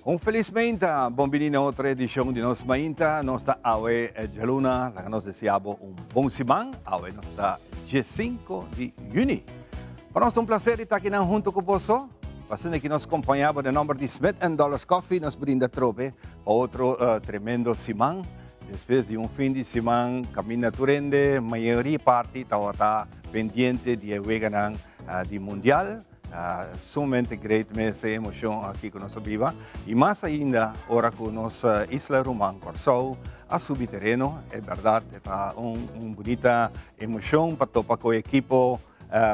Un felis meinta, bon bini na otro edicion di nos mainta. Nos ta awe djaluna, laga nos desea bo un bon siman. Awe nos ta 15 di juni. Pa nos ta un placer di ta akinan hunto cu boso. Pa asina ki nos compaña bo den nomber di Smith and Dollars Coffee, nos brinda trobe pa otro tremendo siman. Despues di un fin di siman caminda tur hende, mayoria parti tabata pendiente di e weganan di mundial. Sumamente great mes e emocion aki cu nos a biba y mas ainda ora cu nos isla ruman Corsou a subi tereno. E berdad e ta un un bunita emocion pa topa cu e ekipo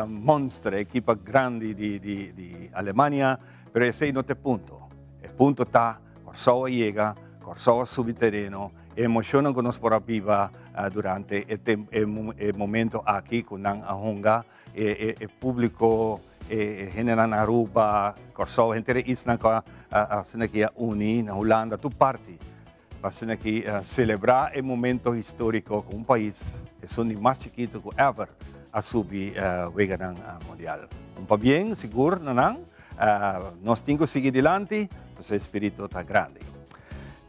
monster, e ekipo grandi di di di Alemania, pero esey no ta e punto. E punto ta Corsou a yega, Corsou a subi tereno, e emocionnan cu nos por a biba durante e e momento aki cu nan a hunga. E e publico, e hendenan na Aruba, Corsou, henter e isla cu a asina aki a uni na Hulanda, tur parti pa asina aki celebra e momento historico cu un pais, esun di mas chikito cu ever a subi weganan mundial. Un pabien sigur na nan. Nos tin cu sigui dilanti, pasobra e spirito ta grandi.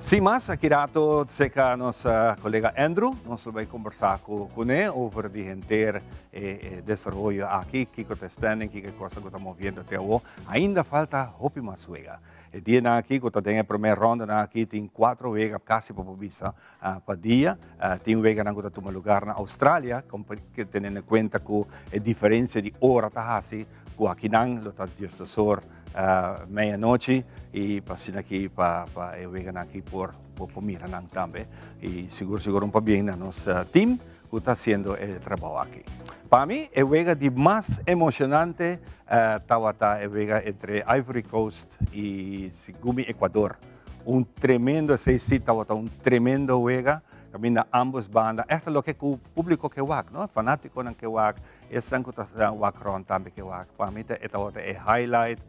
Sin mas, aki rato cerca nos colega Andrew, nos lo bay conversa cu cune over di henter e desaroyo aki, kico ta e standing, kico e cosnan cu ta moviendo te awo. Ainda falta hopi mas wega. E dianan aki cu ta den e prome rondanan aki tin cuatro wega casi pa por bisa pa dia. Tin weganan cu ta tuma lugar na Australia, teniendo en cuenta cu e diferencia di ora ta haci cu akinan lo ta diesdosor meianochi y pa asina aki pa pa e weganan aki por por mira nan tambe y sigur sigur un pabien na nos team cu ta haciendo e trabao aki. Pa mi e wega di mas emocionante tawata e wega entre Ivory Coast y segun mi Ecuador. Un tremendo esey si tawata un tremendo wega caminda ambos banda echt loke cu publico ke wak no fanaticonan ke wak. Esnan ku ta wak rònt tambe ke wak. Pa mi ta e tabata e highlight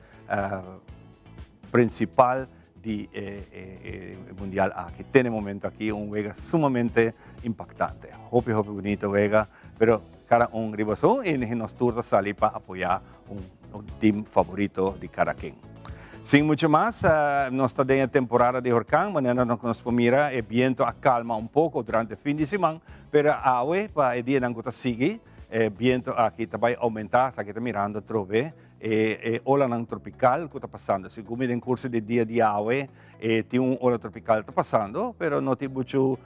prinsipal di e mundial aki. Te na e momento aki un wega sumamente impaktante. Hopi hopi bunito wega, pero kada un riba su i nos tur ta sali pa apoyá un team favorito di kada ken. Sin mucho mas, nos ta den e temporada di horkan, manera nos por mira e biento a kalma un poko durante fin di siman, pero awe pa e dianan ku ta sigui, E biento aki ta bai oumentá, esaki ta mirando atrobe e e olanan tropikal ku ta pasando. Segun mi den kurso di dia di awe e tin un ola tropikal ta pasando, pero no tin muchu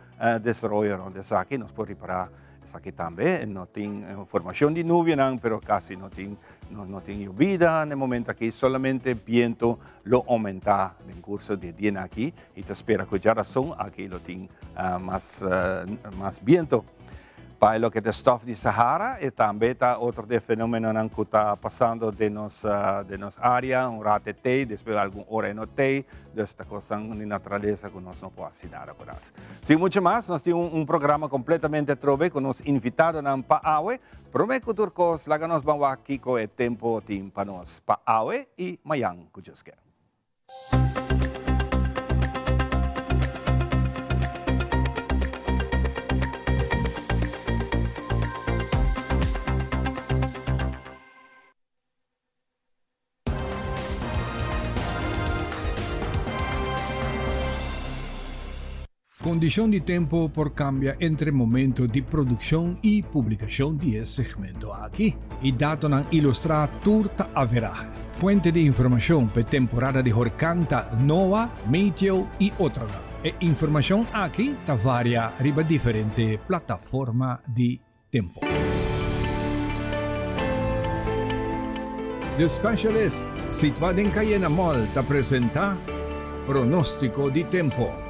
desaroyo rònt esaki. Nos por ripará esaki tambe. No tin formashon di nubianan, pero kasi no tin no tin yobida na e momento aki. Solamente biento lo oumentá den kurso di e dianan aki i ta spera ku djarason aki lo tin mas mas biento. Pa e loke ta e stof di Sahara, e tambe ta otro di e fenomenonan ku ta pasando den nos den nos area. Un rato e tei, despues algun ora e no tei. Dus ta kosnan di naturalesa ku nos no por hasi nada ku nas. Sin mucho mas, nos tin un programa kompletamente atrobe ku nos invitadonan pa awe. Prome ku tur kos, laga nos ban wak kiko e tempo tin pa nos pa awe i mayan ku Dios ke. Kondishon di tempu por kambia entre momento di produkshon i publikashon di e segmento aki. E datonan ilustrá tur ta averahe. Fuente di informashon p'e temporada di horkan ta NOAA, Meteo i otronan. E informashon aki ta varia riba diferente plataforma di tempo. The Specialist, situá den Cayena Mall, ta presentá Pronóstiko di Tempo.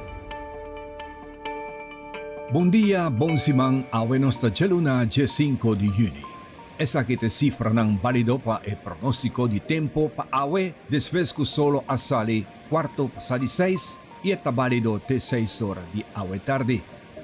Bon dia, bon siman, awe nos ta djaluna djesinko di yüni. Esaki ta e sifranan bálido pa e pronóstiko di tempu pa awe despues ku solo a sali kuarto pasá di seis i e ta bálido te seis ora di awe tardi.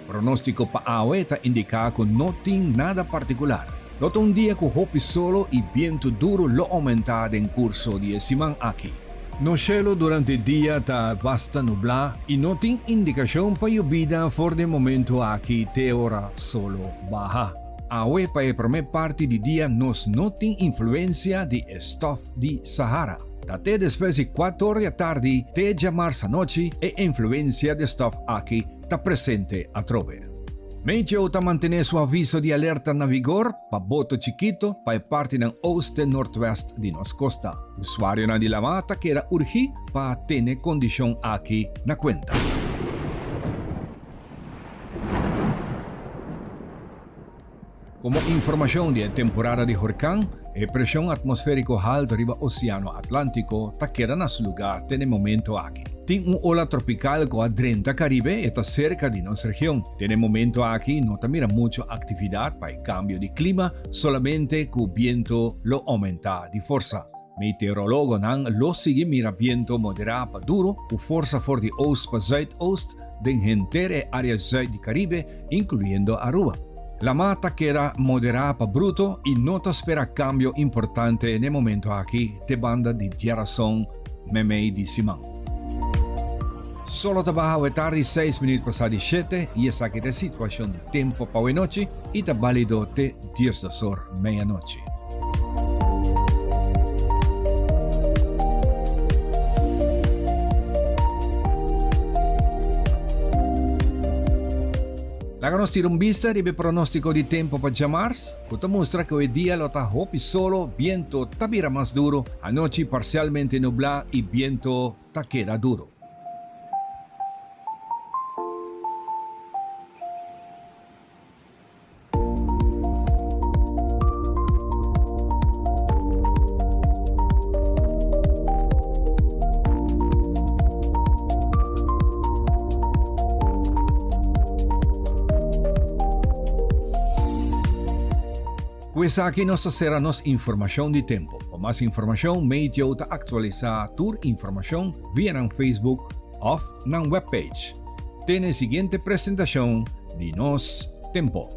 Pronóstiko pa awe ta indiká ku no tin nada partikular. Lo ta un dia ku hopi solo i bientu duru lo oumentá den kurso di e siman aki. Nos shelu durante dia ta basta nublá i no tin indikashon pa yobida for di e momentu aki te ora solo baha. Awe pa e promé parti di dia nos no tin influensia di e stòf di Sahara. Ta te despues di kuator di atardi te djamars anochi e influensia di e stòf aki ta presente atrobe. Meteo ta mantené su aviso di alerta na vigor pa boto chikito pa e partinan oost te noordwest di nos kosta. Usuarionan di lamá ta keda urgí pa tene kondishon aki na kuenta. Komo informashon di e temporada di horkan, e preshon atmosfériko haltu riba Oseano Atlántiko ta keda na su lugá te na e momento aki. Tin un ola tropikal ku a drenta Karibe, e ta serka di nos region. Te na e momento aki no ta mira muchu aktividat pa e kambio di klima, solamente ku bientu lo oumentá di forsa. Meteorologonan lo sigui mira bientu moderá pa duru ku forsa for di oost pa zuidoost den henter e área zuid di Karibe, inkluyendo Aruba. Lamá ta keda moderá pa bruto i no ta spera kambio importante n'e momento aki te banda di diarason meimei di siman. Solo ta baha awe tardi seis minuut pasá di shete i esaki ta e situashon di tempu pa awe nochi i ta bálido te diesdosor meianochi. Laga nos tira un bista riba e pronóstiko di tempu pa djamars, ku ta mustra ku e dia lo ta hopi solo, bientu ta bira mas duru, anochi parsialmente nublá i bientu ta keda duru. Ku esaki nos ta sera nos informashon di tempu. Pa mas informashon, Meteo ta aktualisá tur informashon via nan Facebook òf nan webpage. Te na e siguiente presentashon di Nos Tempo.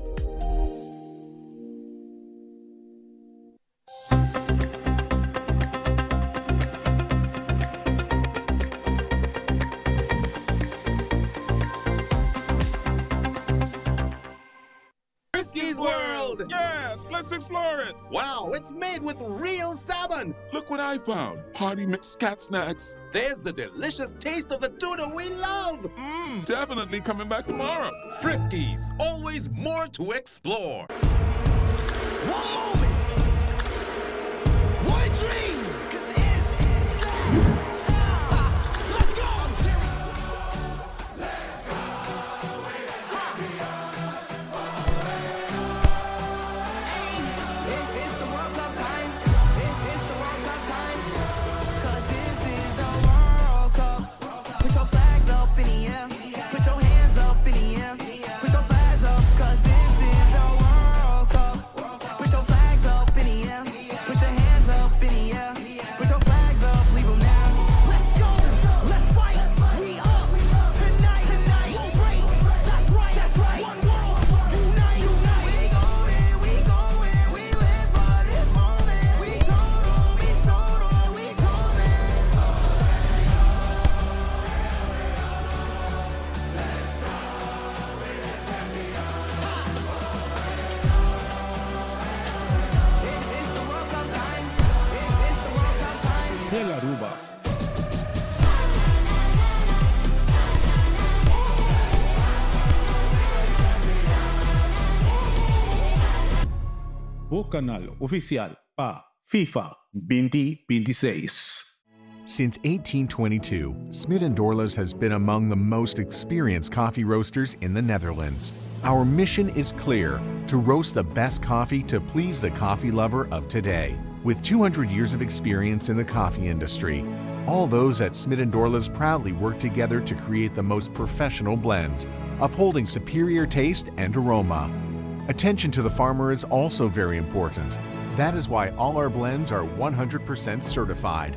Friskies World! Yes, let's explore it! Wow, it's made with real salmon! Look what I found! Party mix cat snacks. There's the delicious taste of the tuna we love! Mmm, definitely coming back tomorrow. Friskies, always more to explore. One moment, one dream, cause it's that time. Let's go! Tel Aruba. Bo kanal ofisial pa FIFA 2026. Since 1822, Smit & Dorlas has been among the most experienced coffee roasters in the Netherlands. Our mission is clear: to roast the best coffee to please the coffee lover of today. With 200 years of experience in the coffee industry, all those at Smit & Dorlas proudly work together to create the most professional blends, upholding superior taste and aroma. Attention to the farmer is also very important. That is why all our blends are 100% certified.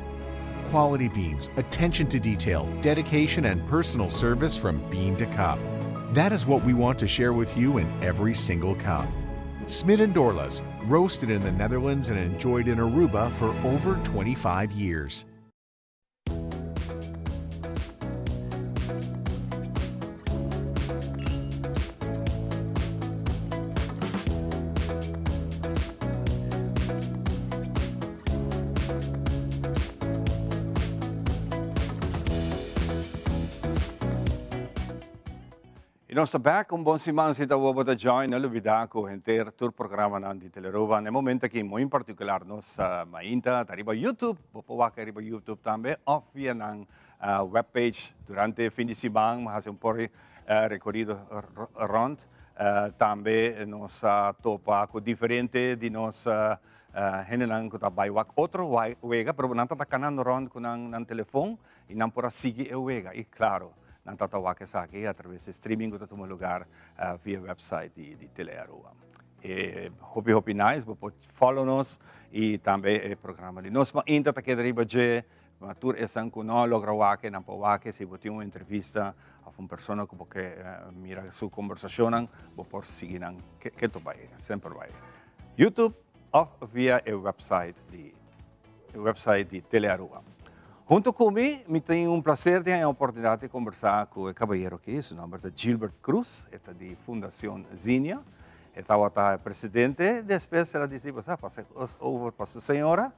Quality beans, attention to detail, dedication, and personal service from bean to cup. That is what we want to share with you in every single cup. Smit & Dorlas, roasted in the Netherlands and enjoyed in Aruba for over 25 years. Y nos ta back, un bon siman si ta bo ta join, no lubida cu henter tur programanan di Telearuba na e momento aki, muy en particular nos mainta ta riba YouTube, bo por wak riba YouTube tambe of via nan webpage durante fin di siman, haci un por recorido rond. Tambe nos a topa cu diferente di nos hendenan cu ta bay wak otro wega, pero nan ta canando rond cu nan telefon y nan por a sigui e wega. Y claro, nan ta wak esaki a traves di streaming cu ta tuma lugar via website di Telearuba. E hopi hopi nice, bo por follow nos y tambe e programa di nos mainta ta keda riba dje. Ma tur esnan cu no a logra wak, nan por wak. Si bo tin un entrevista of un persona cu bo ke mira su conversacionnan, bo por sigui nan keto bay, semper bay YouTube of via e website di Telearuba. Hunto cu mi, mi tin un placer di haya oportunidad di conversa cu e caballero aki. Su nomber ta Gilbert Cruz, e ta di Fundacion Zinia. E tabata presidente, despues el a dicidi pasa over pa su señora.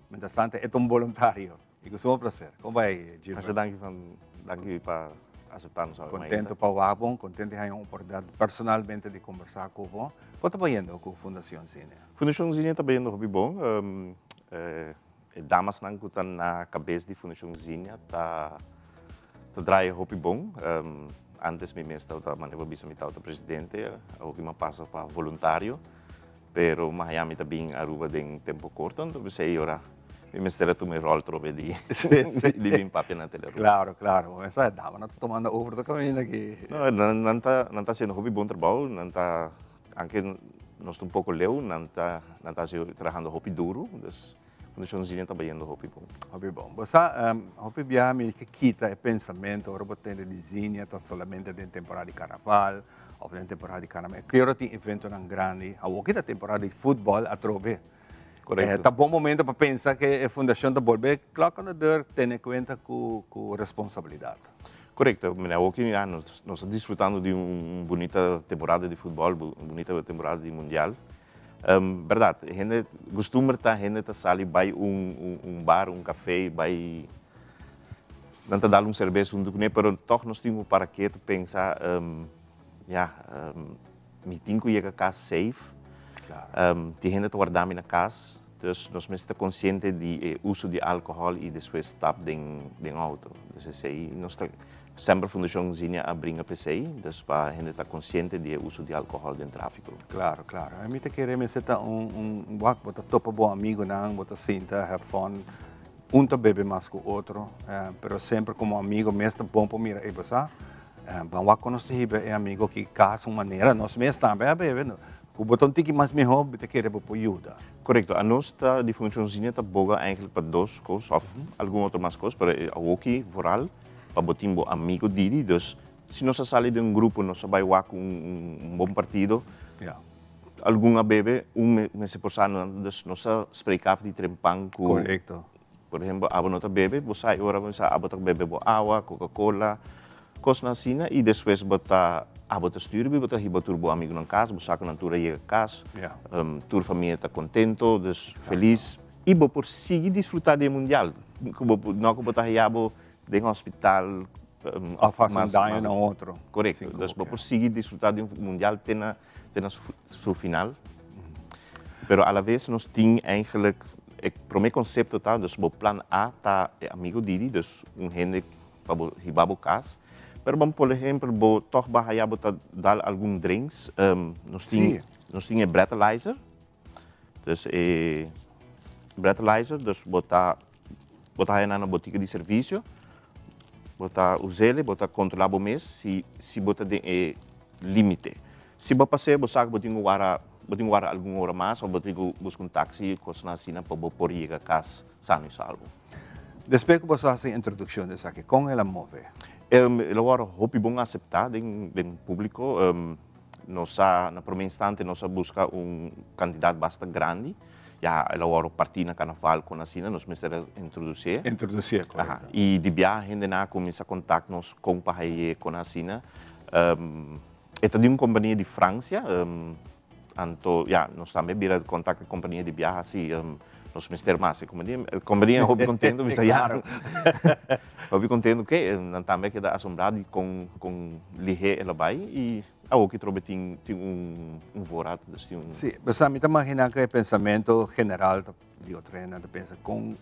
Mientras tanto, e ta un voluntario. Y cu sumo placer. Con ta bay, Gilbert? Masha danki, van, danki pa acepta nos. Contento pa wak bo, contento di haya un oportunidad personalmente di conversa cu bo. Con ta bayendo cu Fundacion Zinia? Fundacion Zinia ta bayendo hopi bon. E damasnan cu ta na cabes di Fundacion Zinia ta draai hopi bon. Antes mi mes tabata, manera bo bisa, mi tabata presidente, awor mi a pasa pa voluntario. Pero Miami ta bin Aruba den tempo corto, anto pensei ora mi mester a tuma e rol trobe di bin papia na Telearuba. Claro. Esa dama nan ta tumando over tur caminda aki. No, nan ta haciendo hopi bon trabou, nan ta, aunke nos ta un poco leu, nan ta trahando hopi duro, dus Fundacion Zinia ta bayendo hopi bon. Hopi bon. Bo sa, hopi biaha mi ke kita e pensamento ora bo tende di Zinia ta solamente den temporada di carnaval of den temporada di carnaval. Kier tin eventonan grandi. Awor kita temporada di futbol atrobe. Ta bon momento pa pensa cu e fundacion ta bolbe klok aan de deur, tene cuenta cu responsabilidad. Correcto. Mira, awor cu ya nos ta disfrutando di un bunita temporada di futbol, un bunita temporada di mundial. Berdad, hende custumber ta hende ta sali bay un bar, un cafe, bay nan ta dal un cerveza hunto cu ne, pero toch nos tin cu para keto pensa, ja, mi tin cu yega cas safe. Tin hende ta warda mi na cas, dus nos mester ta consciente di e uso di alcohol y despues stap den auto. Dus esey nos ta semper Fundacion Zinia a bringa p'esey, dus pa hende ta consciente di e uso di alcohol den trafico. Claro. Ami ta kere mester ta un wak, bo ta topa bo amigonan, bo ta sinta, have fun. Un ta bebe mas cu otro, pero semper como amigo mes ta bon pa mira, ey, bo sa, ban wak con nos ta hiba e amigo aki cas un manera, nos mes tambe a bebe, no? Cu bo ta un tiki mas miho, bo ta kere bo por yuda. Correcto. Anos ta di Fundacion Zinia ta boga eigenlijk pa dos cos, of algun otro mas cos, pero awoki vooral pa bo tin bo amigo didi. Dus si nos a sali den un grupo, nos a bay wak un bon partido, algun a bebe, un mester por sa, dus nos a spreek af di trempan cu, por ehempel, abo no ta bebe, bo sa ora bo sa abo ta bebe bo awa, Coca-Cola, cosnan asina, y despues bo ta abo ta stuur, bo ta hiba tur bo amigonan cas, bo saca nan tur a yega cas, tur famia ta contento, dus feliz, y bo por sigui disfruta di mundial, cu bo no cu bo ta haya bo den hospital, of haci un daño na otro. Correcto. Dus bo por sigui disfruta di un mundial te na su final. Pero a la vez nos tin eigenlijk e prome concepto ta, dus bo plan A ta e amigo didi, dus un hende pa bo hiba bo cas. Pero bon, por ehempel, bo toch ba haya bo ta dal algun drinks, nos tin e breathalyzer. Dus e breathalyzer, dus bo ta haya na botica di servicio. Bo ta us'e, bo ta controla bo mes si bo ta den e limite. Si bo pasa, bo sa cu bo tin cu warda, bo tin cu warda algun ora mas, of bo tin cu busca un taxi, cos asina, pa bo por yega cas sano y salvo. Despues cu bo a haci introduccion di esaki, con el a move? El a wordo hopi bon acepta den publico. Nos a, na prome instante, nos a busca un cantidad basta grandi. Ja, el a wordo parti na carnaval con asina, nos mester a introduci. Introduci, correcto. Y di biaha hende nan a cuminsa contact nos con pa haye con asina. E ta di un compania di Francia, anto, ja, nos tambe bira contact cu compania di biaha, si, Nos mester mas. E kompania, e kompania hopi kontento, bisa ya. Hopi kontento ke nan tambe a keda asombrá di kon kon lihé el a bai i awoki trobe tin tin un un voorraad, dus tin un. Sí, besa mi ta maginá ku e pensamentu general ta di otro hendenan ta pensa kon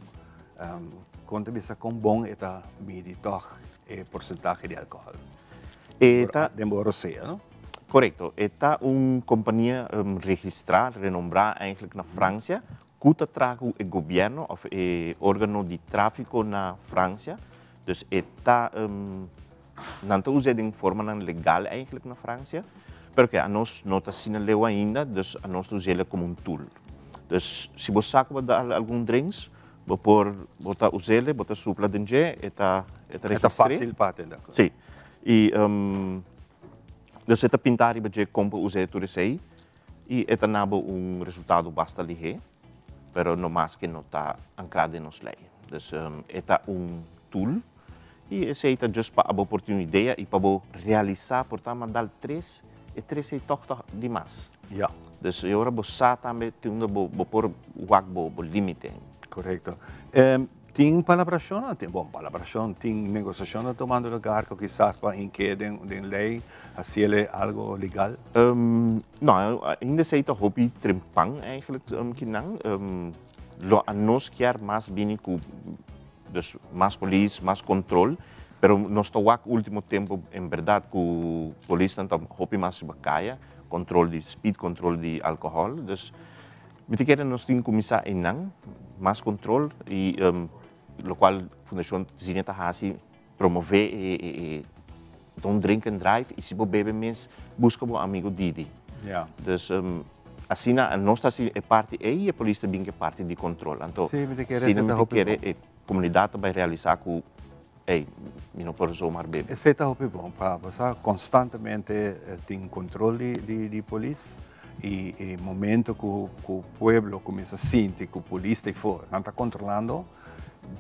kon ta bisa kon bon e ta midi tòg e porsentahe di alkohòl. E ta. Den bo rosea, no? Korekto. E ta un kompania registrá, renombrá eigenlijk na Fransia, ku ta traha ku e gobièrnu òf e órgano di tráfiko na Fransia. Dus e ta, nan ta us'é den formanan legal eigenlijk na Fransia, pero ke anos no ta asina leu ainda, dus anos ta us'é komo un tool. Dus si bo sa ku bo ta dal algun drinks, bo por, bo ta us'é, bo ta supla den dje, e ta, e ta E ta registr'é. fásil pa atendé. Sí. I Dus e ta pinta riba dje kon pa usa e tur esei i e ta nabo un resultado basta lihé, pero no mas ke no ta ankrá den nos lei. Dus e ta un tool i esei ta just pa abo por tin un idea i pa bo realisá por ta mandal tres, e tres ei tòg ta di mas. Ya. Dus e ora bo sa tambe tin unda bo bo por wak bo bo límite. Korekto. Tin palabrashonnan, tin, bon, palabrashon, tin negosiashonnan tumando lugar ku kisas pa hink'é den den lei, hasiel algo legal? No, ainda esei ta hopi trempan eigenlijk kinan. Lo anos kier mas bini ku, dus mas polis, mas kontrol, pero nos ta wak ultimo tempo en berdad ku polisnan ta hopi mas riba kaya, kontrol di speed, kontrol di alkohòl, dus Mi ta kere nos tin kuminsá einan, mas kontrol i lokual Fundashon Zinnia ta hasi, promové e don't drink and drive i si bo bebe mes buska bo amigu Didi. Dus asina nos ta hasi e parti ei i e polis ta bin ku e parti di kontrol. Anto asina mi ta kere e komunidat ta bai realisá ku ey mi no por zomaar bebe. Esei ta hopi bon pa bo sa konstantemente tin kontrol di polis. I e momento ku ku pueblo kuminsá sinti ku polis ta eifor, nan ta kontrolando,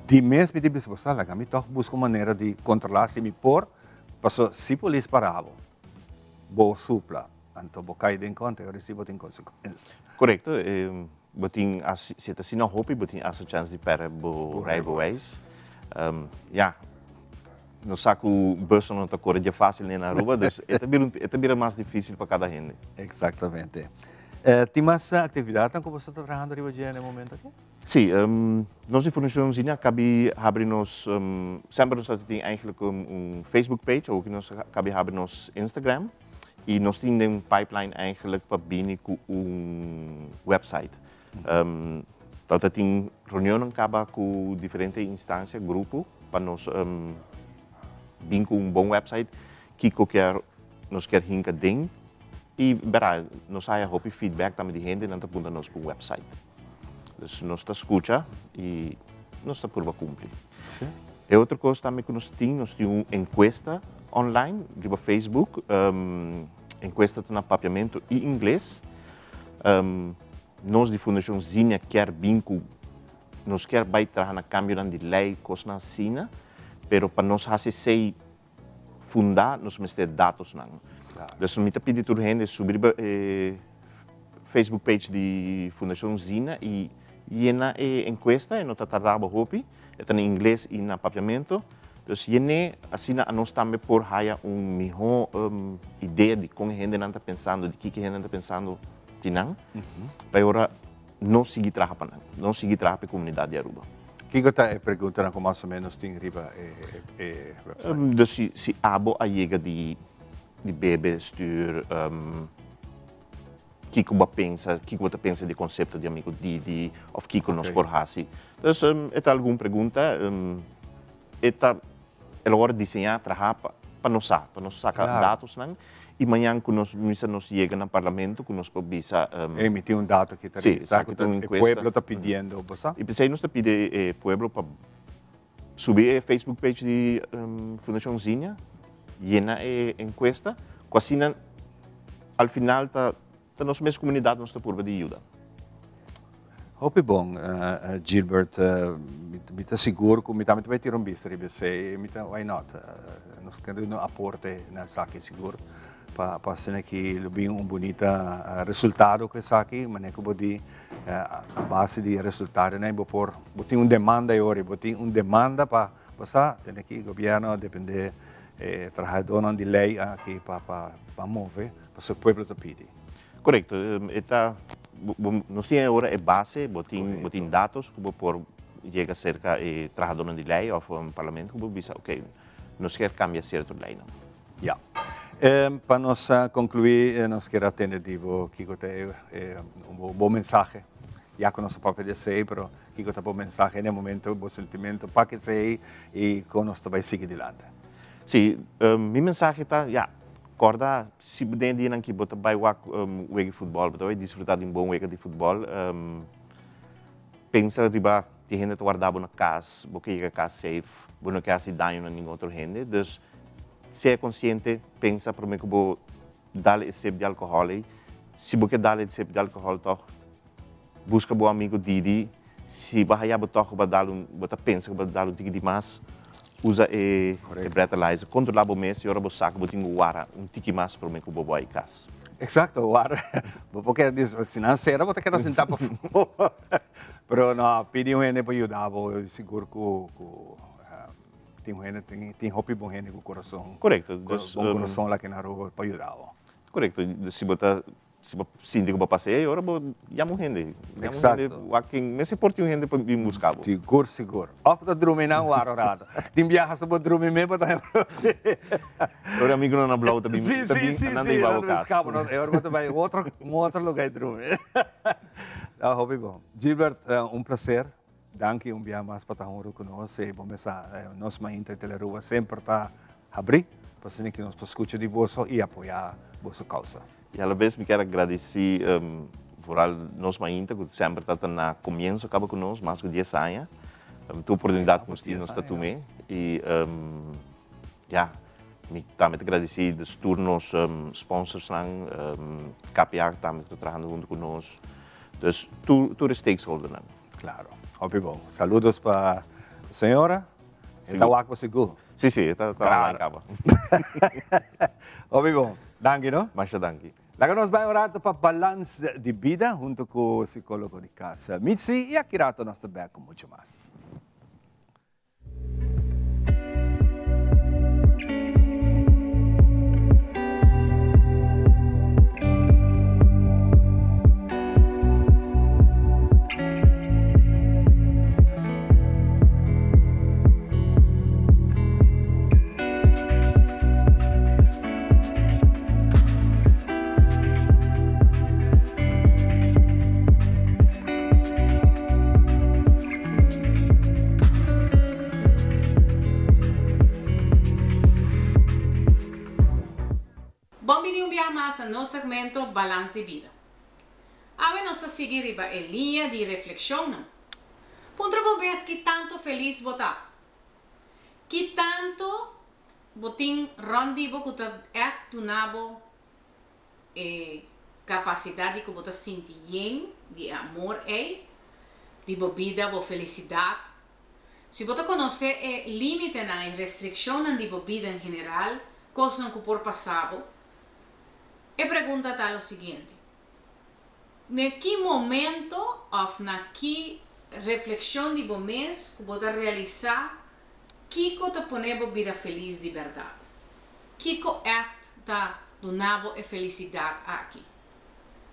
di mes mi ta bisa bo sa laga mi tòg buska un manera di kontrolá si mi por, paso si polis para bo, bo supla, anto bo kai den konta i ora si bo tin konsekuensia. Korekto, bo tin si ta asina hopi bo tin hasta chèns di pèrdè bo rijbewijs. Ya. Nos sa ku busnan no ta kore dje fásil ni na Aruba, dus e ta bira e ta bira mas difísil pa kada hende. Eksaktamente. Tin mas aktividatnan ku boso ta trahando riba dje na e momento aki? Sí, nos di Fundashon Zinni a kabi habri nos, semper nos tabata tin eigentlik un Facebook page, awoki nos a kabi habri nos Instagram i nos tin den pipeline eigentlik pa bini ku un website. Tabata tin reunionnan kaba ku diferente instansia, grupo, pa nos bin ku un bon website kiko kier nos kier hinka den i bera nos haya hopi feedback tambe di hende nan ta puntra nos ku website. Dus nos ta skucha i nos ta purba kumpli. E otro kos tambe ku nos tin, nos tin un enkuesta online riba Facebook, enkuesta ta na papiamentu i ingles. Nos di Fundashon Zinnia kier bin ku nos kier bai traha na kambionan di lei, kosnan asina, pero pa nos hasi esei fundá nos mester datosnan. Dus mi ta pidi tur hende subi riba e Facebook page di Fundashon Zinnia i yena e enkuesta, e no ta tarda bo hopi, e ta na ingles i na papiamento. Dus yen'é asina anos tambe por haya un mihó idea di kon hendenan ta pensando, di kiko hendenan ta pensando di nan, pa e ora nos sigui traha pa nan, nos sigui traha pa e komunidat di Aruba. Kiko ta e preguntanan ku mas o ménos tin riba e website? Dus si abo a yega di bebe, stuur, Kiko bo a pensa, kiko bo ta pensa di konsepto di amigo Didi òf kiko nos por hasi? Dus e ta algun pregunta, e ta el a wòrdu diseñá, trahá pa nos sa, pa nos saka datosnan i mañan ku nos mester nos yega na parlamento ku nos por bisa. Ey mi tin un dato aki ta registrá ku e pueblo ta pidiendo bo sa. I p'esei nos ta pidi e pueblo pa subi e Facebook page di Fundashon Zinnia, yena e enkuesta ku asina Al final ta ta nos mes comunidad nos ta purba di yuda. Hopi bon Gilbert, mi ta sigur cu mi tambe ta bay tira un bista riba esey, mi ta why not, nos kende duna un aporte na esaki sigur. Pa pa asina ki lo bin un bunita resultado ku esaki, manera ku bo di a base di e resultadonan bo por bo tin un demanda e ora, bo tin un demanda pa bo sa tene ki gobierno a depende e trahadornan di ley aki pa pa pa move pasobra pueblo ta pidi. Korekto, e ta bo nos tin e ora e base, bo tin bo tin datos ku bo por yega serka e trahadornan di ley òf parlamento ku bo bisa oke nos kier kambia sierto leynan. Ya. Pa nos conclui nos kier a tende di bo kico ta e bo mensahe. Ya cu nos a papia di esey pero kico ta bo mensahe na e momento, bo sentimento pa cu esey y con nos ta bay sigui dilante. Si, mi mensahe ta, ya, corda si den e dianan aki bo ta bay wak wega di futbol, bo ta bay disfruta di un bon wega di futbol, pensa riba tin hende ta warda bo na cas, bo ke yega cas safe, bo no ke haci daño na ningun otro hende, dus Sea konsiente, pensa promé ku bo dal e sip di alkohòl ei. Si bo ke dal e sip di alkohòl tòg, buska bo amigu Didi. Si bo haya bo tòg ku bo a dal un, bo ta pensa ku bo a dal un tiki di mas, usa e breathalyzer. Kontrolá bo mes i ora bo sa ku bo tin ku wara un tiki mas promé ku bo bai kas. Eksakto, wara. Bo por keda di, si nan sera bo ta keda sintá pafó. Pero no, pidi un hende pa yuda bo, sigur ku. Tin hende, tin, tin hopi bon hende ku kurason. Korekto. Dus, bon kurason la kina Aruba pa yuda bo. Korekto. Si bo ta, si bo sinti ku bo pasa ei, ora bo yama un hende. Yama un hende, wak ken, mester por tin un hende pa bin buska bo. Sigur, sigur. Òf ta drumi nan wara un rato. Tin biaha si bo drumi mes bo ta. Ora amigunan na blou ta bin, ta bin, nan ta hiba bo kas. Si, si, si, si. E ora bo ta bai otro, un otro luga i drumi. Ta hopi bon. Gilbert, un plaser. Danki un bia mas pa ta hunru ku nos i bo mesa nos mainta Telearuba semper ta habrí pa asina ki nos por skucha di boso i apoyá boso kousa. I alabes mi kier a gradisí vooral nos mainta ku semper ta ta na komienso kaba ku nos mas ku dies aña. Tur oportunidat ku nos tin nos ta tum'é i ya mi tambe ta gradisí dus tur nos sponsorsnan, KPA tambe ku ta trahando huntu ku nos, dus tur tur e stakeholdernan. Claro. Hopi bon. Saludos pa señora. E ta wak bo sigur. Si, si, e ta online caba. Hopi bon. Danki, no? Masha danki. Laga nos bai un rato pa Balans di Bida hunto cu psicologo di cas Mitzi y aki rato nos ta bek cu mucho mas. Bon bini un biaha mas na nos segmento Balans di Bida. Awe nos ta sigui riba e liña di reflekshonnan. Puntra bo mes ki tantu felis bo ta. Ki tantu bo tin rònt di bo ku ta ègt duna bo e kapasidat di ku bo ta sinti yen di e amor ei, di bo bida, bo felisidat. Si bo ta konosé e límitenan, e restrikshonnan di bo bida en general, kosnan ku por pasa bo, e pregunta ta lo siguiente, Na ki momento òf na ki reflekshon di bo mes ku bo ta realisá kiko ta pone bo bira felis di bèrdat? Kiko ègt ta duna bo e felisidat aki?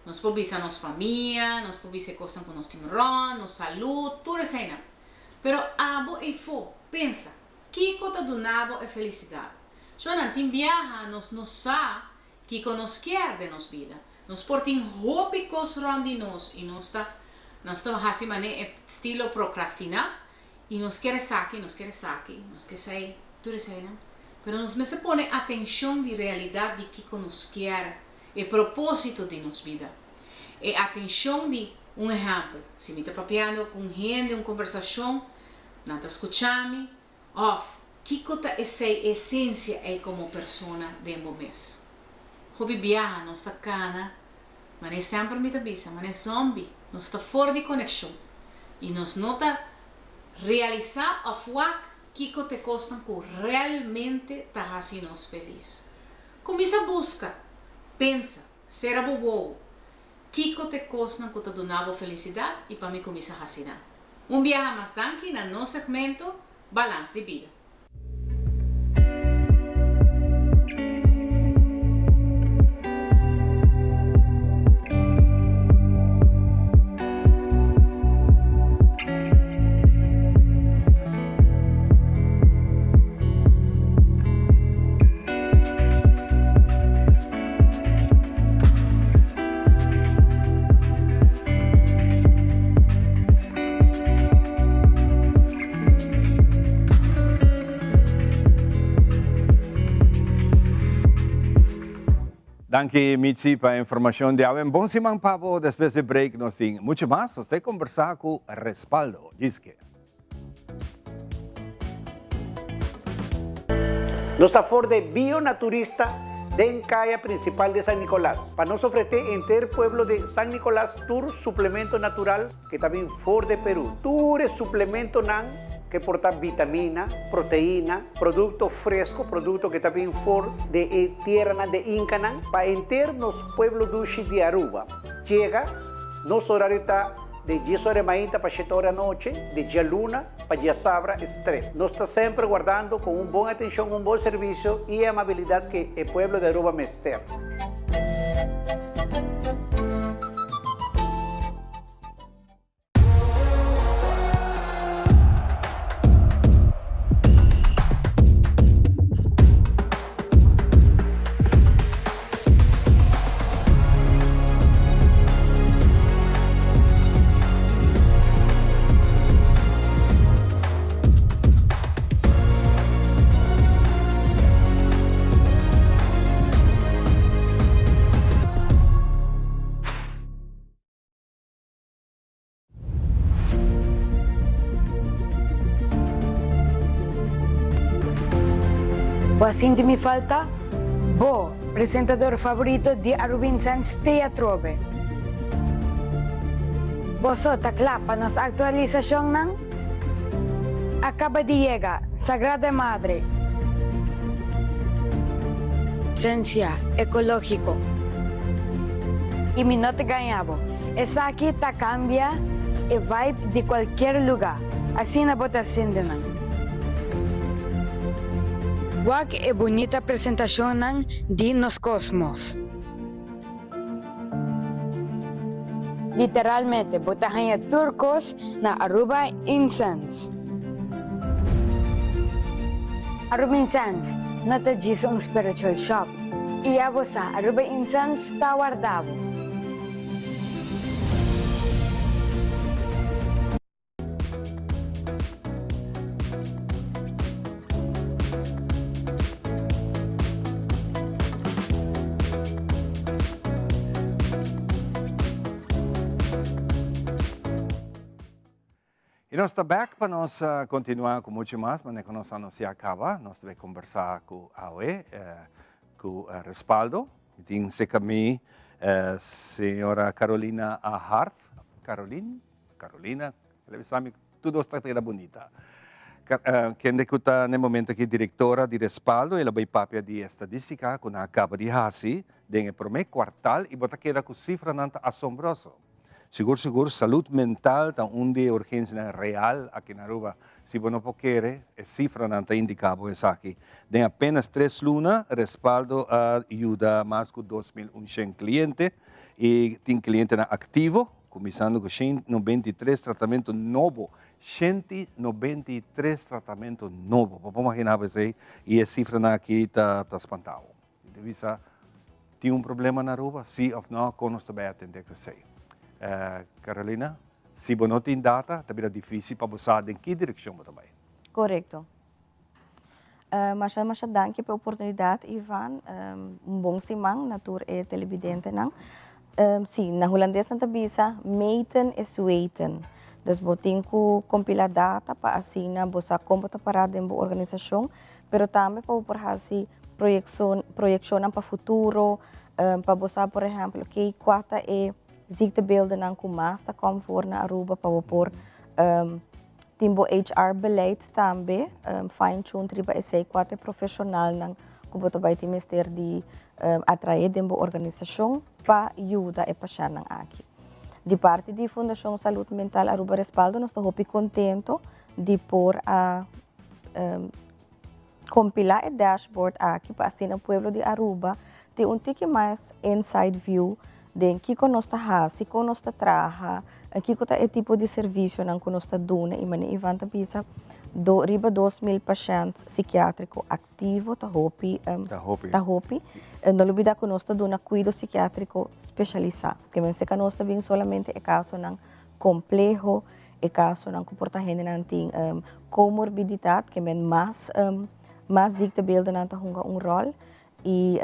Nos por bisa nos famia, nos por bisa e kosnan ku nos tin rònt, nos salú, tur eseinan. Pero abo eifó, pensa, kiko ta duna bo e felisidat? Shonnan, tin biaha nos no sa kiko nos kier den nos bida. Nos por tin hopi kos rònt di nos i nos ta nos ta hasi manera e stilo prokrastiná i nos kier esaki, nos kier esaki, nos ke esei, tur eseinan. Pero nos mester pone atenshon di realidat di kiko nos kier, e propósito di nos bida. E atenshon di, un ehèmpel, si mi ta papiando ku un hende un kombersashon, nan ta skucha mi, Òf, kiko ta esei esensia ei komo persona den bo mes? Hopi biaha nos ta kana, manera semper mi ta bisa, manera zòmbi, nos ta for di konekshon i nos no ta realisá òf wak kiko ta e kosnan ku realmente ta hasi nos felis. Kuminsá buska. Pensa, sera bo wowo, kiko ta e kosnan ku ta duna bo felisidat i pa mi kuminsá hasi nan. Un biaha mas danki na nos segmento Balans di Bida. Danki Mitzi pa e informacion di awe. Bon siman pa bo. Despues di break nos tin mucho mas. Nos ta conversa cu Respaldo. Djiske. Nos ta for de Bio-Naturista den caya principal de San Nicolas pa nos ofrece enter pueblo de San Nicolas tur suplemento natural que ta bin for de Peru. Tur e suplementonan que por ta vitamina, proteina, producto fresco, producto que ta bin for de e tierranan de Incanan pa enter nos pueblo dushi di Aruba. Yega, nos horario ta. De dies ora e mainta pa shete ora anochi, de djaluna pa djasabra estret. Nos ta semper guardando con un bon atencion, un bon servicio y e amabilidad que e pueblo de Aruba mester. Bo a sinti mi falta? Bo, presentador favorito di Arubinsens te atrobe. Boso ta kla pa nos aktualisashonnan? A kaba di yega Sagrada Madre. Sensia ekológiko. I mi no ta gaña bo. Esaki ta cambia e vibe di cualkier luga, asina bo ta sinti nan. Wak e bunita presentacionnan di nos cosmos. Literalmente bo ta haña tur cos na Aruba Incense. Aruba Incense no ta djis un spiritual shop. I ya bo sa, Aruba Incense ta warda bo. Y nos ta back pa nos continua cu mucho mas, manera cu nos anuncia caba, nos ta bay conversa cu awe, cu Respaldo. Mi tin cerca mi señora Carolina Hart, Caroline, Carolina, el a bisa mi tur dos ta keda bunita. Kende cu ta na e momento aki directora di Respaldo, el a bay papia di estadistica cu nan a caba di haci den e prome cuartal y bo ta keda cu cifranan ta asombroso. Sigur sigur salud mental ta un di e urgencianan real aki na Aruba. Si bo no por kere, e cifranan ta indica bo esaki. Den apenas tres luna, Respaldo a yuda mas cu 2100 cliente y tin clientenan activo, cuminsando cu 193 tratamento nobo. 193 tratamento nobo! Bo por imagina bo esey? Y e cifranan aki ta spanta bo. Mi ta bisa, tin un problema na Aruba? Si of no, kon nos ta bai atende ku esei? Carolina, si bo no tin data, ta bira difisil pa bo sa den ki direkshon bo ta bai. Korekto. Masha masha danki pa e oportunidat, Ivan. Un bon siman na tur e televidentenan. Si, na hulandes nan ta bisa, meten is weten. Dus bo tin ku kompilá data pa asina bo sa kon bo ta pará den bo organisashon, pero tambe pa bo por hasi proyekshonnan pa futuro, pa bo sa por ehèmpel oke kua ta e ziektebeeldennan ku mas ta kòm for na Aruba pa bo por tin bo HR beleid tambe fine tune riba esei kua ta e profeshonalnan ku bo ta bai tin mester di atraé den bo organisashon pa yuda e pashèntnan aki. Di parti di Fundashon Salud Mental Aruba Respaldo nos ta hopi kontento di por a kompilá e dashboard aki pa asina pueblo di Aruba tin un tiki mas inside view den kiko nos ta hasi, kon nos ta traha, kiko ta e tipo di servisionan ku nos ta duna i manera Ivan ta bisa do riba 2000 pashènt sikiátriko aktivo ta hopi ta hopi. No lubida ku nos ta duna kuido sikiátriko spesialisá. Ke men seka nos ta bin solamente e kasonan kompleho, e kasonan ku por ta hendenan tin komorbiditat, ke men mas mas ziektebeeldennan ta hunga un ròl. I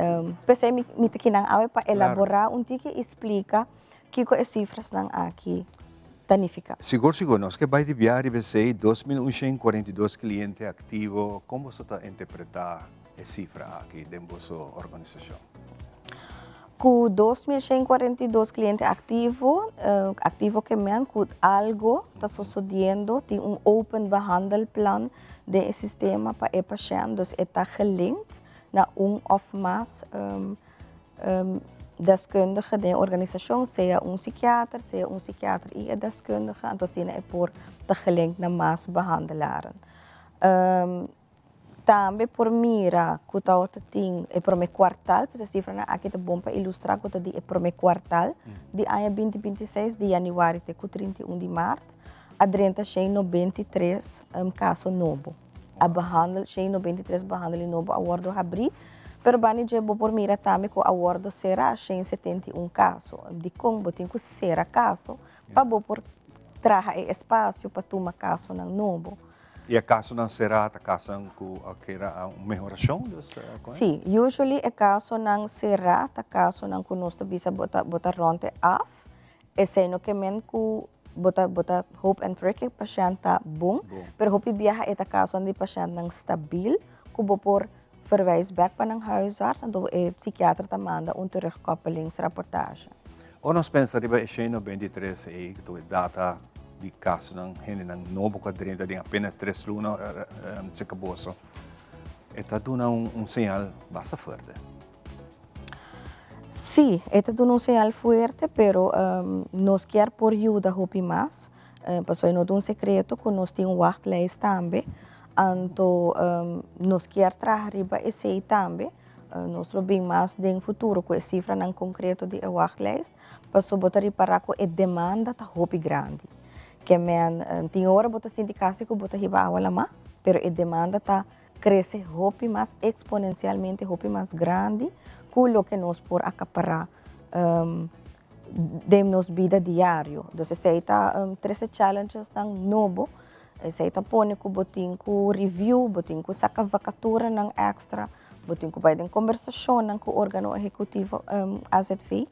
p'esei mi mi ta kinan awe pa elaborá un tiki i splika kiko e sifrasnan aki ta nifiká. Sigur sigur, nos ke bai di biaha riba esei, 2142 kliente aktivo, kon boso ta interpretá e sifra aki den boso organisashon? Ku 2142 kliente aktivo, aktivo ke men ku algo ta sosodiendo, tin un open behandelplan den e sistema pa e pashènt, dus e ta gelinkt na un òf mas deskundige den e organisashon, sea un sikiater, sea un sikiater i e deskundige, anto asina e por ta gelinkt na mas behandelaren. Tambe por mira ku tabata tin e promé kuartal, pues e sifranan aki ta bon pa ilustrá ku ta di e promé kuartal di aña 2026, di yanüari te ku 31 di mart, a drenta 193 kaso nobo. A behandel, 193 behandeling nobo a wòrdu habrí, pero bani dje bo por mira tambe ku a wòrdu será 171 kaso. Dikon bo tin ku sera kaso pa bo por traha e espasio pa tuma kasonan nobo? I e kasonan será ta kasonan ku a keda un mehorashon dus? Sí, usually e kasonan será ta kasonan ku nos ta bisa bo ta bo ta rònt e af. Esei no ke men ku bo ta bo ta hope and pray ku e pashènt ta bon, pero hopi biaha e ta kasonan di pashèntnan stabil ku bo por verwijs bèk pa nan huisarts, anto e psikiater ta manda un terugkoppelingsrapportage. Ora nos pensa riba e 193 ei, ku e data di kasonan, hendenan nobo ku a drenta den apenas tres luna serka boso, e ta duna un señal basta fuerte. Sí, e ta duna un señal fuerte, pero nos kier por yuda hopi mas, pasobra e no ta un sekreto ku nos tin un wachtlijst tambe, anto nos kier traha riba esei tambe. Nos lo bin mas den futuro ku e sifranan konkreto di e wachtlijst, pasobra bo ta ripará ku e demanda ta hopi grandi. Ke men tin ora bo ta sinti kasi ku bo ta hiba awa lamá, pero e demanda ta krese hopi mas eksponensialmente, hopi mas grandi ku loke nos por akapará den nos bida diario. Dus esei ta trese challengesnan nobo. Esei ta pone ku bo tin ku review, bo tin ku saka vakaturanan èkstra, bo tin ku bai den kombersashonnan ku órgano ehekutivo AZV,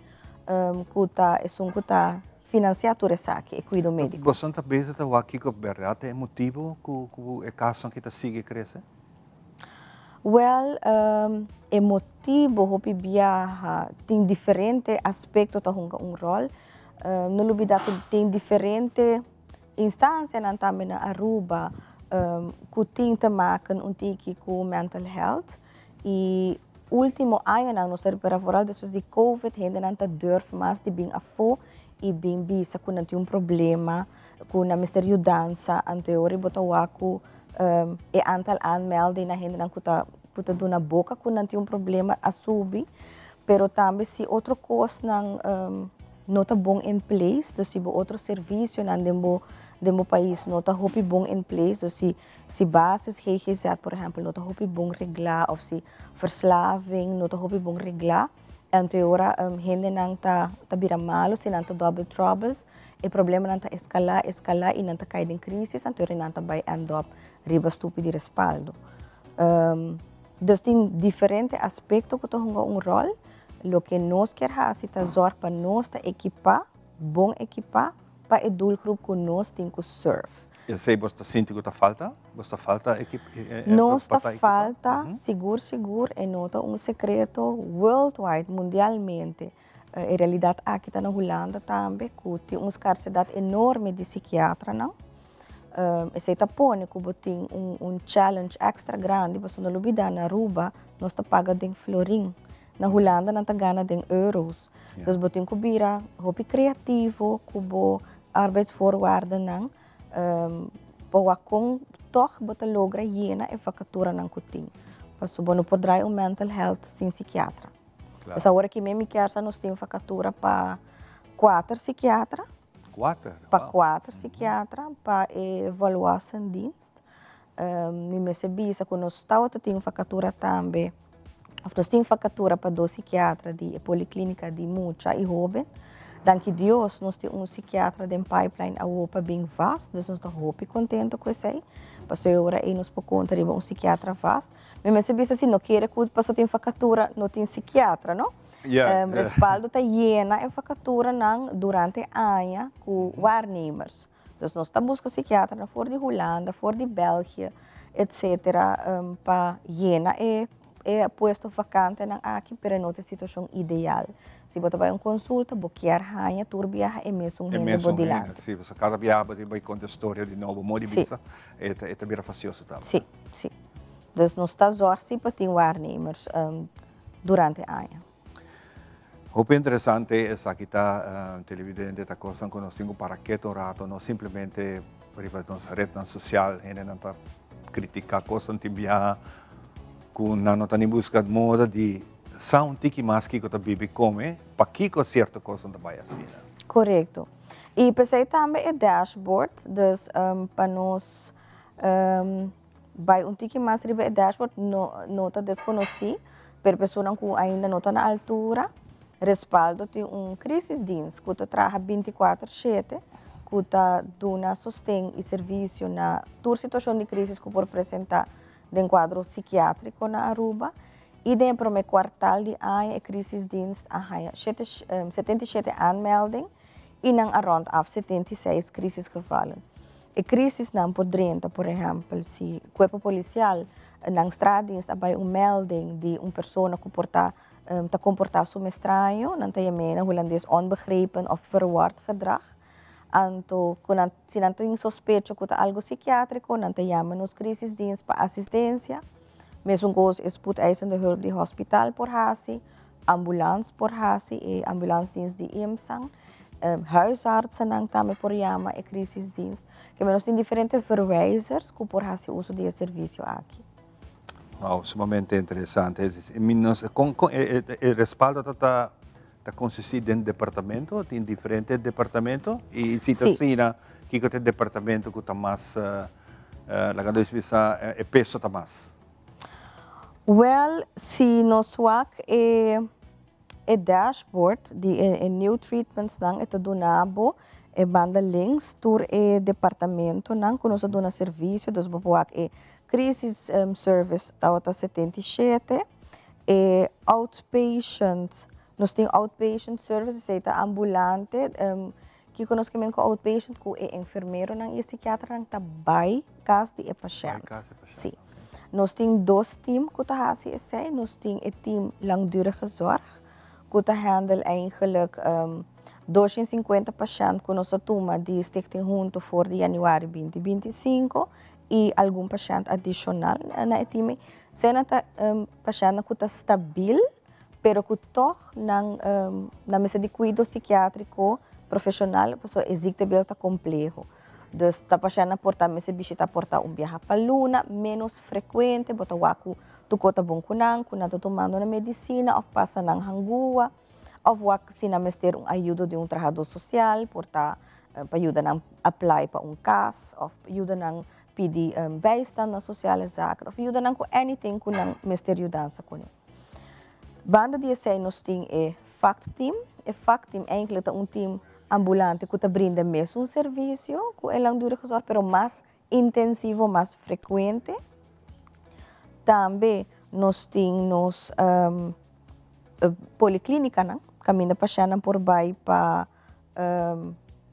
ku ta esun ku ta finansiá tur esaki, e kuido médiko. Boso ta bezig ta wak kiko bèrdat ta e motibu ku e kasonan aki ta sigui krese? Wèl, e motibu hopi biaha tin diferente aspekto ta hunga un ròl. No lubidá ku tin diferente Instancianan tambe na Aruba cu tin te maken un tiki cu mental health y ultimo añanan nos a ripara vooral despues di covid hendenan ta durf mas di bin afo y bin bisa cu nan tin un problema cu nan mester yudansa anto e ora bo ta wak cu e aantal aanmelding na hendenan cu ta cu ta duna boca cu nan tin un problema a subi pero tambe si otro cosnan no ta bon in place, dus si bo otro servicionan den bo den bo pais no ta hopi bon in place, dus si si basis GGZ por ehempel no ta hopi bon reglá of si verslaving no ta hopi bon reglá, anto e ora hendenan ta ta bira malo si nan ta double troubles, e problemanan ta escalá escalá y nan ta cay den crisis anto e ora nan ta bay end up riba stupi di respaldo. Dus tin diferente aspecto cu ta hunga un rol. Loke nos kier hasi ta zorg pa nos ta ekipá, bon ekipá, pa e doelgroep ku nos tin ku serve. Esei bos ta sinti ku ta falta? Bos ta falta ekip Nos ta falta, sigur sigur, e no ta un sekreto, worldwide, mundialmente, e realidat aki ta na Hulanda tambe, ku tin un skarsedat enorme di sikiatranan. Esey ta pone cu bo tin un challenge extra grandi pasobra no lubida na Aruba nos ta paga den florin. Na Hulanda nan ta gana den euro's. Dus bo tin cu bira hopi creativo cu bo arbeidsvoorwaardennan pa wak con toch bo ta logra yena e vacaturanan cu tin. Pasobra bo no por draai un mental health sin psikiatra. Dus awor aki mi kier sa nos tin vacatura pa cuater psikiatra. Cuater? Pa cuater psikiatra pa e volwassendienst. Mi mester bisa cu nos tawata tin vacatura tambe, of nos tin vacatura pa dos psikiatra di e policlinica di mucha y hoben. Danki Dios nos tin un psikiatra den pipeline awo pa bin vast, dus nos ta hopi contento cu esey, pasobra e ora ey nos por conta riba un psikiatra vast. Mi mester bisa si no kere cu pasobra tin vacatura no tin psikiatra, no? Respaldo ta yena e vacaturanan durante aña cu waarnemers. Dus nos ta busca psikiaternan for di Hulanda, for di België, etcetera, pa yena e e puesto vacantenan aki, pero no ta e situacion ideal. Si bo ta bai un consulta, bo kier haña tur biaha e mesun E hende bo mesun hende, dilanti. si, pasobra cada biaha bo tin bai conta e storia di nobo, modo di bisa, e ta e ta bira fastioso tambe. Si, si. Dus nos ta zorg si pa tin waarnemers durante aña. Hopi interesante esaki ta, televidente, ta cosnan cu nos tin cu para keto un rato, no simplemente riba nos rednan social hendenan ta critica cosnan tin biaha cu nan no ta ni busca moda di sa un tiki mas kico ta bibi come, pakico cierto cosnan ta bay asina. Corecto. Y pesey tambe e dashboard, dus pa nos Bai un tiki mas riba e dashboard no no ta deskonosí, pero personanan ku ainda no ta na altura, Respaldo tin un crisisdienst ku ta traha 24 shete ku ta duna sosten i servisio na tur situashon di crisis ku por presentá den kuadro sikiátriko na Aruba. I den e promé kuartal di aña e crisisdienst a haña shete 77 aanmelding i nan a rònt af 76 crisisgevallen. E crisisnan por drenta, por ehempel, si cuerpo policial nan straatdienst a bay un melding di un persona cu por ta ta comporta su mes straño, nan ta yam'e na hulandes onbegrepen of verward gedrag. Anto cu nan si nan tin sospecho cu ta algo psikiatrico, nan ta yama nos crisisdienst pa asistencia. Mesun cos e spoedeisende hulp di hospital por haci. Ambulans por hasi e ambulansdienst di IMSAN. Huisartsennan tambe por yama e crisisdienst. Ke nos tin diferente verwijzers ku por hasi uso di e servisio aki. Wow, sumamente interesante. Mi no sa kon kon e e respaldo ta ta ta konsistí den departamento? Tin diferente departamento? I si ta Sí. asina, kiko ta e departamento ku ta mas laga nos bisa e peso ta mas? Wel, si nos wak e e dashboard di e e new treatmentsnan e ta duna bo e banda links tur e departamentonan ku nos ta duna servisio, dus bo por wak e crisis service tabata 77, e outpatient, nos tin outpatient service esei ta ambulante, Kiko nos ke men ku outpatient? Ku e enfermeronan i e sikiatranan ta bai kas di e pashènt. Bai kas di e pashènt, Sí. oké. Nos tin dos team ku ta hasi esei. Nos tin e team langdurige zorg, ku ta handle eigenlijk 250 pashènt ku nos a tuma di Stichting Hunto for di yanüari 2025 i algun pashènt adishonal na e team ei. Eseinan ta pashèntnan ku ta stabil. pero ku tòg nan nan mester di kuido sikiátriko profeshonal pasobra e ziektebeeld ta kompleho. Dus ta pashèntnan por ta mester bishita por ta un biaha pa luna, ménos frekuente, bo ta wak ku tur kos ta bon ku nan, ku nan ta tumando nan medisina òf pasa nan hangua òf wak si nan mester un ayudo di un trahadó sosial por ta pa yuda nan apply pa un kas òf yuda nan pidi bijstand na sociale zaken òf yuda nan ku anything ku nan mester yudansa kuné. Banda di esei nos tin e vakteam. E vakteam eigenlijk ta un team ambulante ku ta brinda mesun servisio ku e langdurige zorg, pero mas intensivo, mas frekuente. Tambe nos tin nos poliklinikanan kaminda pashèntnan por bai pa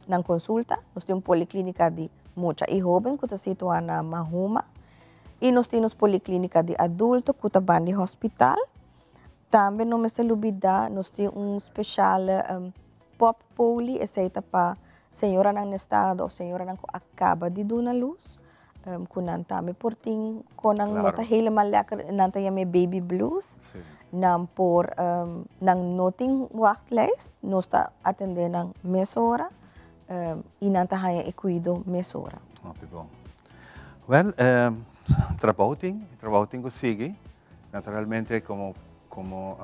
nan konsulta. Nos tin un poliklinika di mucha i hóben ku ta situá na Mahuma i nos tin nos poliklinika di adulto ku ta ban di hospital. Tambe no mester lubidá nos tin un speshal pòp poli, esei ta pa señoranan na estado of señoranan ku a kaba di duna lus, ku nan tambe por tin kon nan no ta helemaal lekker, nan ta yam'é baby blues. Nan por, nan no tin wachtlijst, nos ta atendé nan mesora i nan ta haña e kuido mesora. Hopi bon. Wèl, trabou tin, trabou tin ku sigui. Naturalmente komo komo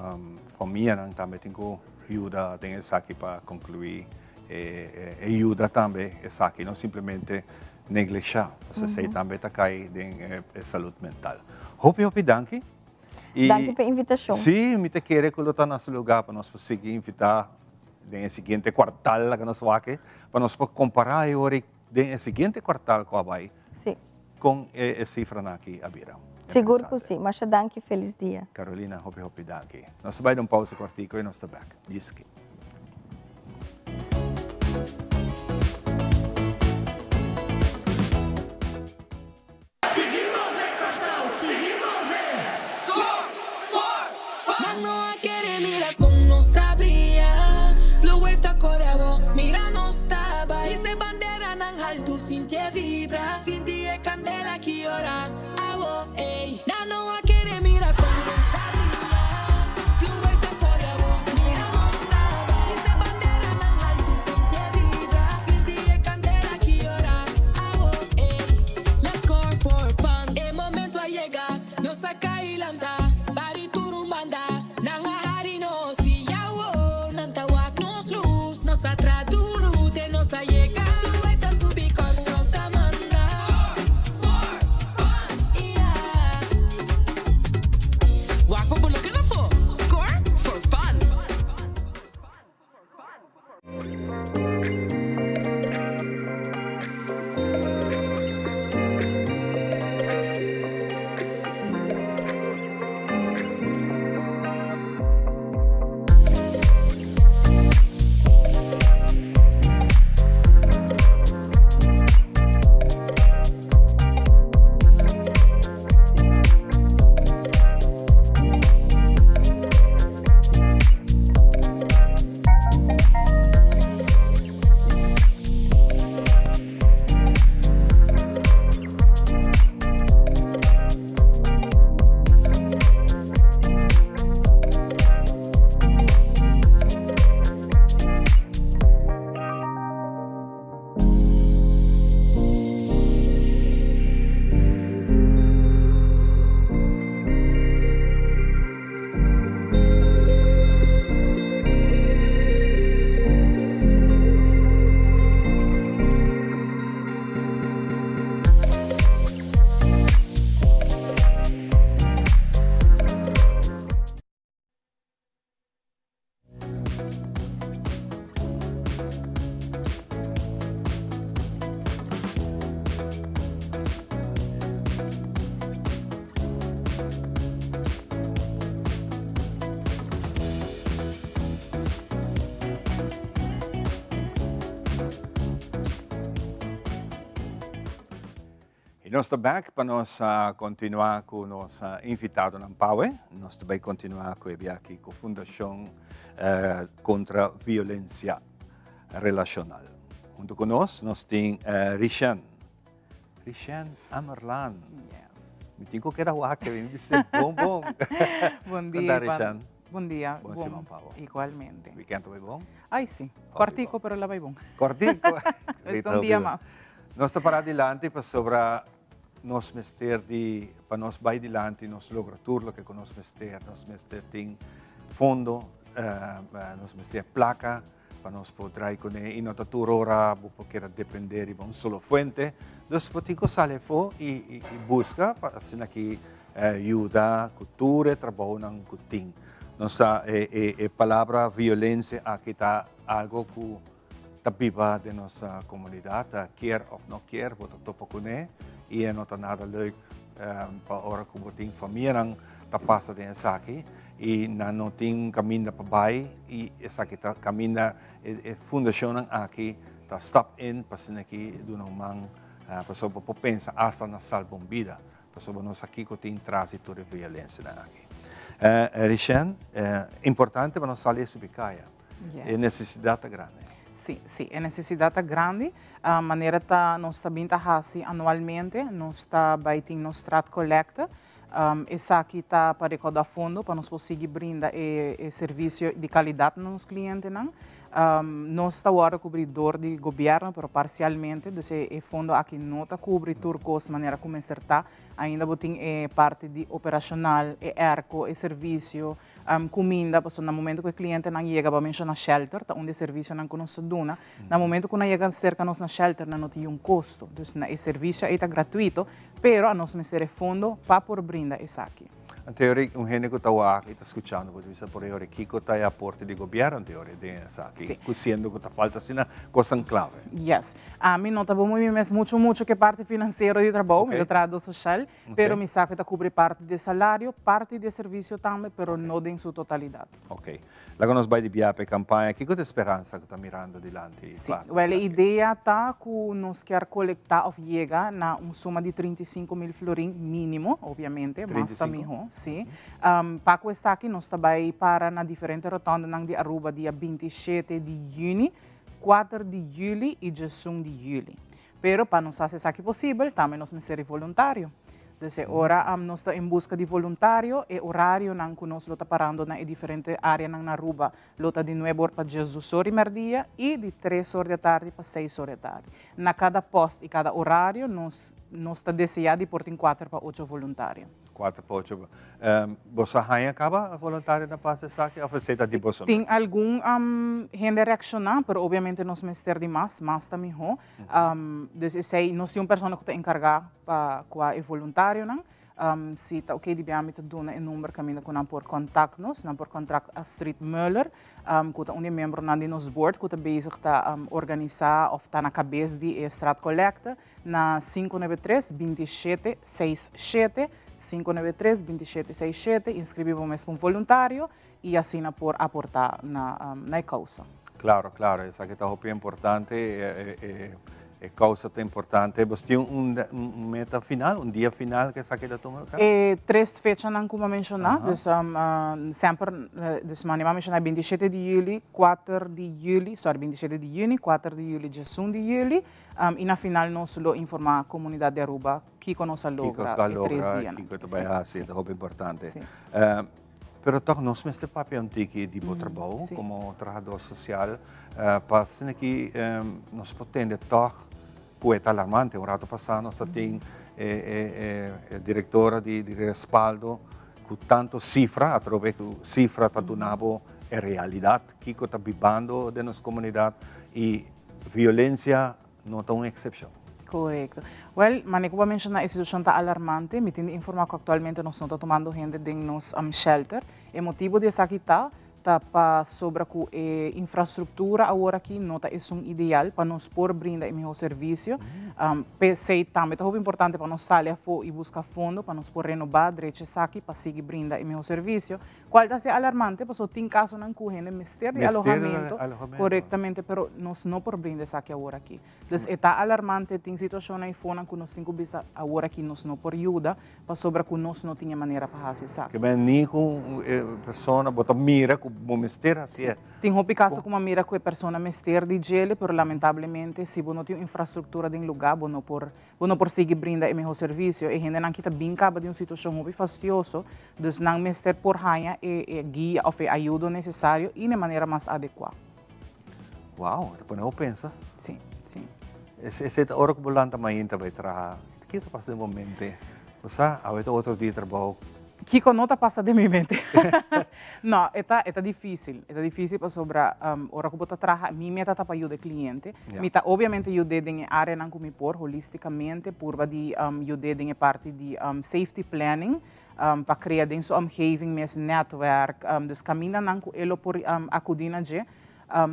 famianan tambe tin ku yuda den esaki pa konkluí e yuda tambe esaki, no simplemente neglishá, pasobra esei tambe ta kai den e salud mental. Hopi hopi danki. Danki pa e invitashon. Sí, mi ta kere ku lo ta na su lugá pa nos por sigui invitá den e siguiente kuartal laga nos wak pa nos por kompará e ora den e siguiente kuartal ku a bai. Kon e sifranan aki a bira? Sigur ku si. Masha danki. Felis dia. Carolina, hopi hopi danki. Nos ta bai den un pausa kortiko i nos ta bek. Djis aki. Sigui move Kòrsou, sigui move! Score for fun! Nan no a kere mira kon nos ta bria. Blue wave ta kore abo, mira nos ta bai. Hisa e banderanan haltu, sinti e vibra. Sinti e kandela ki ora abo, ey. Nan no a kere mira kon nos ta bria. Blue wave ta kore abo, mira nos ta bai. Hisa e banderanan haltu, sinti e vibra. Sinti e kandela ki ora abo, ey. Let's score for fun. E momento a yega, nos a kai lanta. Bari tur un banda, nan a hari nos. I awo, nan ta wak nos lus. Nos a tra duru te nos a yega. Blue ta subi, Kòrsou ta manda. Score for fun, yeah. Wak pa bo loke ta fo. Score for fun. Y nos ta back pa nos continua cu nos invitadonan pawe. Nos ta bay continua cu e biaha cu Fundacion Contra Violencia Relacional. Hunto cu nos, nos tin Rishen. Rishen Amerlaan. Yes. Mi tin cu keda wak, mi bisa bon bon. Bon dia, Ivan. Bon dia. Bon siman pa bo. Igualmente. Weekend ta bay bon? Ay, si. Cortico, pero la bay bon. Cortico. Es un dia mas. Nos ta para dilanti pasobra nos mester di, pa nos bay dilanti nos logra tur loke cu nos mester. Nos mester tin fondo, nos mester placa pa nos por draai cune y no ta tur ora bo por keda depende riba un solo fuente. Dus bo tin cu sali afo y busca pa asina ki yuda cu tur e trabounan cu tin. Nos sa e palabra violencia aki ta algo cu ta biba den nos comunidad, kier of no kier bo ta topa cune y e no ta nada leuk pa ora cu bo tin famianan ta pasa den esaki y nan no tin caminda pa bay y esaki ta caminda e fundacionnan aki ta stap in pa asina aki duna un man pasobra bo por pensa hasta na salba un bida pasobra nos sa kico tin tras di tur e violencianan aki. Richenne, importante pa nos sali e subi caya. E necesidad ta grandi. Si, si, e necesidad ta grandi. Manera ta nos ta bin ta haci anualmente, nos ta bay tin nos straatcollecte. Esaki ta pa recauda fondo pa nos por sigui brinda e servicio di calidad na nos clientenan. Nos ta wordo cubri door di gobierno, pero parcialmente, dus e fondo aki no ta cubri tur cos manera cu mester ta. Ainda bo tin e parti di operacional, e airco, e servicio, cuminda, pasobra na momento cu e clientenan yega, bo a menciona shelter, ta un di e servicionan cu nos ta duna. Na momento cu nan yega cerca nos na shelter, nan no tin un costo. Dus na e servicio ey ta gratuito, pero anos mester e fondo pa por brinda esaki. Anto ora un hende cu ta wak y ta scuchando por bisa por ora kico ta e aporte di gobierno anto ora den esaki, cu siendo cu ta falta asina cosnan clave. Yes. Ami no ta bo muy mi mes mucho mucho cu e parti financiero di trabou, mi ta trahador social, pero mi sa cu ta cubri parti di e salario, parti di e servicio tambe, pero no den su totalidad. Ok. Laga nos bai di bia pa e campaña. Kico ta e speransa cu ta mirando dilanti Sí, pa wel e esaki? idea ta cu nos kier colecta of yega na un suma di 35.000 florin minimo, obviamente, mas ta 35? miho, sí. Pa cu esaki nos ta bai para na diferente rotondanan di Aruba dia 27 di juni, 4 di juli y 11 di juli. Pero pa nos haci esaki posibel, tambe nos mester di voluntario. Dus e ora nos ta en busca di voluntario, e horarionan cu nos lo ta parando na e diferente areanan na Aruba lo ta di nuebe or pa diesdos or di merdia y di tres or di atardi pa seis or di atardi. Na cada post y cada horario nos nos ta desea di por tin cuater pa ocho voluntario. Cuater pa ocho. Boso a haña caba voluntario na pas esaki of esey ta di boso mes? Tin algun hende a reacciona, pero obviamente nos mester di mas, mas ta miho. Dus esey nos tin un persona cu ta encarga pa cua e voluntarionan. Si ta ok di bia mi ta duna e number caminda cu nan por contact nos. Nan por contact Astrid Muller cu ta un di e miembronan di nos board cu ta bezig ta organisa of ta na cabes di e straatcollecte na 593 2767, 593 2767. Inscribi bo mes pa un voluntario y asina por aporta na na e causa. Claro, claro, esaki ta hopi importante, e causa ta importante. Bos tin un un meta final, un dia final cu esaki ta tuma lugar? E tres fechanan cu bo a menciona, dus semper, dus mane bo a menciona 27 di juli, 4 di juli, sorry, 27 di juni, 4 di juli, 11 di juli, y na final nos lo informa comunidad di Aruba kico nos a logra Kico a e tres logra, dianan. kico ta bay haci, ta hopi importante. Pero tòg nos mester papia un tiki di bo trabou komo trahadó sosial pa asina ki nos por tende tòg ku e ta alarmante. Un rato pasá nos ta tin e direktora di Respaldo ku tantu sifra, atrobe ku sifra ta duna bo e realidat kiko ta bibando den nos komunidat i violensia no ta un eksepshon. Korekto. Wèl, manera ku bo a menshoná e situashon ta alarmante. Mi tin di informá ku aktualmente nos no ta tumando hende den nos shelter. E motibu di esaki ta, ta pasobra ku e infrastruktura awor aki no ta esun ideal pa nos por brinda e mihó servisio. P'esei tambe ta hopi importante pa nos sali afó i buska fondo pa nos por renobá drecha esaki pa sigui brinda e mihó servisio. Cual ta ser alarmante pasobra tin casonan cu hende mester di alojamento corectamente pero nos no por brinda esaki awor aki. Dus e ta alarmante, tin situacionnan y fonan cu nos tin cu bisa awor aki nos no por yuda pasobra cu nos no tin e manera pa haci esaki. Ke men ni cu un persona bo ta mira cu bo mester haci e. Tin hopi caso cu bo a mira cu e persona mester di djele pero lamentablemente si bo no tin un infrastructura den lugar bo no por Bo no por sigui brinda e mihó servisio. E hendenan ki ta bin kaba di un situashon hopi fastioso, dus nan mester por haña e e guia òf e ayudo nesesario i na e manera mas adekuá. Wow, ta pone bo pensa. Sí, sí. Esei ta ora ku bo lanta mainta bai traha. Kiko ta pasa den bo mente? Bo sa, awe ta otro dia di trabou. Kiko no ta pasa den mi mente? No, e ta e ta difícil. E ta difícil pasobra ora ku bo ta traha, mi meta ta pa yuda e kliente. Mi ta obviamente yud'é den e áreanan ku mi por, holísticamente, purba di yud'é den e parti di safety planning, pa krea den su omgeving mes nètwèrk, dus kamindanan ku e lo por akudí na dje,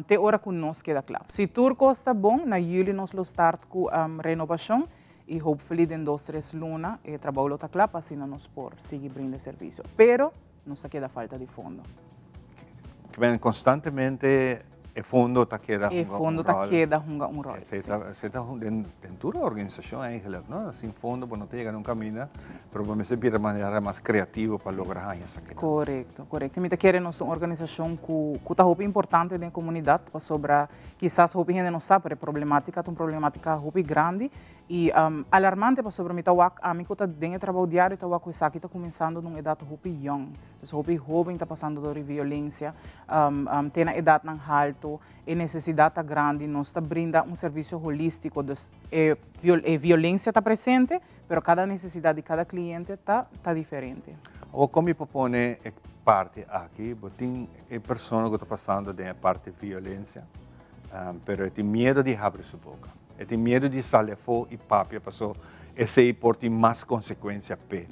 te ora ku nos keda kla. Si tur kos ta bon, na yüli nos lo start ku renobashon Y hopefully den dos tres luna e trabou lo ta cla pa asina nos por sigui brinda e servicio. Pero nos ta keda falta di fondo. Kiben constantemente E fondo ta keda hunga un ròl. E fondo ta keda hunga un ròl, si. Esei ta den tur organisashon eigenlijk, no? Sin fondo bo no ta yega na un kaminda, pero bo mester bira manera mas kreativo pa logra haña esaki. Korekto, korekto. Mi ta kere nos ta un organisashon ku ku ta hopi importante den e komunidat pasobra kisas hopi hende no sa pero e problematika ta un problematika hopi grandi I alarmante pasobra mi ta wak ami ku ta den e trabou diario ta wak ku esaki ta kuminsando na un edat hopi yòn. Dus hopi hóben ta pasando dor di violensia te na edatnan haltu. E nesesidat ta grandi. Nos ta brinda un servisio holístiko. Dus e e violensia ta presente, pero kada nesesidat di kada kliente ta ta diferente. Awor kon mi por pone e parti aki? Bo tin e persona ku ta pasando den e parti violensia, pero e tin miedu di habri su boka. E tin miedu di sali afó i papia paso esei por tin mas konsekuensia p'e.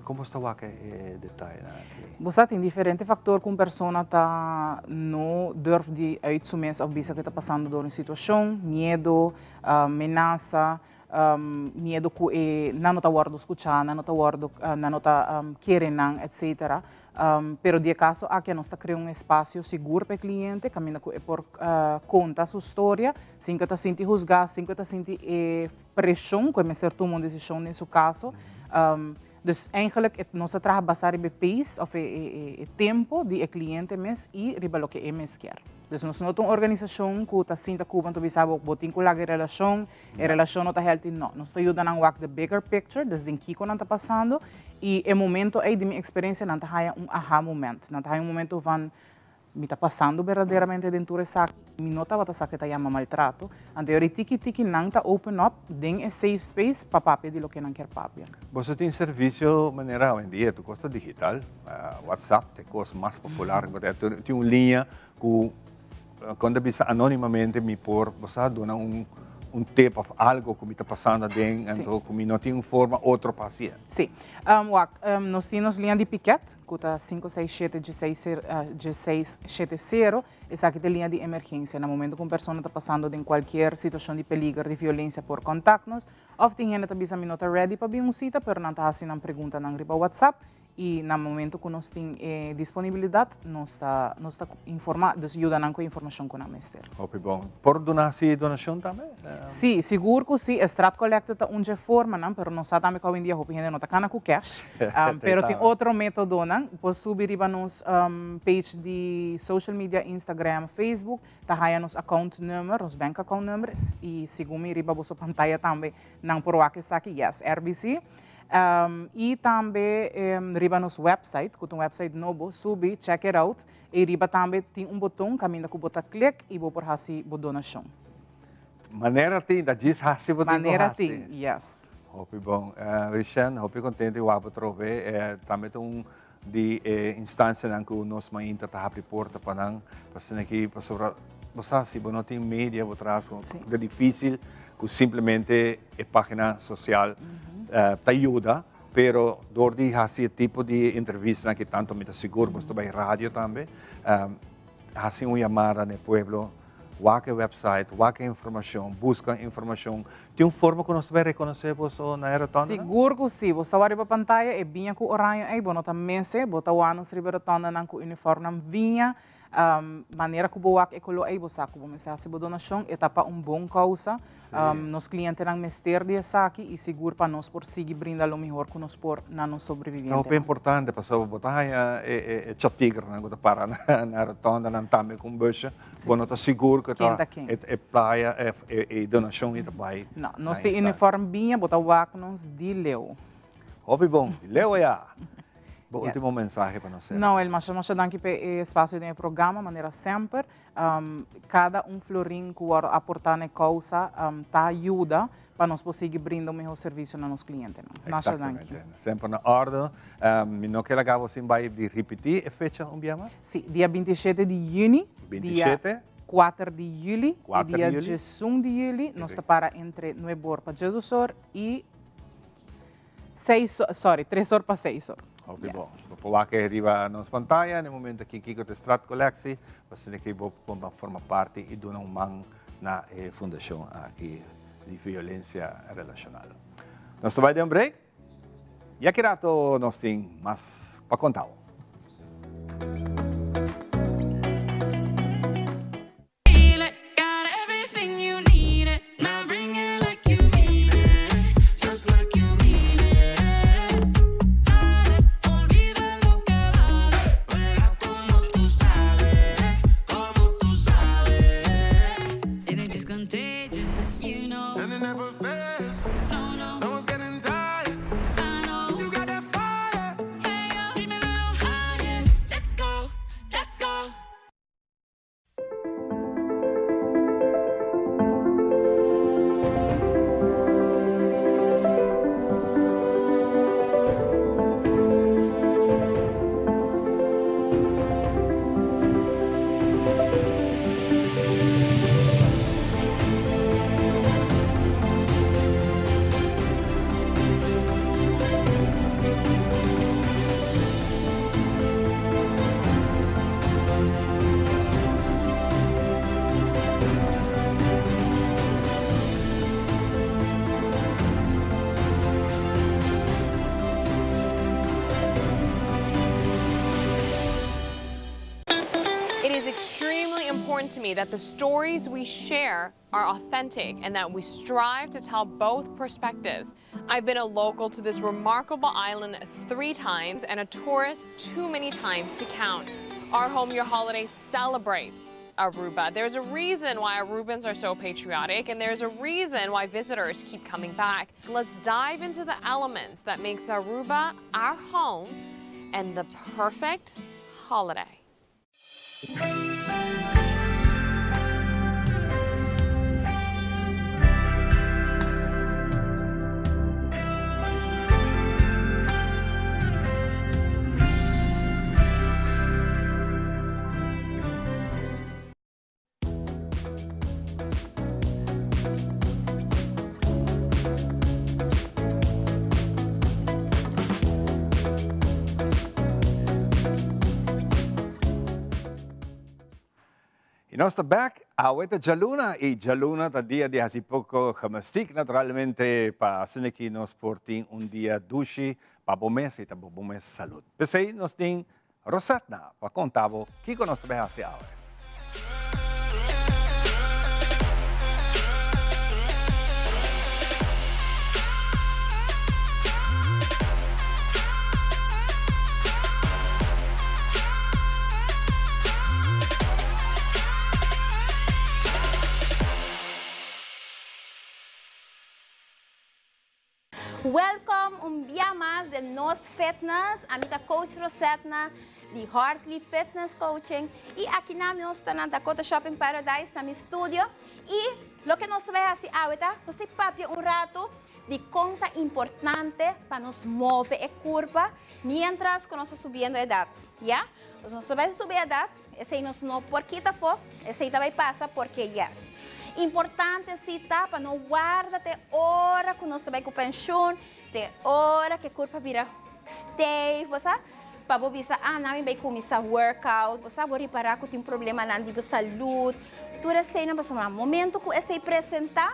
Kon bos ta wak e detayenan aki? Bo sa tin diferente faktor ku un persona ta no durf di uit su mes òf bisa ku e ta pasando dor un situashon, miedu, menasa, miedu ku e nan no ta wòrdu skuchá, nan no ta wòrdu, nan no ta kere nan, etsetera. Pero di e kaso aki nos ta krea un espasio sigur pa e kliente kaminda ku e por konta su storia sin ku e ta sinti husgá, sin ku e ta sinti e preshon ku e mester tuma un desishon den su kaso. Dus eigenlijk nos ta traha basá riba e pace òf e tempo di e kliente mes i riba loke e mes kier. Dus nos no ta un organisashon ku ta sinta ku bo anto bisa bo, bo tin ku laga e relashon, E relashon no ta healthy no. Nos ta yuda nan wak the bigger picture, dus den kiko nan ta pasando y e momento ey di mi experiencia nan ta haya un aha moment. Nan ta haya un momento van mi ta pasando berdaderamente den tur esaki, mi no tabata sa ke ta yama maltrato. Anto yori tiki tiki nan ta open up den e safe space pa papia di loke nan kier papia. Boso tin servicio manera awendia tur cos ta digital, WhatsApp ta e cos mas popular, tin un liña cu Kon ta bisa anonimamente mi por bo sa duna un un tip of algo ku mi ta pasando aden anto ku mi no tin un forma otro pa hasié. Sí. Wak, nos tin nos liña di piket ku ta sinku seis shete dieseis dieseis shete sero. Esaki ta e liña di emergensia. Na momento ku un persona ta pasando den kualkier situashon di peliger di violensia por kontak nos. Òf tin hende ta bisa mi no ta ready pa bin un sita pero nan ta hasi nan preguntanan riba WhatsApp Y na momento cu nos tin e disponibilidad, nos ta, nos ta informa, dus yuda nan cu e informacion cu nan mester. Hopi bon. Por duna haci donacion tambe? Sí, sigur cu sí. E straat collecte ta un dje formanan, pero nos sa tambe cu awendia hopi hende no ta cana cu cash. Pero tin otro metodonan. Por subi riba nos page di social media, Instagram, Facebook, ta haya nos account number, nos bank account number, y segun mi riba boso pantaya tambe nan por wak esaki, yes, RBC. Y tambe riba nos website, cu ta un website nobo, subi, check it out. Y riba tambe tin un boton caminda cu bo ta click y bo por haci bo donacion. Manera tin, ta djis haci bo tin cu haci. Manera tin, yes. Hopi bon. Rishen, hopi contento di wak bo trobe. Tambe ta un di e instancianan cu nos mainta ta habri porta pa nan, pa asina aki, pasobra bo sa si bo no tin media bo tras, ta dificil cu simplemente e pagina social ta yuda, pero door di haci e tipo di entrevistanan aki tanto mi ta sigur bo ta bay radio tambe, Hasi un yamada na e pueblo, wak e website, wak e informacion, busca informacion. Tin un forma cu nos ta bay reconoce boso na e rotondanan? Sigur cu si. Bo sa wak riba pantaya e biña cu oraño ey, bo no ta mese, bo ta wak nos riba e rotondanan cu uniformnan biña. Manera cu bo wak e color ey, bo sa cu bo mester haci bo donacion. E ta pa un bon causa. Nos clientenan mester di esaki y sigur pa nos por sigui brinda lo mihor cu nos por na nos sobrevivientenan. Ta hopi importante pasobra bo ta haña e chatigernan cu ta para na rotondanan tambe cu un busje. Bo no ta sigur cu ta e playa e donacion y ta bay. No, nos tin uniform biña, bo ta wak nos di leu. Hopi bon, di leu aya. Bo ultimo mensahe pa nos sera. Noel, masha masha danki pa e espacio den e programa, manera semper. Kada un florin ku wòrdu aportá na e kousa ta yuda pa nos por sigui brinda un mihó servisio na nos klientenan. Masha danki. Exactamente. Semper na òrdu. Mi no ke laga bo sin bai di ripití e fecha un bia mas. Sí, dia 27 di yüni, dia 27. 4 di yüli i 4 dia di yüli. 11 di yüli nos ta para entre nuebe or pa diesdos or i Seis, sorry, tres or pa seis or. Hopi bon. Bo por wak e riba nos pantaya na e momento aki kiko ta e straatcollectie, pa asina ki bo por forma parti i duna un man na e fundashon aki di violencia relacional. Nos ta bai den un break i aki rato nos tin mas pa konta bo. is extremely important to me that the stories we share are authentic and that we strive to tell both perspectives. I've been a local to this remarkable island three times and a tourist too many times to count. Our Home Your Holiday celebrates Aruba. There's a reason why Arubans are so patriotic and there's a reason why visitors keep coming back. Let's dive into the elements that makes Aruba our home and the perfect holiday. Y nos ta bek, awe ta djaluna y djaluna ta dia di haci poco gymnastiek naturalmente pa asina ki nos por tin un dia dushi pa bo mes y ta bo mes salud. P'esey nos tin Rosetna pa konta bo kiko nos ta bai hasi awe. Welcome un bia mas den Nos Fitness. Ami ta Coach Rosetna di Hartley Fitness Coaching y aki na nos ta na Dakota Shopping Paradise na mi studio y loke nos ta bay haci awe ta nos ta papia un rato di con ta importante pa nos move e curpa mientras cu nos ta subiendo edad, ya? Nos nos ta bay subi edad, esey nos no por kita afo, esey ta bay pasa porque yes. Importante si ta pa no warda te ora cu nos ta bay cu pensioen, te ora cu e curpa bira stijf, bo sa, pa bo bisa, ah, nan mi bay cuminsa workout, bo sa, bo ripara cu tin problemanan di bo salud, tur eseynan pasobra na momento cu esey presenta,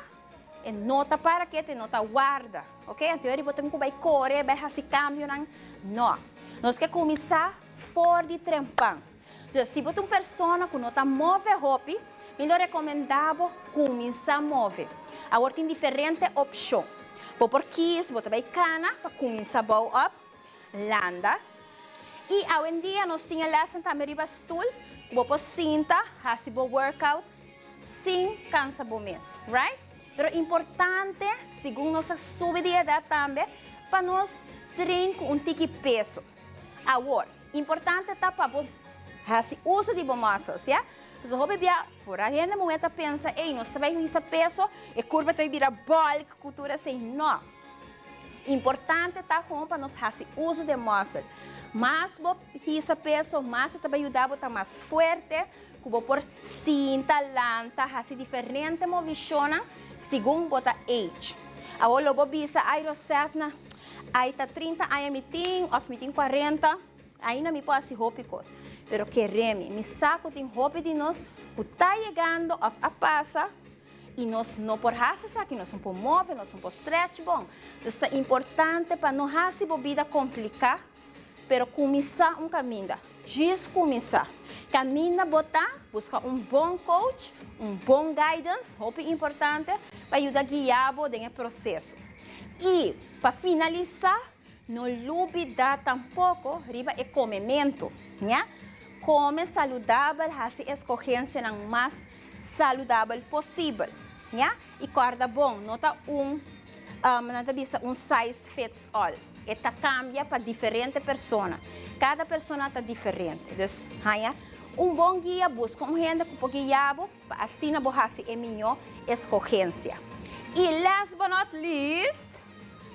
e no ta para ketu, e no ta warda, ok? Anto ora bo tin cu bay core, bay haci cambionan, no. Nos ke cuminsa for di trempan. Dus si bo ta un persona cu no ta move hopi, mi lo recomenda bo cuminsa move. Awor tin diferente opcion. Bo por kies, bo ta bay cana pa cuminsa bou op, landa. Y awendia nos tin e lessen tambe riba stoel cu bo por sinta haci bo workout sin cansa bo mes, right? Pero importante, segun nos a subi di edad tambe, pa nos train cu un tiki peso. Awor, importante ta pa bo haci uso di bo muscles, ya? Pasobra hopi bia, for a hende muher ta pensa, ey, nos ta bay hisa peso, e curpa ta bay bira bulk cu tur esey. No. Importante ta gewoon pa nos haci uso di e muscle. Mas bo hisa peso, mas e ta bay yuda bo ta mas fuerte, cu bo por sinta, lanta, haci diferente movicionnan segun bo ta age. Awor lo bo bisa, ay Rosetna, ay ta trinta aña mi tin of mi tin cuarenta, ainda mi por haci hopi cos. Pero kere mi, mi sa cu tin hopi di nos cu ta yegando of a pasa y nos no por haci esaki, nos no por move, nos no por stretch bon. Dus ta importante pa no haci bo bida complica. Pero kuminsá un kaminda. Djis kuminsá. Kaminda bo ta, buska un bon coach, un bon guidance, hopi importante, pa yuda guia bo den e proseso. I pa finalisá, no lubidá tampoko riba e komementu, ña. Kome saludabel, hasi eskogensianan mas saludabel posibel, ña. I kòrda bon, no ta un, nan ta bisa un size fits all. E ta cambia pa diferente persona. Cada persona ta diferente. Dus haña un bon guia, busca un hende cu por guia bo pa asina bo haci e miño escogencia. Y last but not least,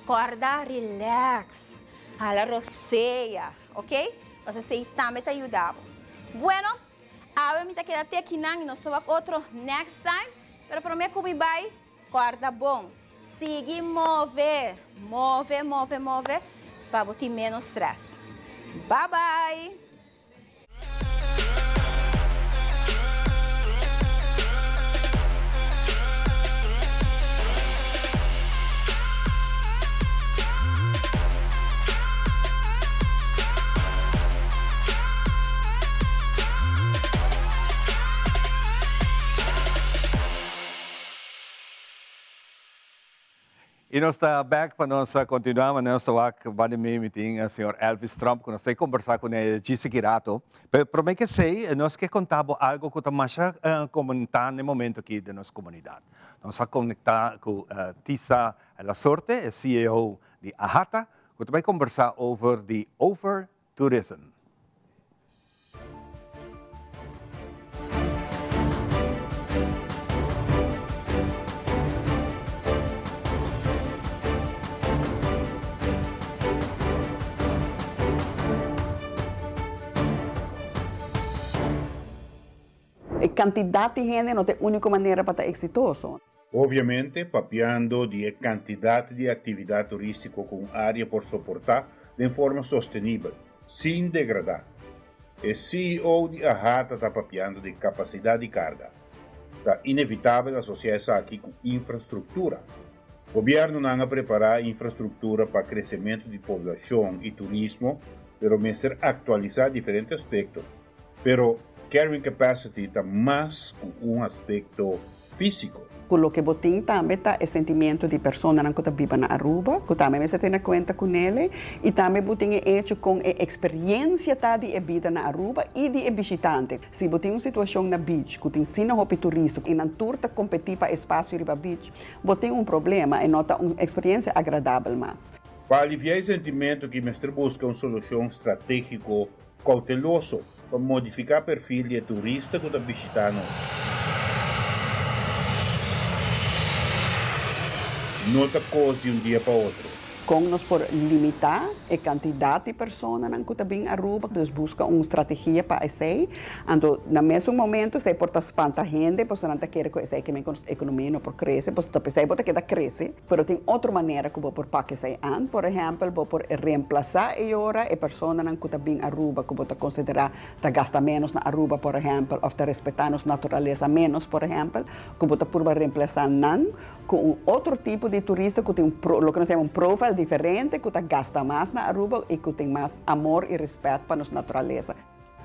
corda relax, hala rosea, ok? Pasobra esey tambe ta yuda bo. Bueno, awe mi ta keda te akinan y nos ta wak otro next time, pero prome cu mi bay, Corda bon, sigui move, move, move, move pa bo tin menos stress. Bye bye! Y nos ta back pa nos continua, ma nos ta wak banda mi, mi tin señor Elvis Tromp cu nos ta conversa cu ne djis aki rato. Pero prome ke esey nos ke conta bo algo cu ta masha comenta na e momento aki den nos comunidad. Nos a conecta cu Tisa Lasorte, e CEO di AHATA, cu ta bay conversa over di over tourism. E kantidat di hende no ta e úniko manera pa ta eksitoso. Obviamente, papiando di e kantidat di aktividat turístiko ku un área por soportá den forma sostenibel, sin degradá. E ceo di AHATA ta papiando di kapasidat di karga. Ta inevitabel asosiá esaki ku infrastruktura. Gobièrnunan a prepará infrastruktura pa kresementu di poblashon i turismo, pero mester aktualisá diferente aspekto. Pero carrying capacity ta mas ku un aspekto físiko. Ku loke bo tin tambe ta e sentimiento di personanan ku ta biba na Aruba, ku tambe mester tene kuenta ku nele, i tambe bo tin e echo kon e eksperiencia ta di e bida na Aruba i di e bishitante. Si bo tin un situashon na beach ku tin sina hopi turista i nan tur ta kompetí pa espasio riba beach, bo tin un problema, e no ta un eksperiencia agradabel mas. Pa aliviá e sentimentu ki mester buska un solushon stratégiko Kouteloso pa modifiká perfil di e turista ku ta bishitá nos. No ta kos di un dia pa otro. Kon nos por limitá e kantidat di personanan ku ta bin Aruba? Dus buska un strategia pa esei. Anto na mesun momento esei por ta spanta hende pasobra nan ta kere ku esei ke men ku nos ekonomia no por krese, pasobra ta p'esei bo ta keda krese. Pero tin otro manera ku bo por pak esei an. Por ehèmpel, bo por reemplasá e ora e personanan ku ta bin Aruba ku bo ta konsiderá ta gasta ménos na Aruba, por ehèmpel, òf ta respetá nos naturalesa ménos, por ehèmpel, ku bo ta purba reemplasá nan ku un otro tipo di turista ku tin un pro, loke nos ta yama un profile diferente, ku ta gasta mas na Aruba i ku tin mas amor i rèspèt pa nos naturalesa.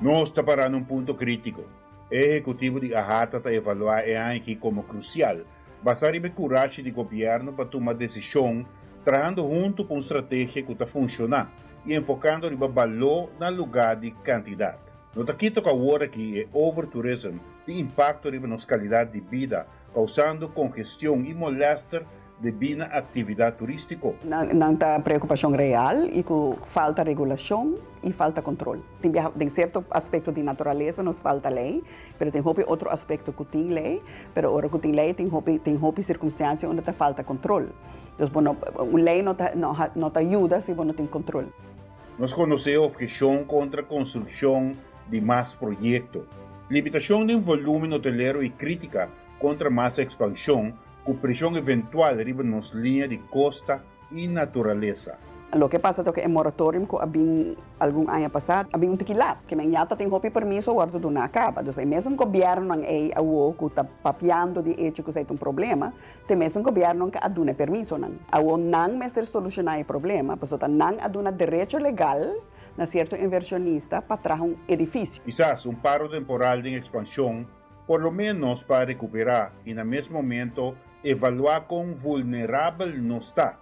Nos ta pará na un punto krítiko. E ehekutivo di AHATA ta evaluá e aña aki komo krusial Basá riba e kurashi di gobièrnu pa tuma desishon trahando huntu pa un strategia ku ta funshoná i enfokando riba baló na lugá di kantidat. No ta kita ku awor aki e overtourism tin impakto riba nos kalidat di bida, kousando kongestion i molèster debí na aktividat turístiko. Nan ta preokupashon real i ku falta regulashon i falta kontrol. Tin biaha den sierto aspekto di naturalesa nos falta lei, Pero tin hopi otro aspecto cu tin ley, pero ora cu tin ley tin hopi tin hopi circumstancia unda ta falta control. Dus bo no un ley no ta no no ta yuda si bo no tin control. Nos konosé obheshon kontra konstrukshon di mas proyekto, limitashon den volúmen hotelero i krítika kontra mas ekspanshon ku preshon eventual riba nos liña di kosta i naturalesa. Loke pasa ta ku e moratorium ku a bin algun aña pasá a bin un tiki lat. Ke men ya ta tin hopi permiso wòrdu duná kaba. Dus e mesun gobièrnunan ei awor ku ta papiando di echo ku esei ta un problema, ta e mesun gobièrnunan ku a duna e permisonan. Awor nan mester solushoná e problema, pasobra ta nan a duna derecho legal na sierto invershonista pa traha un edifisio. Kisas un paro temporal den ekspanshon, por lo ménos pa rekuperá i na mes momento evaluá kon vulnerabel nos ta.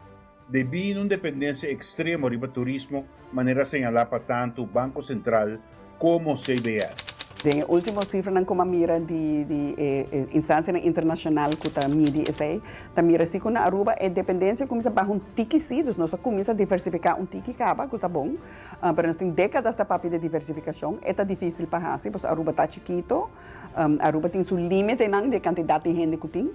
Debí na un dependensia ekstremo riba turismo, manera señalá pa tantu Banko Sentral komo CBS. Den e último sifranan ku m'a mira di di e instansianan internashonal ku ta midi esei, ta mira si ku na Aruba e dependensia kuminsá baha un tiki sí, dus nos a kuminsá diversifiká un tiki kaba, ku ta bon, pero nos tin dékadas ta papia di diversifikashon, e ta difísil pa hasi pasobra Aruba ta chikito, Aruba tin su límitenan di e kantidat di hende ku tin.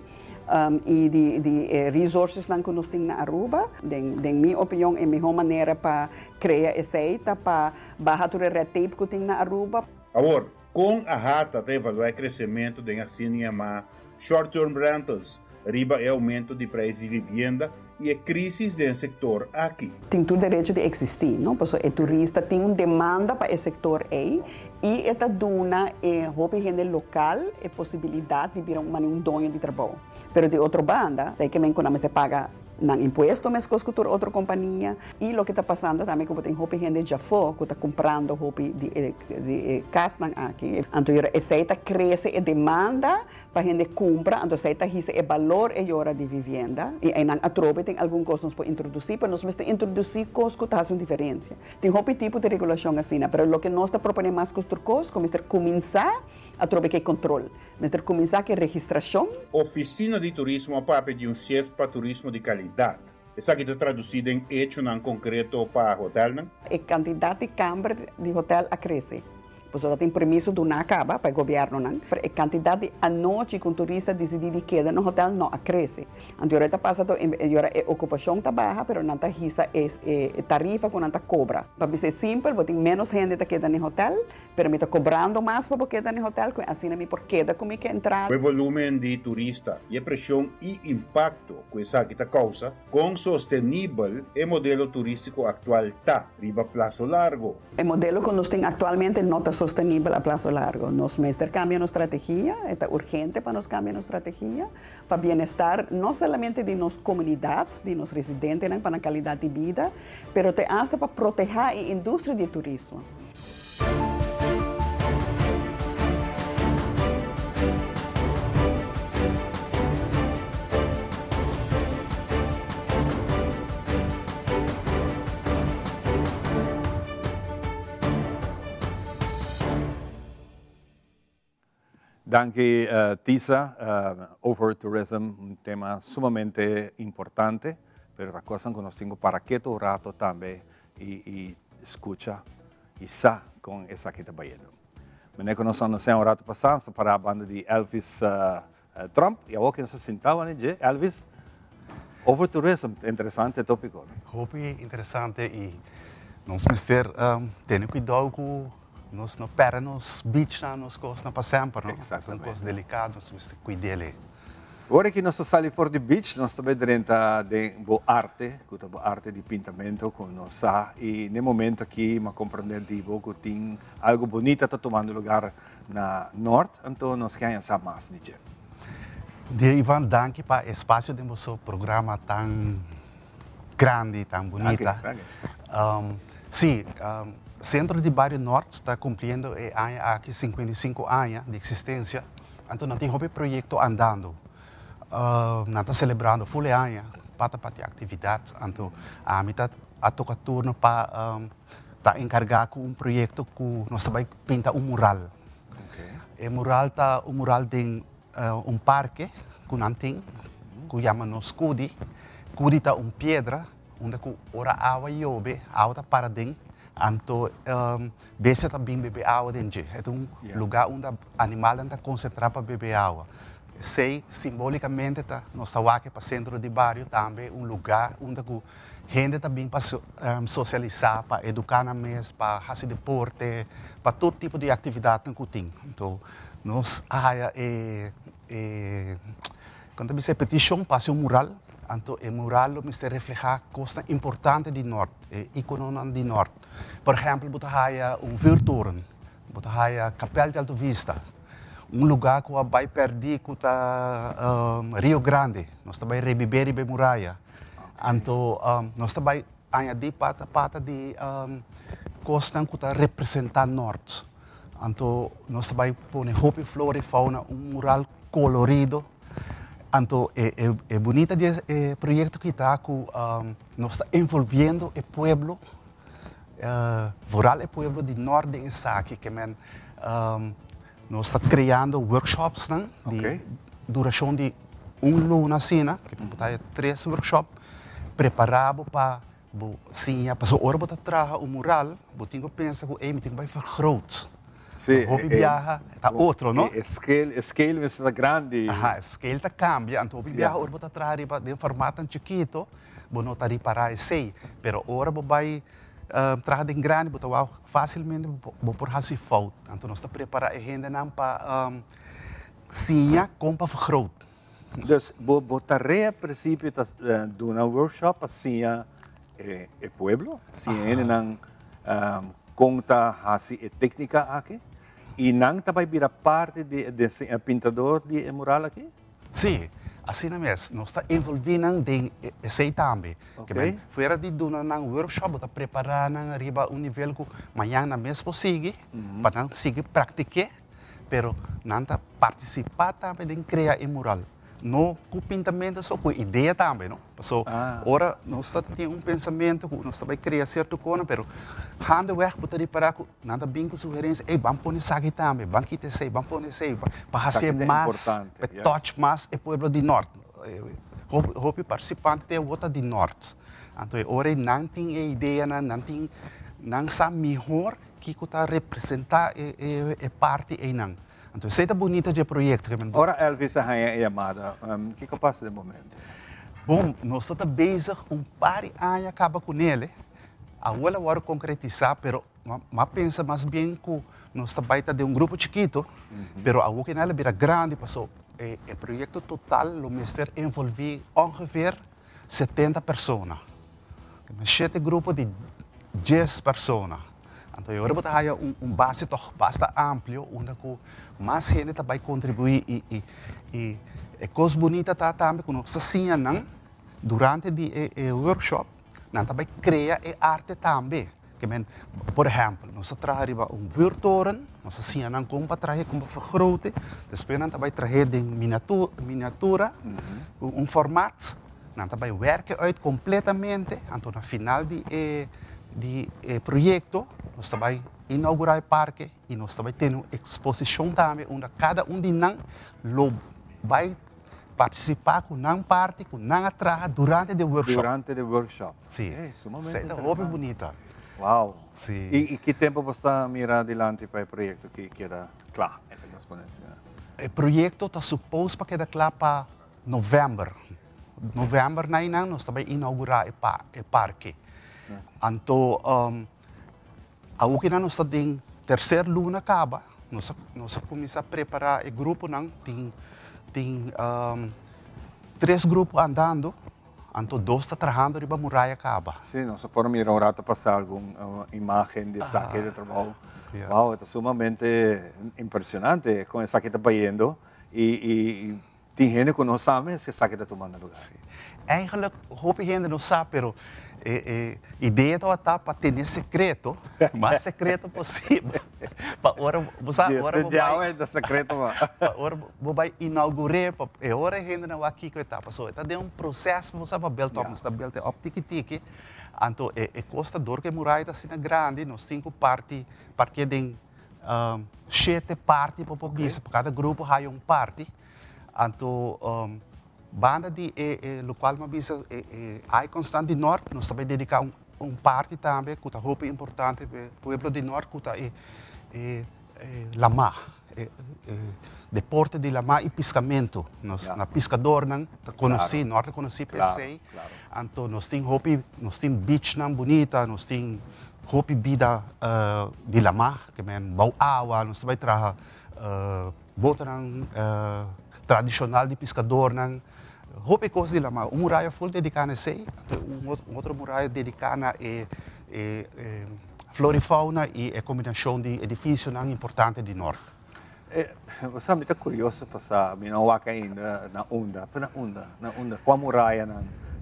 I di di e resourcesnan ku nos tin na Aruba. Den den mi opinion e mihó manera pa krea esei ta pa baha tur e red tape ku tin na Aruba. Awor, kon AHATA ta evaluá e kresementu den asina yamá short term rentals riba e oumento di preis di vivienda i e krísis den e sektor aki? Tin tur derecho di eksistí, no? Pasobra e turista tin un demanda pa e sektor ei i e ta duna e hopi hende lokal e posibilidat di bira un manera un doño di trabou. Pero di otro banda, esei ke men ku nan mester paga Nan impuesto meskos ku tur otro kompania i loke ta pasando tambe ku bo tin hopi hende djafó ku ta kumprando hopi di e di e kasnan aki. Anto yora esei ta krese e demanda pa hende kumpra, anto esei ta hisa e balor e yora di vivienda i einan atrobe tin algun kos nos por introdusí pero nos mester introdusí kos ku ta hasi un diferensia. Tin hopi tipo di regulashon asina pero loke nos ta proponé mas ku tur kos ku mester kuminsá atrobe ku e kontrol. Mester kuminsá ku e registrashon. Ofisina di Turismo a papia di un shift pa turismo di kalidat. Esaki ta tradusí den echonan konkreto pa hotelnan? E kantidat di kamber di hotel a krese. Pasobra tin permiso duná kaba pa e gobièrnunan, pero e kantidat di anochi ku un turista disidí di keda na hotel no a krese. Anto yora e ta pasa to yora e okupashon ta baha, pero nan ta hisa e tarifa ku nan ta kobra. Pa bisa e simpel, bo tin ménos hende ta keda na e hotel, Pero mi ta cobrando mas pa bo keda na e hotel cu asina mi por keda cu mi ke entrada. Cu e volumen di turista y e presion y impacto cu esaki ta causa, con sostenibel e modelo turistico actual ta riba plazo largo? E modelo cu nos tin actualmente no ta sostenibel a plazo largo. Nos mester cambia nos strategia, e ta urgente pa nos cambia nos strategia pa bienestar no solamente di nos comunidad, di nos residentenan pa nan calidad di bida, pero te hasta pa proteha e industria di turismo. Danki Tisa, overtourism un tema sumamente importante, pero ta cosnan cu nos tin cu para keto un rato tambe y scucha y sa con esaki ta bayendo. Meneer cu nos a anuncia un rato pasa, nos ta para banda di Elvis Trump y awor cu nos ta sinta wani dje, Elvis, overtourism, interesante topico, no? Hopi interesante y nos mester tene cuidao cu nos no perde nos beachnan, nos cosnan pa semper, no? Exactamente. Ta un cos delicado, nos mester cuid'el. Ora ki nos ta sali for di beach, nos ta bai drenta den bo arte, ku ta bo arte di pintamento ku nos sa i n'e momento aki m'a komprendé di bo ku tin algu bunita ta tumando lugar na Noord, anto nos ke haña sa mas di dje. Bon dia Ivan, danki pa e spasio den boso programa tan grandi, tan bunita. Danki, danki. Si, Centro di Bario Noord ta cumpliendo e aña aki 55 aña di existencia. Anto nan tin hopi proyecto andando. Nan ta celebrando ful e aña pata pa tin actividad. Anto ami ta a toca turno pa ta encarga cu un proyecto cu nos ta bay pinta un mural. E mural ta un mural den un parke cu nan tin cu yama nos Cudi. Cudi ta un piedra unda cu ora awa yobe awa ta para den. Anto bestia ta bin bebe awa den dje. E ta un lugá unda animalnan ta konsentrá pa bebe awa. Esei simbolikamente ta nos ta wak pa sentro di bario tambe un lugá unda ku hende ta bin pa sosialisá, pa eduká nan mes, pa hasi deporte, pa tur tipo di aktividatnan ku tin. Anto nos a haya e e kon ta bisa e petishon pa hasi un mural. Anto e mural lo mester reflehá kosnan importante di Nort. E icononan di Nort. Por ehempel, bo ta haya un vuurtoren, bo ta haya Kapel di Alto Vista, un lugar cu a bay perdi cu ta Rio Grande, nos ta bay rebibe riba e muraya. Anto nos ta bay añadi pata pata di cosnan cu ta representa Nort. Anto nos ta bay pone hopi flora y fauna, un mural colorido. Anto e e bunita di e proyecto aki ta cu nos ta envolviendo e pueblo, vooral e pueblo di nort den esaki, ke men nos ta creando workshopsnan di duracion di un luna asina, ke por ta tres workshop, prepara bo pa Bo siña, pasobra ora bo ta traha un mural, bo tin ku pensa ku, ey, mi tin ku bai vergroot. Sí, Ta hopi biaha, ta otro, no? E scale, e scale mester ta grandi. Aha, e scale ta cambia, anto hopi biaha ora bo ta traha riba den formato chikito, bo no ta ripara esey. Pero ora bo bai traha den grandi, bo ta wou facilmente bo por haci fout. Anto nos ta prepara e hendenan pa siña con pa vergroot. Dus bo bo tarea principio ta duna workshop pa siña e e pueblo, siña hendenan con ta haci e tecnica aki y nan ta bay bira parti di e pintador di e mural aki? Si, asina mes. Nos ta envolvi nan den esey tambe. Ke men fuera di duna nan workshop bo ta prepara nan riba un nivel ku mañan nan mes por sigui pa nan sigui praktik'é, pero nan ta partisipá tambe den krea e mural. No ku pintamento so, ku idea tambe, no? Paso ora nos ta tin un pensamentu ku nos ta bai krea sierto kona, pero gaandeweg bo ta ripará ku nan ta bin ku sugerensia, ey ban pone esaki tambe, ban kita esei, ban pone esei, pa hasié mas, pa touch mas e pueblo di Nort. Hopi partisipante te awor ta di Nort. Anto e ora ei nan tin e ideanan, nan tin, nan sa mihor kiko ta representá e parti einan. Anto esei ta bunita dje proyekto ke men. Ora Elvis a haña e yamada, kiko pasa den momento? Bon, nos ta ta bezig un par di aña kaba ku nele. Awor el a wòrdu konkretisá, pero m'a pensa mas bien ku nos ta bai ta den un grupo chikitu, pero awor ke nel a bira grandi paso e proyekto total lo mester envolví ongeveer 70 persona. Shete grupo di 10 persona. Anto e ora bo ta haya un base tòg basta amplio unda ku mas hende ta bai kontribuí i i i e kos bunita ta tambe ku nos ta siña nan durante di e e workshop nan ta bai krea e arte tambe. Ke men, por ehèmpel, nos ta traha riba un vuurtoren, nos ta siña nan kon pa trahe, kon pa vergrote, despues nan ta bai trahe den miniatura, un format, nan ta bai wèrk uit kompletamente, anto na final di e di e proyekto nos ta bai inougurá e parke i nos ta bai tene un eksposishon tambe unda kada un di nan lo bai partisipá ku nan parti ku nan a traha durante di e workshop. Durante di e workshop. Si. Ey, sumamente Esei ta hopi bunita. Wow. Si. I ki tempu bo sta mira dilanti pa e proyekto ki keda kla? Nos pone asina. E proyekto ta supos pa keda kla pa novèmber. Novèmber na einan nos ta bai inougurá e parke. Anto Awokinan nos ta den tercer luna caba, nos a nos a cuminsa prepara e gruponan, tin tin tres grupo andando, anto dos ta trahando riba muraya caba. Sí, nos a por mira un rato pasa algun imagen di esaki di trabou. Wow, e ta sumamente impresionante con esaki ta bayendo y y Tin hende ku no sa mes esaki ta tumando lugar. Sí. Eigenlijk hopi hende no sa, pero e e idea tabata pa tene sekreto, mas sekreto posibel, pa ora bo sa ora bo bai Djawe ta sekreto ma. Pa ora bo bai inaugur'é, pa e ora e hendenan wak kiko e ta. Pasobra e ta den un proseso, bo sa pa build up, nos ta build e up tiki tiki, anto e e kos ta dor ku e muraya ta asina grandi, nos tin ku parti partié den shete parti pa por bisa, pa kada grupo haya un parti. Anto banda di e e lokual mi a bisa e e icons nan di Nort, nos ta bai dediká un un parti tambe ku ta hopi importante pa e pueblo di Nort ku ta e e e lamá, e e deporte di lamá i piskamentu. Nos na piskadornan ta konosí, Nort ta konosí pa esei. Anto nos tin hopi, nos tin beachnan bunita, nos tin hopi bida di lamá, ke men bou awa, nos ta bai traha Botonan tradishonal di piskadornan, hopi kos di lamá. Un muraya ful dediká na esei, anto un otro muraya dediká na e flora i fauna i e kombinashon di edifisionan importante di Nort. Bo sa, mi ta kurioso pa sa, mi no a wak ainda na unda, pero na unda, na unda, kua muraya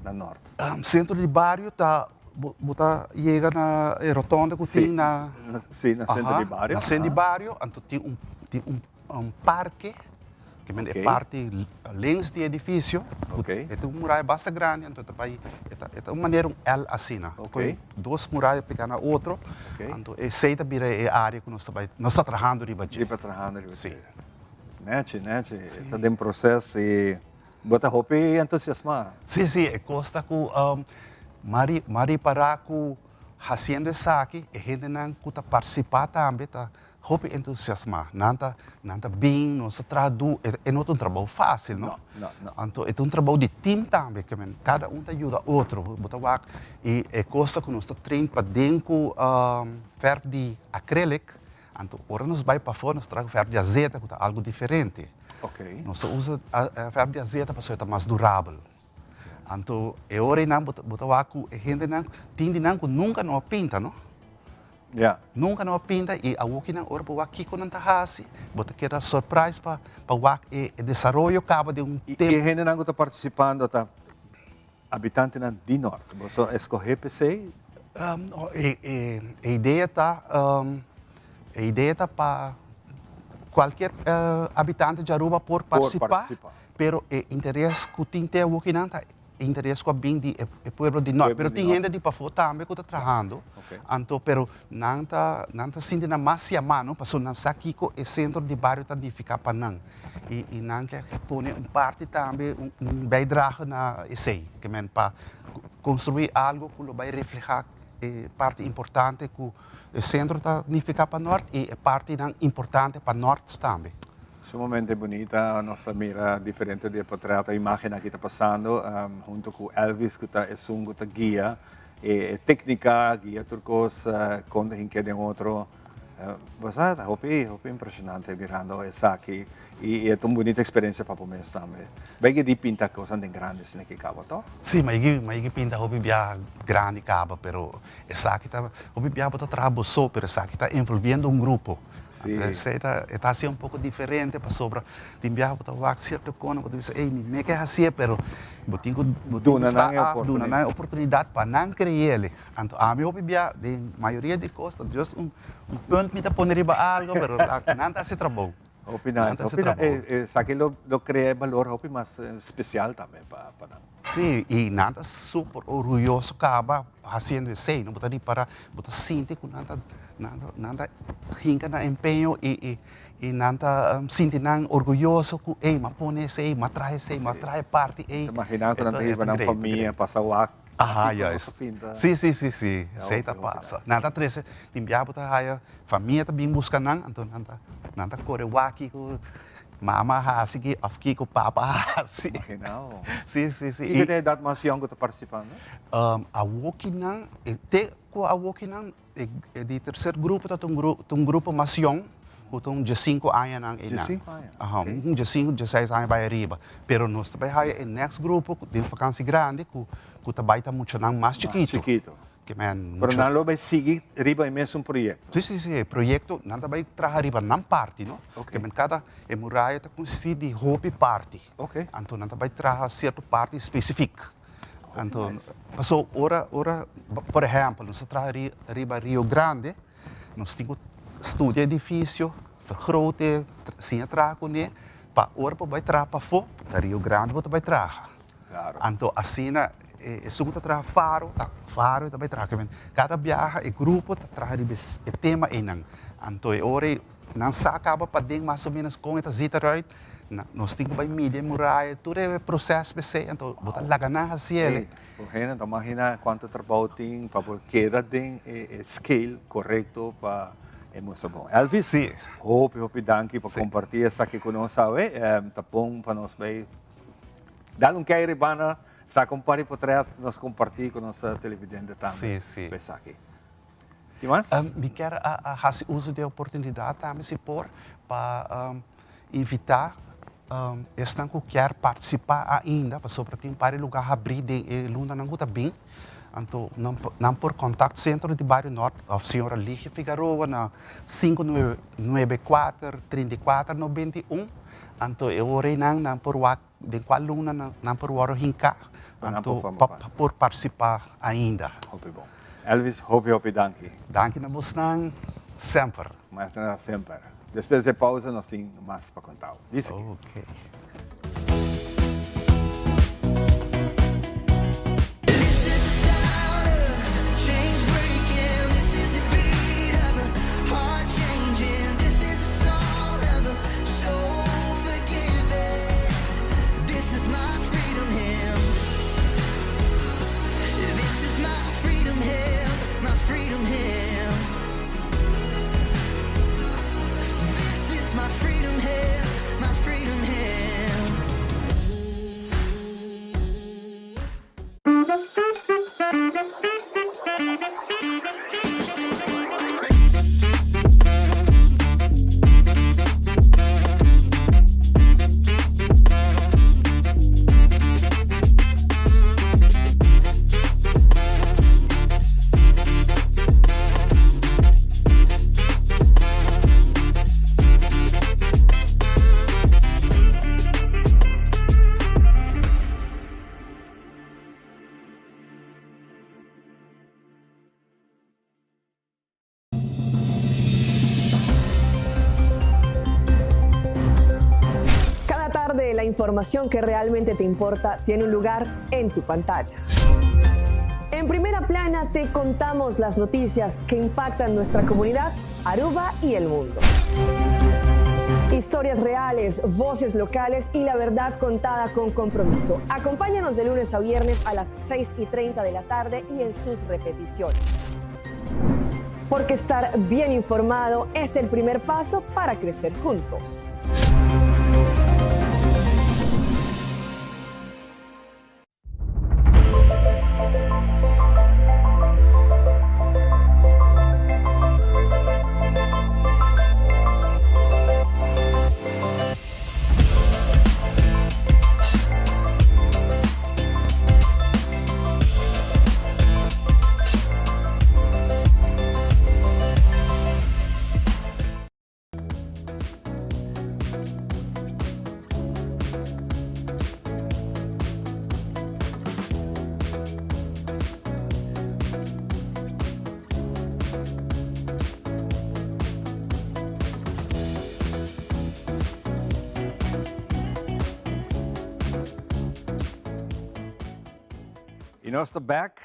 na Nort? Sentro di bario ta, bo ta yega na e rotonde ku tin na. Si, na sentro di bario. Na sentro di bario, anto tin un tin un un parke, ke men e parti links di e edifisio, e ta un muraya basta grandi, anto e ta bai, e ta un manera un L asina, ku dos muraya pega na otro, anto esei ta bira e area ku nos ta bai, nos ta trahando riba dje. Riba trahando riba dje. Nechi, nechi, e ta den proces i bo ta hopi entusiasma. Si, si, e kos ta ku m'a ripará ku hasiendo esaki e hendenan ku ta partisipá tambe ta Hopi entusiasmá. Nan ta, nan ta bin, nos ta traha du, e, e no ta un trabou fásil, no? No, no, no. Anto e ta un trabou di tim tambe, ke men kada un ta yuda otro. Bo ta wak i e kos ta ku nos ta train paden ku fèrf di acrylic, anto ora nos bai pafó nos traha ku fèrf di azeta ku ta algu diferente. Oké. Nos ta usa fèrf di azeta pasobra e ta mas durabel. Anto e ora einan bo ta, bo ta wak ku e hendenan, tin di nan ku nunka no a pinta, no? Nunka nan a pinta i awoki nan ora bo wak kiko nan ta hasi, bo ta keda surprise pa pa wak e desaroyo kaba den un tempu. I e hendenan ku ta partisipando ta habitantenan di Nort? Boso a eskohé p'esei? E idea ta e idea ta pa kualkier habitante di Aruba por partisipá, pero e interes ku tin te awokinan ta interes ku a bin di e pueblo di Nort. Pero tin hende di pafó tambe ku ta trahando. Anto pero nan ta nan ta sinti nan mas yamá no pasobra nan sa kiko e sentro di bario ta nifiká pa nan. I i nan ke pone un parti tambe un un bijdrage na esei. Ke men pa konstruí algu ku lo bai reflehá e parti importante ku e sentro ta nifiká pa Nort i e partinan importante pa Nort tambe. Sumamente bunita, nos ta mira diferente di e portret, e imagennan ki ta pasando, hunto ku Elvis ku ta esun ku ta guia e teknika, guia tur kos kon ta hinke den otro. Bo sa ta hopi hopi impresionante mirando esaki i e ta un bunita eksperensia pa bo mes tambe. Bai ke di pinta kosnan den grandi asina ki kaba to? Si, mi a pinta hopi biaha grandi kaba, pero esaki ta hopi biaha bo ta traha bo so, pero esaki ta envolviendo un grupo. Esei ta e ta hasié un poko diferente pasobra tin biaha bo ta wak sierto kos bo ta bisa ey mi me ke hasié pero bo tin ku bo tin ku sta af duna nan e oportunidat pa nan kreyele. Anto ami hopi bia den mayoria di kos ta just un un punt mi ta pone riba algo pero nan ta hasi trabou. Hopi nice, hopi nice. Esaki lo lo krea e balor hopi mas spesial tambe pa pa nan. Sí, i nan ta super orguyoso kaba hasiendo esei, no? Bo ta ripara, bo ta sinti ku nan ta, nan ta, nan ta hinka nan empeño i, i, i nan ta sinti nan orguyoso ku, ey, m'a pone esei, m'a traha esei, m'a traha e parti ey. Ta imaginá ku nan ta hiba nan famia pasa wak. Aha, juist. Sí, sí, sí, sí, esei ta pasa. Nan ta trese, tin bia bo ta haya famia ta bin buska nan, anto nan ta, nan ta kore wak kiko Mama a hasi ki of kiko papa a hasi. Imaginao. Si, si, si. Kiko ta e edat mas yong ku ta partisipando? Awokinan, te ku awokinan, e di terser grupo ta un grupo mas yong, ku ta un diesinku añanan einan. Diesinku aña? Aha, un diesinku, dieseis aña bai ariba. Pero nos ta bai haya e next grupo den vakansi grandi ku ta bai ta muchanan mas chikitu. Mas chikitu. Ke men Pero nan lo bai sigui riba e mesun proyekto? Si, si, si. E proyekto, nan ta bai traha riba nan parti, no? Ke men kada, e muraya ta konsistí di hopi parti. Anto nan ta bai traha sierto parti spesifik. Anto, paso ora, ora, por ehèmpel, nos ta traha riba Rio Grande, nos tin ku studia edifisio, vergroot e, siña traha kuné, pa ora bo bai traha pafó, ta Rio Grande bo ta bai traha. Anto asina esun ku ta traha faro ta faro e ta bai traha. Ke men kada biaha e grupo ta traha riba e tema einan. Anto e ora ei nan sa kaba paden mas o menos kon e ta zit eruit. Nos tin ku bai midi e muraya, tur e proses p'esei. Anto bo ta laga nan hasi el. Bo hende ta magina kuantu trabou tin pa bo keda den e scale korekto pa e mustra bon. Elvis, hopi hopi danki pa komparti esaki ku nos awe. Ta bon pa nos bai Dal un kei ribana, saca un par di potret, nos comparti cu nos televidente tambe. Sí, sí. Cu esaki. Tin mas? Mi kier a haci uso di e oportunidad tambe, si por, pa invita esnan cu kier participa ainda, pasobra tin un par di lugar habri den e lunanan cu ta bin. Anto nan por contact Centro di Bario Noord of señora Ligia Figaroa na sinku nuebe nuebe kuater trinta i kuater nobenta i un. Anto e ora einan nan por wak den kua luna nan por wòrdu hinká anto pa por partisipá ainda. Hopi bon. Elvis, hopi hopi danki. Danki na bosnan semper. Maestra semper. Despues di e pausa nos tin mas pa kontá. Bisa aki. Oke. la información que realmente te importa tiene un lugar en tu pantalla. En primera plana te contamos las noticias que impactan nuestra comunidad, Aruba y el mundo. Historias reales, voces locales y la verdad contada con compromiso. Acompáñanos de lunes a viernes a las 6 y 30 de la tarde y en sus repeticiones. Porque estar bien informado es el primer paso para crecer juntos. Y nos ta back,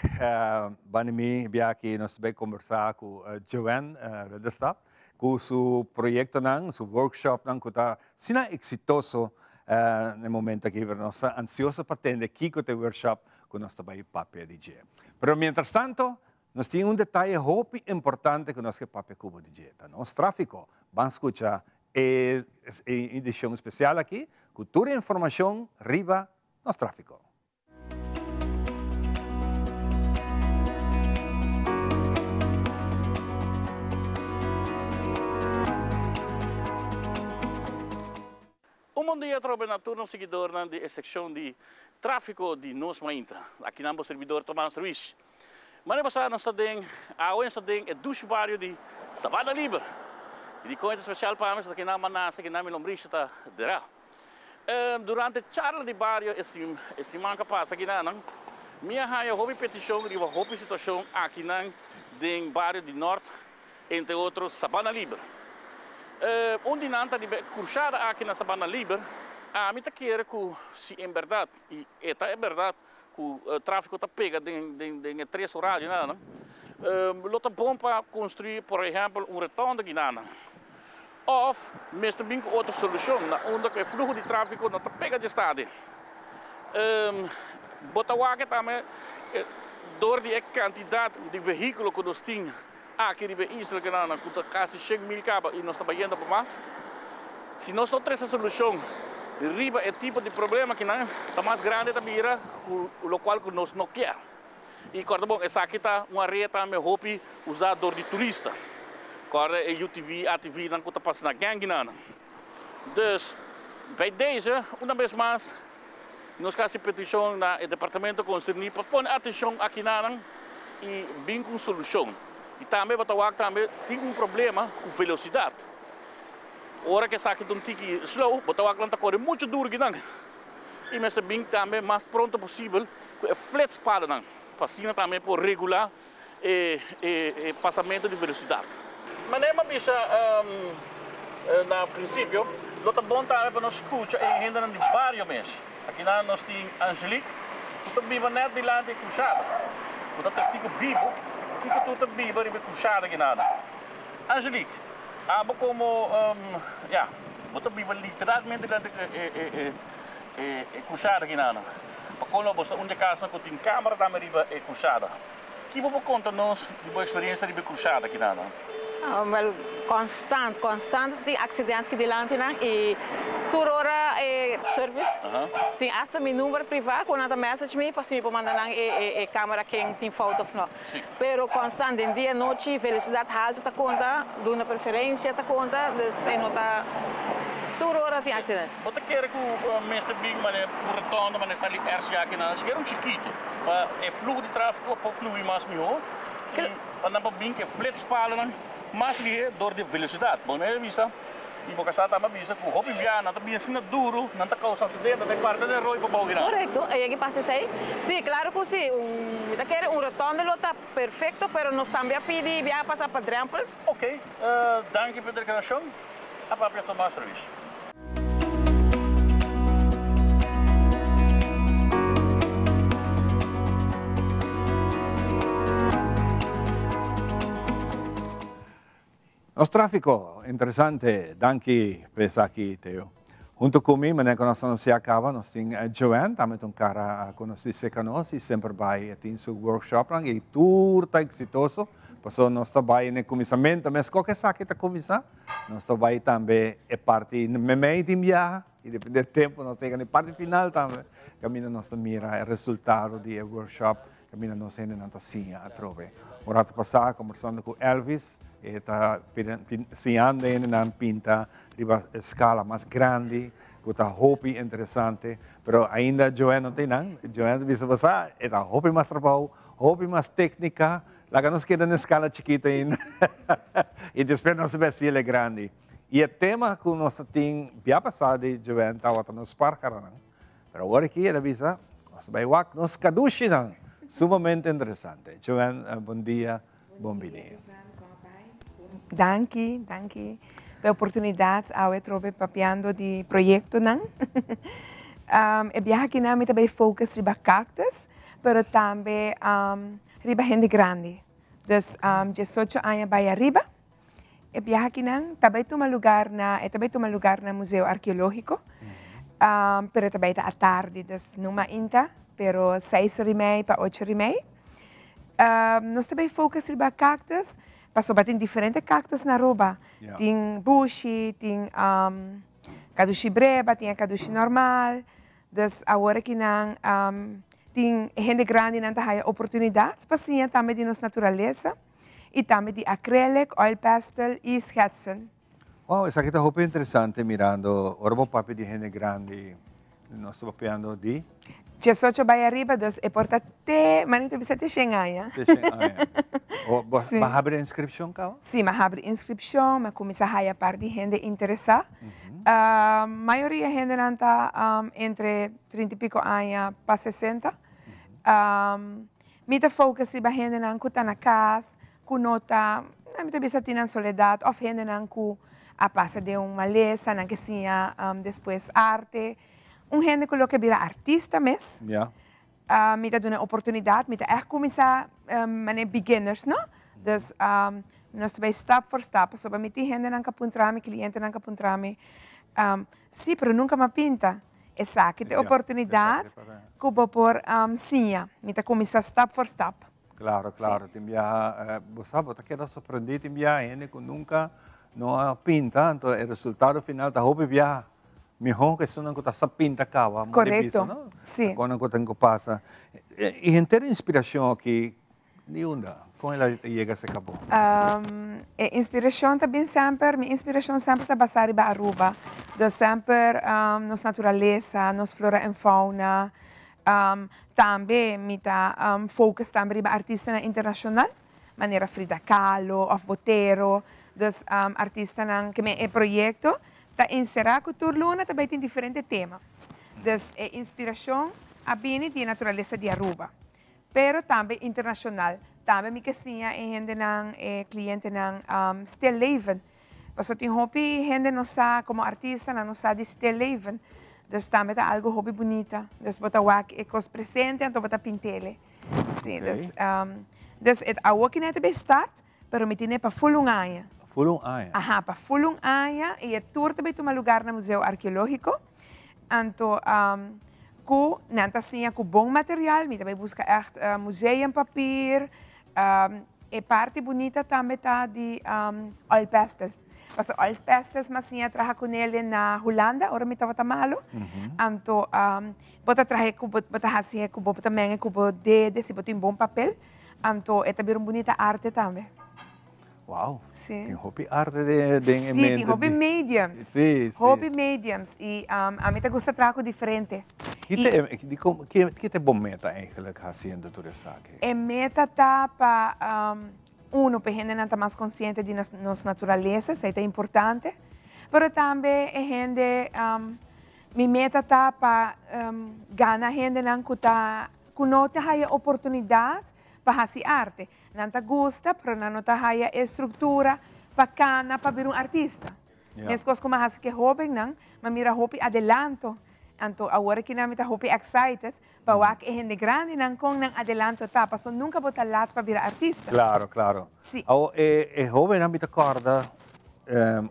bani mi bia aki nos ta bay conversa cu Joanne Ridderstap cu su proyectonan, su workshopnan cu ta asina exitoso na e momento aki, pero nos ta ansioso pa tende kico ta e workshop cu nos ta bay papia di dje. Pero mientras tanto, nos tin un detaye hopi importante cu nos ke papia cu bo di dje, ta nos trafico. Ban scucha e edicion especial aki cu tur e informacion riba nos trafico. Un bon dia atrobe na tur nos siguidornan di e seccion di trafico di Nos Mainta. Aki nan bo servidor Tomas Ruiz. Mane pasa nos ta den awe nos ta den e dushi bario di Sabana Liber. Y di con e ta special pa mi, pasobra kinan mi a nace, kinan mi lombrishi ta dera. Durante charla di bario e siman ku a pasa akinanan, mi a haña hopi petishon riba hopi situashon akinan den bario di Nort, entre otro Sabana Liber. Un di nan ta riba e krushada aki na Sabana Liber. Ami ta kere ku si en bèrdat, i e ta e bèrdat, ku tráfiko ta pega den e tres orarionan, lo ta bon pa konstruí por ehèmpel un retònde akinan. Òf mester bin ku otro solushon na unda ku e fluho di tráfiko no ta pega dje stadi. Bo ta wak tambe dor di e kantidat di vehíkulo ku nos tin aki riba e isla Granada ku ta kasi 100,000 kaba i nos ta bayendo pa mas. Si nos no trese solushon riba e tipo di problema akinan ta mas grandi ta bira ku lokual ku nos no kier. I kòrda bon, esaki ta un area tambe hopi usá dor di turista. Kòrda e UTV, ATV nan ku ta pasa na Genginan. Dus, bij deze, una bes mas, nos ka hasi petishon na e departamento konserní pa pone atenshon akinanan i bin ku un solushon. I tambe bo ta wak tambe tin un problema ku velosidat. Ora ku esaki ta un tiki slow, bo ta wak nan ta kore muchu duru kinan. I mester bin tambe mas pronto posibel ku e flitspadanan pa asina tambe por regulá e e pasamentu di velosidat. Manera mi a bisa na prinsipio, lo ta bon tambe pa nos skucha e hendenan di bario mes. Akinan nos tin Angelique ku ta biba nèt dilanti e krushada, ku ta testigu bibu kiko tur ta biba riba e krushada akinan. Angelique, abo komo, ya, bo ta biba literalmente dilanti e e krushada akinan. Pa kono bo sta un di e kasnan ku tin kamera tambe riba e krushada. Ki bo por konta nos di bo eksperensia riba e krushada akinan? Wel, konstant, konstant tin aksident aki dilanti nan i tur ora e service tin asta mi number priva ku nan ta message mi pa si mi por manda nan e kamera ken tin fout of no. Pero konstant den dia nochi velosidat haltu ta konta, duna preferensia ta konta, dus e no ta tur ora tin aksident. Bo ta kere ku mester bin manera un rotonda manera sta di RCA kinan sikiera un chikito pa e fluho di trafiko por flui mas miho i pa nan por bin ku e flitspalen mas lihé dor di e velosidat. Bo no e bisa i bo kasá tambe a bisa ku hopi biaha nan ta bin asina duru nan ta kousa aksidente nan ta parta den roi pa bou kinan. Korekto, e yegi pasa esei. Si, klaro ku si. Un mi ta kere un rotonda lo ta perfekto pero nos tambe a pidi biaha pasa pa drempels. Oké, danki pa e deklarashon. A papia Tomas Ruiz. Nos tráfiko, interesante, danki pa esaki Teo. Hunto ku mi, manera ku nos a anunsiá kaba, nos tin Joanne, tambe ta un kara konosí serka nos i semper bai e tin su workshopnan i tur ta eksitoso, pasobra nos ta bai na e kuminsamentu meskos ku esaki ta kuminsá, nos ta bai tambe e parti meimei tin biaha i depende di tempu nos ta yega na e parti final tambe kaminda nos ta mira e resultado di e workshop Kaminda nos hendenan ta siña atrobe. Un rato pasá kombersando ku Elvis, e ta siñando e hendenan pinta riba eskala mas grandi, ku ta hopi interesante. Pero ainda Joanne no ta einan. Joanne ta bisa pasá e ta hopi mas trabou, hopi mas téknika. Laga nos keda na eskala chikitu ainda i despues nos ta bai hasiel e grandi. I e tema ku nos ta tin bia pasá di Joanne tabata nos párharanan. Pero awor aki el a bisa, nos ta bai wak nos kadushinan. Sumamente interesante. Joanne, bon dia, bon bini. Danki, danki pa e oportunidat awe trobe papiando di proyektonan. E biaha akinan mi ta bai focus riba cactus, pero tambe riba hende grandi. Dus diesocho aña bai ariba. E biaha akinan ta bai tuma lugar na e ta bai tuma lugar na Museo Arkeológiko, pero e ta bai ta atardi, dus no mainta, pero seis ora i mei pa ocho ora i mei. Nos ta bai focus riba cactus, pasobra tin diferente cactus na Aruba. Tin bushi, tin cadushi breba, tin e cadushi normal. Dus awor akinan tin e hende grandinan ta haya oportunidat pa siña tambe di nos naturalesa. y tambe di acrylic, oil pastel y schetsen. Wow, esaki ta hopi interesante mirando ora bo papia di hende grandi, nos ta papiando di? Diesocho bai ariba, dus e por ta te, mane ta bisa te shen aña. Te shen aña. O, bo a habri inscripcion caba? Si, mi a habri inscripcion, mi a cuminsa haya par di hende interesa. Mayoria hendenan ta entre trinta y pico aña pa sesenta. Mi ta focus riba hendenan cu ta na cas, cu no ta, mi ta bisa tin nan soledad of hendenan cu a pasa den un malesa, nan ke siña despues arte. Un hende cu lo ke bira artista mes. Mi ta duna e oportunidad, mi ta echt cuminsa manera beginners, no? Dus nos ta bay stap voor stap, pasobra mi tin hendenan cu a puntra mi, clientenan cu a puntra mi, si, pero nunca mi a pinta. Esaki ta e oportunidat ku bo por siña. Mi ta kuminsá stap for stap. Klaro, klaro. Tin biaha, bo sa, bo ta keda sorprendí tin biaha hende ku nunka no a pinta, anto e resultado final ta hopi biaha mihó ku esunnan ku ta sa pinta kaba. Korekto, si. Kon nan ku tin ku pasa. I henter e inspirashon aki Di unda? Kon el a yega serka bo? E inspiracion ta bin semper, mi inspiracion semper ta basa riba Aruba. Dus semper nos naturalesa, nos flora en fauna. Tambe mi ta focus tambe riba artistanan internacional, manera Frida Kahlo of Botero. Dus artistanan, ke men e proyecto ta encera cu tur luna ta bay tin diferente tema. Dus e inspiracion a bini di e naturalesa di Aruba. Pero tambe internacional. Tambe mi ke siña e hendenan, e clientenan still leven. Pasobra tin hopi hende no sa, como artista nan no sa di still leven. Dus tambe ta algo hopi bunita. Dus bo ta wak e cos presente anto bo ta pintele. Si, dus, dus e awoki net a bay start, pero mi tine pa full un aña. Full un aña? Aha, pa full un aña y e tour ta bay tuma lugar na Museo Arqueologico. Anto cu nan ta siña cu bon material, mi ta bay busca echt museumpapier. E parti bunita tambe ta di oil pastels. Pasobra oil pastels mi a siña traha cu nele na Hulanda ora mi tabata malo. Anto bo ta traha cu bo ta haci cu bo ta menga cu bo dede si bo tin bon papel. Anto e ta bira un bunita arte tambe. Wow. Sí. Tin hopi arte den e mente. Sí, tin hopi mediums. Sí, sí. Hopi mediums y ami ta gusta traha cu diferente. Ki ta bo meta eigenlijk haciendo tur esaki? E meta ta pa uno, pa e hendenan ta mas consciente di nos naturalesa, esey ta importante. Pero tambe e hende, mi meta ta pa gana hendenan cu ta, cu no ta haya oportunidad pa haci arte. Nan ta gusta, pero nan no ta haya e structura pa cana pa bira un artista. Mescos cu mi a haci cu e hobennan, mi a mira hopi adelanto. Anto awor aki nan mi ta hopi excited pa wak e hende grandinan con nan adelanto ta, pasobra nunca bo ta laat pa bira artista. Claro, claro. Si. Awor e hobennan mi ta corda.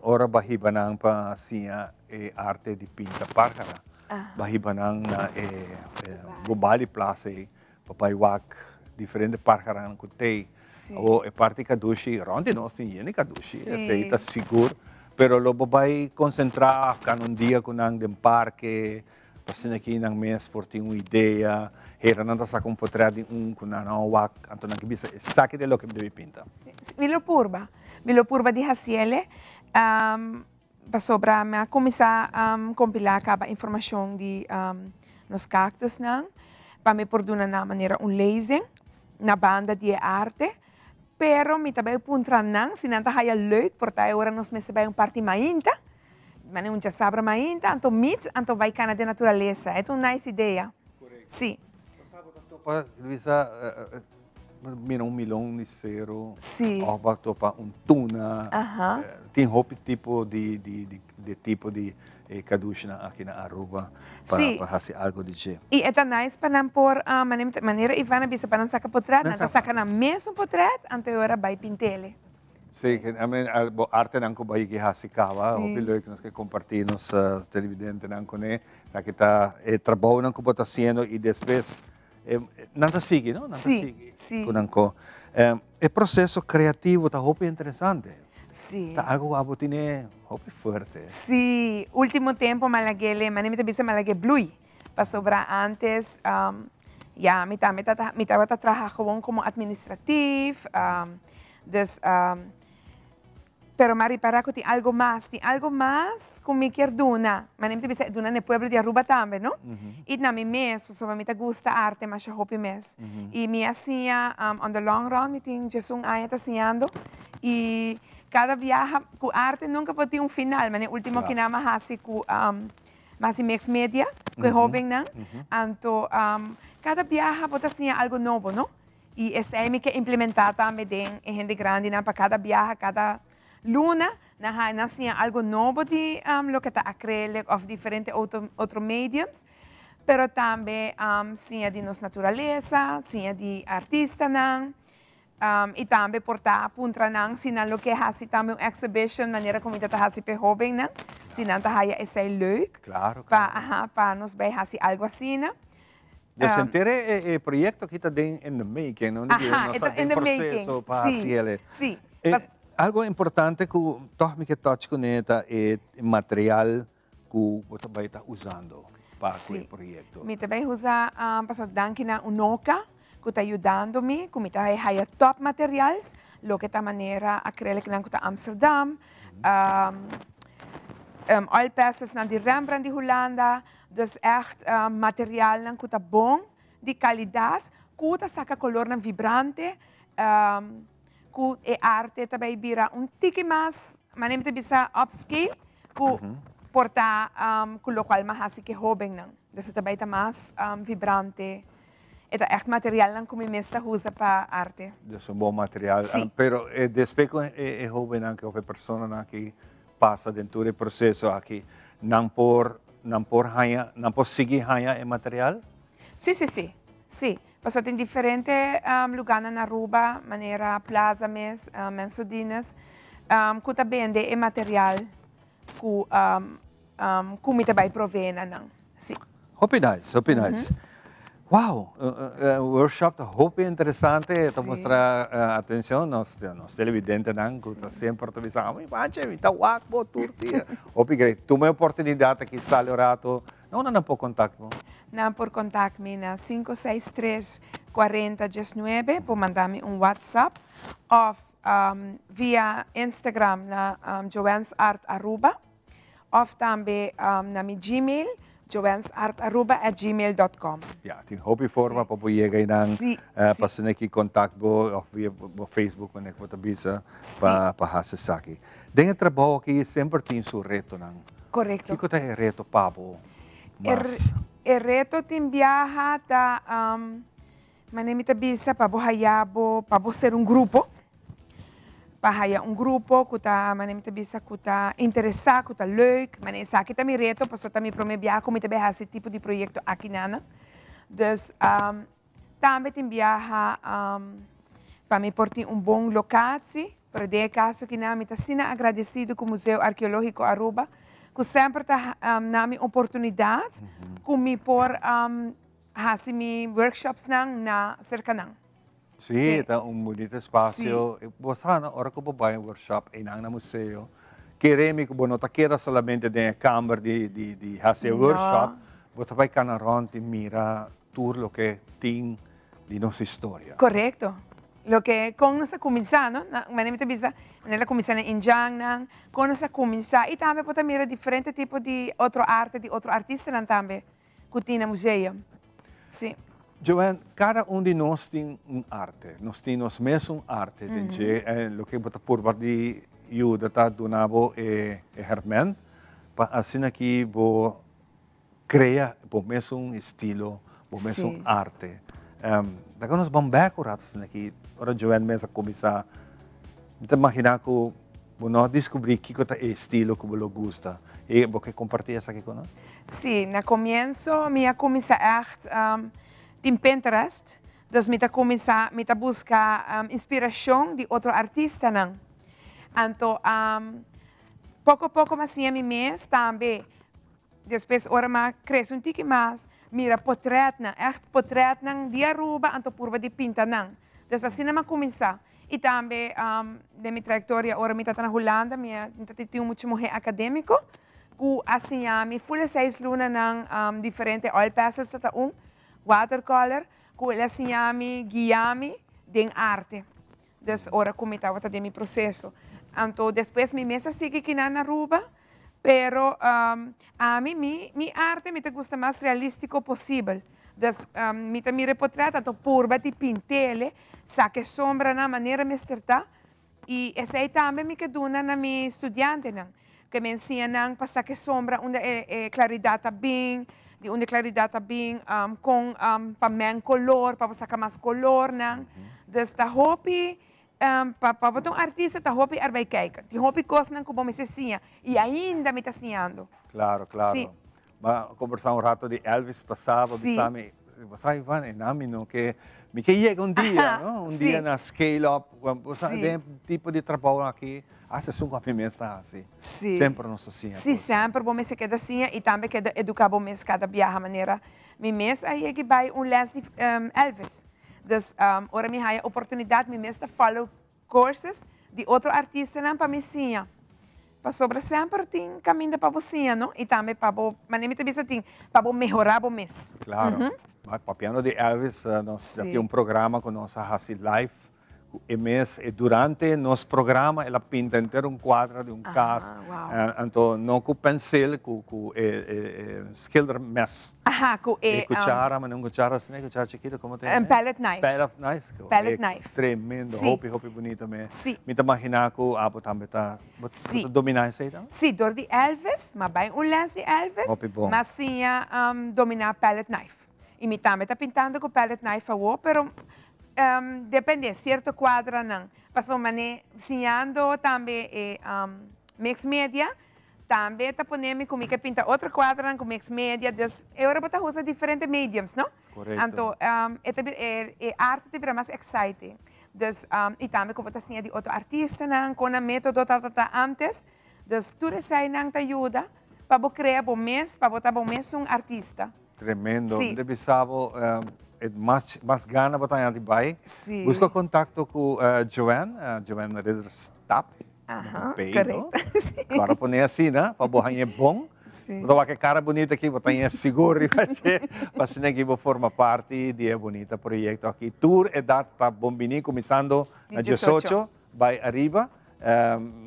ora bo a hiba nan pa siña e arte di pinta párhara, bo a hiba nan na e Bobali Plaza ei pa bai wak diferente párharanan ku t'ei. Awor e parti kadushi, rònt di nos tin yen di kadushi, esei ta sigur, pero lo bo bai konsentrá kana un dia ku nan den parke, Pa asina aki nan mes por tin un idea, hera nan ta saca un potret di un cu nan a wak, anto nan ke bisa esaki ta e loke mi debe pinta. Mi lo purba, mi lo purba di haciele, pasobra mi a cuminsa compila caba informacion di nos cactusnan, pa mi por duna nan manera un lezing na banda di e arte, pero mi ta bay puntra nan si nan ta haya leuk, por ta e ora nos mester bay un parti mainta, Mane un djasabra mainta, anto meet, anto bai cana den naturalesa. E ta un nice idea. Si. Bo sa bo ta topa, Luisa, mira un milon di cero. Si. Of bo a topa un tuna. Aha. Tin hopi tipo di, di, di, di tipo di kadushinan aki na Aruba pa, pa hasi algo di dje. I e ta nice pa nan por, manera Ivan a bisa pa nan saca potret, nan ta saca nan mesun potret, anto e ora bai pintele. Sí, I mean, bo artenan ku bo a yega hasi kaba, hopi leuk nos ke kompartí nos televidentenan kuné. Esaki ta e trabounan ku bo ta hasiendo i despues nan ta sigui, no? Nan ta sigui ku nan ko. E proseso kreativo ta hopi interesante. Ta algu ku abo tene hopi fuerte. Sí, último tempu mi a lag'é, manera mi ta bisa mi a lag'é blui. Pasobra antes ya mi tambe ta mi tabata traha gewoon como administratief, dus pero mi a ripara cu tin algo mas, tin algo mas cu mi kier duna, manera mi ta bisa duna na e pueblo di Aruba tambe no, y na mi mes pasobra mi ta gusta arte masha hopi mes y mi a siña on the long run mi tin djesun aña ta siñando y cada biaha cu arte nunca por tin un final, manera ultimo kinan mi a haci cu. Mas di mix media ku e hobennan. Anto kada biaha bo ta siña algu nobo, no? I esei mi ke implementá tambe den e hende grandinan pa kada biaha, kada luna nan haña nan siña algu nobo di loke ta acrylic òf diferente otro otro mediums. Pero tambe siña di nos naturalesa, siña di artistanan. I tambe por ta puntra nan si nan lo ke hasi tambe un exhibition manera ku mi ta ta hasi p'e hobennan, si nan ta haya esei leuk. Claro, Pa, aha, pa nos bai hasi algo asina. Dus henter e e proyecto aki ta den in the making, no? Aha, e ta in the making. Nos ta den proceso pa hasi el. Si, si. Algo importante ku tòg mi ke touch kuné ta e material ku bo ta bai ta usando pa ku e proyekto? Mi ta bai usa pasobra danki na Unoca ku ta yudando mi ku mi ta haya top materials loke ta manera acrylicnan ku ta Amsterdam, oil pastelsnan di Rembrandt di Hulanda, dus ègt materialnan ku ta bon di kalidat ku ta saka kolornan vibrante ku e arte ta bai bira un tiki mas, manera mi ta bisa upscale, ku por ta ku lokual mas hasi ku e hóbennan. Dus e ta bai ta mas vibrante. E ta ègt materialnan ku mi mes ta usa pa arte. Dus un bon material. Sí. Pero despues ku e hóbennan aki òf e personanan aki pasa den tur e proseso aki, nan por nan por haña, nan por sigui haña e material? Sí, sí, sí. Sí. Pasobra tin diferente lugánan na Aruba, manera Plaza mes, Mensodines, ku ta bende e material ku ku mi ta bai provee na nan. Sí. Hopi nice, hopi nice. Wow, workshop ta hopi interesante, ta mustra atencion nos nos televidentenan ku ta semper ta bisa, mi manche, mi ta wak bo tur dia. Hopi great. Tuma e oportunidad aki sali un rato. Na unda nan por contact bo? Nan por contact mi na sinku seis tres kuarenta diesnuebe, por manda mi un WhatsApp of via Instagram na Joanne's Art Aruba of tambe na mi Gmail joannesartaruba at gmail dot com. Ya, tin hopi forma pa bo yega einan pa asina ki contact bo of via bo Facebook manera ku bo ta bisa pa hasi esaki. Den e trabou aki semper tin su retonan. Korekto. Kiko ta e reto pa bo mas? E reto tin biaha ta manera mi ta bisa pa bo haya bo pa bo ser un grupo, pa haya un grupo ku ta manera mi ta bisa ku ta interesá, ku ta leuk, manera esaki ta mi reto pasobra ta mi prome biaha ku mi ta bai hasi e tipo di proyekto aki nan. Dus tambe tin biaha pa mi por tin un bon lokatie. Pero den e kaso aki nan mi ta asina agradesido ku Museo Arkeológiko Aruba ku semper ta na mi oportunidat ku mi por hasi mi workshopsnan na serka nan. Sí, ta un bunita espasio. Bo sa no, ora ku bo bai un workshop einan na museo, kere mi ku bo no ta keda solamente den e kamber di di di hasi e workshop, bo ta bai kana rònt i mira tur loke tin di nos historia. Korekto. Loke kon nos a kuminsá, no? Manera mi ta bisa, manera el a kuminsá na indjannan, kon nos a kuminsá i tambe bo ta mira diferente tipo di otro arte di otro artistanan tambe ku tin na museo. Sí. Joanne, kada un di nos tin un arte. Nos tin nos mesun arte den dje. Loke bo ta purba di yuda ta duna bo e herment pa asina ki bo Crea bo mesun estilo, bo mesun arte. Laga nos ban bek un rato asina aki, ora Joanne mes a cuminsa, mi ta imagina cu bo no a descubri kico ta e estilo cu bo lo gusta. Y bo ke comparti esaki cu nos? Si, na comienso mi a cuminsa echt tin Pinterest, dus mi ta cuminsa, mi ta busca inspiracion di otro artistanan. Anto poco poco mi a siña mi mes tambe. Despues ora m'a crece un tiki mas, mira potretnan, echt potretnan di Aruba, anto purba di pinta nan. Dus asina m'a cuminsa. Y tambe den mi trayectoria ora mi tata na Hulanda, mi a mi tata tin un mucha muhe academico cu a siña mi full e seis lunanan diferente oil pastels ta ta un, watercolor, cu el a siña mi, guia mi den arte. Dus ora cu mi tabata den mi proceso. Anto despues mi mes a sigui kinan na Aruba, pero ami mi mi arte mi ta gusta mas realistico posibel. Dus mi ta mira e potret anto purba di pintele, saca e sombranan manera mester ta y esey tambe mi ke duna na mi studiantenan. Ke mi ensiña nan pa saca e sombra unda e e claridad ta bin, di unda e claridad ta bin, con pa meng color, pa bo saca mas colornan. Dus ta hopi, pa pa bo ta un artista ta hopi erbij kijken. Tin hopi cosnan cu bo mester siña y ainda mi ta siñando. Claro, claro. Si. Ba conversa un rato di Elvis pasá, bo bisa mi, bo sa Ivan, e nan mi no ke, mi ke yega un dia, no? Un dia na scale up, bo sa den tipo di trabou aki, hasta esun ku ami mes ta hasi. Semper nos ta siña Si, semper bo mester keda siña i tambe keda eduká bo mes kada biaha manera mi mes a yega i bai un les di Elvis. Dus ora mi haya oportunidat mi mes ta follow Courses di otro artistanan pa mi siña. Pasobra semper tin caminda pa bo siña, no? Y tambe pa bo, manera mi ta bisa tin, pa bo mehora bo mes. Claro. Papiando di Elvis, nos ya tin un programa cu nos a haci live cu e mes. E durante nos programa el a pinta henter un cuadra di un cas. Anto no cu pencil, cu cu e schildermes. Aha, cu e. E cuchara, manera un cuchara asina, cuchara chikito, como ta yama? Un palette knife. Palette knife. Palette knife. Tremendo, Si. hopi, hopi bunita mes. Si. Mi ta magina cu abo tambe ta, bo Si. ta domina esey tambe? Si, dor di Elvis, m'a bay un les di Elvis. Hopi bon. M'a siña domina palette knife. Y mi tambe ta pintando cu palette knife awo, pero depende, cierto cuadranan. Pasobra mane siñando tambe e mixed media, Tambe ta pone mi ku mi ke pinta otro kuadranan ku mix media, dus e ora bo ta usa diferente mediums, no? Korekto. Anto e ta bira e arte ta bira mas exciting. Dus i tambe ku bo ta siña di otro artistanan, kon nan metodo tabata ta antes. Dus tur eseinan ta yuda pa bo krea bo mes, pa bo ta bo mes un artista. Tremendo. Sí. Mi ta bisa bo e mas mas gana bo ta haña di bai. Sí. Buska kontakto ku Joanne, Joanne Ridderstap. Aha, Pei, correcto. no? Sí. Para pone asina, pa bo hañ'é bon. Sí. Bo ta wak e cara bunita aki, bo ta hañ'é sigur riba dje, pa asina aki bo forma parti di e bunita proyecto aki. Tur edad ta bon bini, cuminsando na Di diesocho. diesocho bai ariba.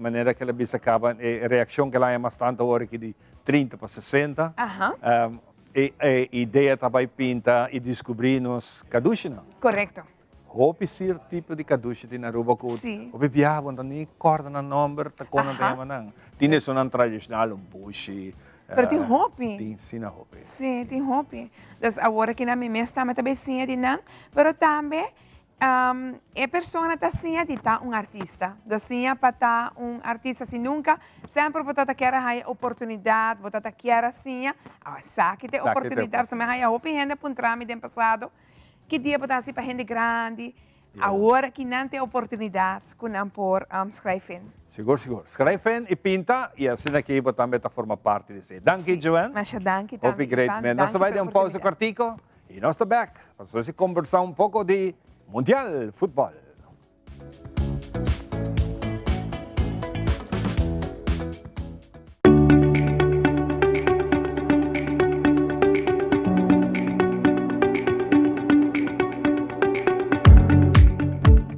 Manera cu el a bisa caba, e reaccion cu el a haña mas tanto awor aki di trinta pa sesenta. Aha. E idea ta bai pinta y descubri nos cadushinan. Correcto. Hopi sier tipo di kadushi tin Aruba ku hopi biaha bo no ta ni kòrda nan nòmber ta kon nan ta yama nan. Tin esunnan tradishonal, un bushi. Pero tin hopi. Tin asina hopi. Si, tin hopi. Dus awor aki nan mi mes tambe ta bay siña di nan, pero tambe e persona ta siña di ta un artista. Dus siña pa ta un artista si nunca, semper bo ta kier a haya oportunidad, bo ta kier a siña, esaki ta e oportunidad. Pasobra mi a haya hopi hende a puntra mi den pasado. Ki dia bo ta hasi pa hende grandi? Awor aki nan tin oportunidad cu nan por schrijf in. Sigur, sigur. Schrijf in y pinta y asina aki bo tambe ta forma parti di esey. Danki, Joanne. Masha danki tambe, Hopi great, Ivan. man. Nos ta Danki bai pa e den un pausa oportunidad. cortico y nos ta back pa nos a conversa un poco di Mundial Futbol.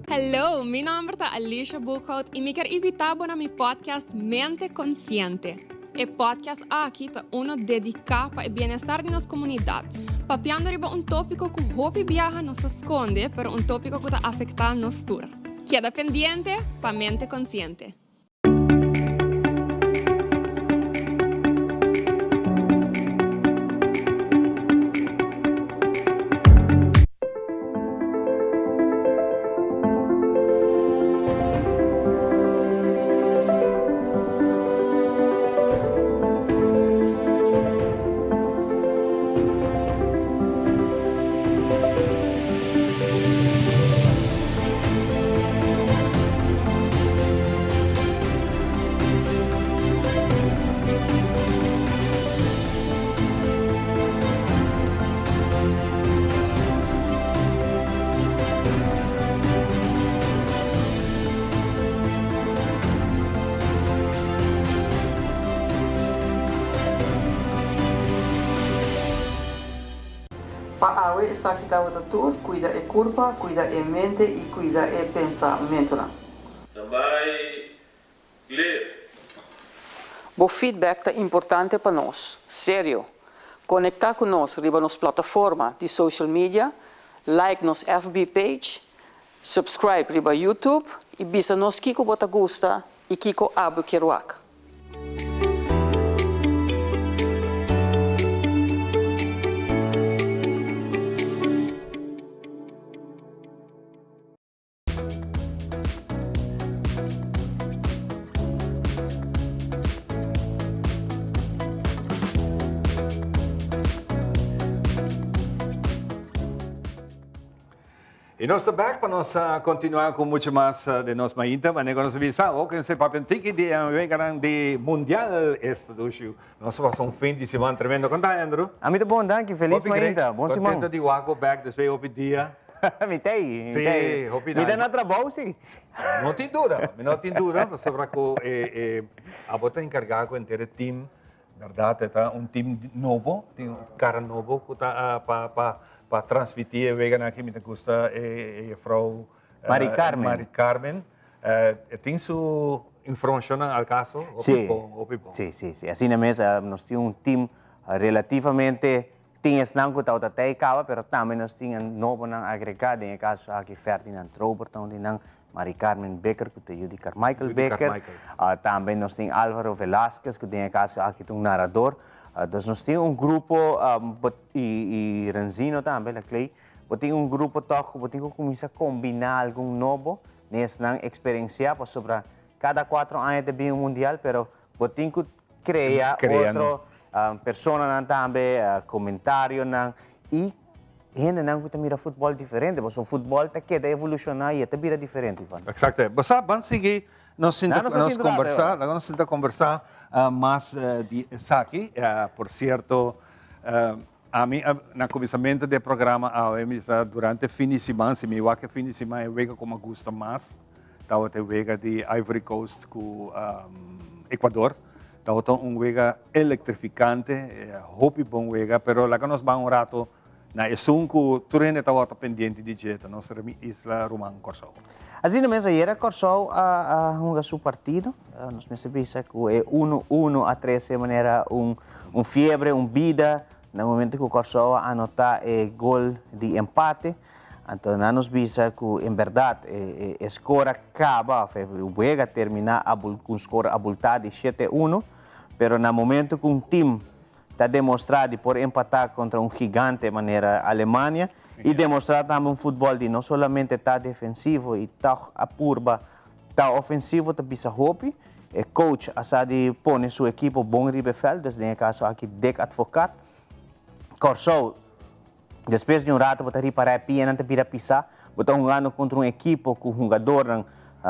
Hello, mi nomber ta Alicia Boekhout y mi kier invita bo na mi podcast Mente Consciente. E podcast aki ta uno dedica pa e bienestar di nos comunidad, papiando riba un topico cu hopi biaha nos ta sconde, pero un topico cu ta afecta nos tur. Keda pendiente pa Mente Consciente. Pa awe esaki tabata tur, cuida e curpa, cuida e mente y cuida e pensamentonan. Ta bai clear. Bo feedback ta importante pa nos. Serio! Conecta cu nos riba nos plataforma di social media, like nos FB page, subscribe riba YouTube y bisa nos kico bo ta gusta y kico abo kier wak. Y nos ta back pa nos continua cu mucho mas de nos mainta. Manera cu nos a bisa, o que se papia un tiki di e weganan di Mundial esta dushu. Nos a pasa un fin di siman tremendo. Con ta, Andrew? A mi ta bon, danki. Feliz Hopi great. mainta. Bon siman. Contento di wak bo back despues hopi dia. Mi ta ei, mi Sí, ta ei. hopi Mi ta nice. na trabou, sí. No tin duda, mi no tin duda, pasobra cu e, e, abo ta encarga cu henter e team, berdad, e ta un team nobo, tin un cara nobo cu ta pa, pa, pa transmiti e weganan aki. Mi ta gusta e, e juffrouw, Mari Carmen. Mari Carmen. E tin su informacionnan al caso, hopi Sí. bon, hopi bon. Sí, sí, sí. Asina mes, nos tin un team relativamente Tin esnan ku tabata tei kaba, pero tambe nos tin e nobonan agregá, den e kaso aki Ferdinand Trober ta un di nan, Mari Carmen Bikker ku ta yu di Carmichael Yu di Bikker, Carmichael. tambe nos tin Alvaro Velasquez ku den e kaso aki ta un narador. Dus nos tin un grupo i Renzino tambe, Laclay, bo tin un grupo tòg ku bo tin ku kuminsá kombiná algun nobo den esnan eksperensiá pasobra kada kuatro aña ta bin un mundial, pero Bo tin ku krea otro personanan tambe, komentarionan i hendenan ku ta mira futbòl diferente pasobra futbòl ta keda evolushoná i e ta bira diferente, Ivan. Eksakto. Bo sa, ban sigui nos sinta nos kombersá, laga nos sinta kombersá mas di esaki. Por sierto, ami na kuminsamentu di e programa awe mi sa durante fin di siman, si mi wak e fin di siman e wega ku mi a gusta mas. Tabata e wega di Ivory Coast ku Ecuador. Tabata un wega elektrifikante, hopi bon wega, pero laga nos ban un rato na esun ku tur hende tabata pendiente di dje, ta nos isla ruman Kòrsou. Asina mes, ayera Kòrsou a hunga su partido. Nos mester bisa ku e uno uno a trese manera un fiebre, un bida, na momento ku Kòrsou a anotá e gol di empate. Anto nan nos bisa ku en bèrdat e skor a kaba òf e wega a terminá ku un skor abultá di shete uno, pero na momento ku un tim ta demostrá di por empatá kontra un gigante manera Alemania i demostrá tambe un futbòl di no solamente ta defensivo i tòg a purba ta ofensivo ta bisa hopi. E coach a sa di pone su ekipo bon riba e vèlt, dus den e kaso aki Dick Advocaat. Kòrsou Despues di un rato bo ta ripará e pianan ta bira pisá, Bo ta hungando kontra un ekipo ku hungadornan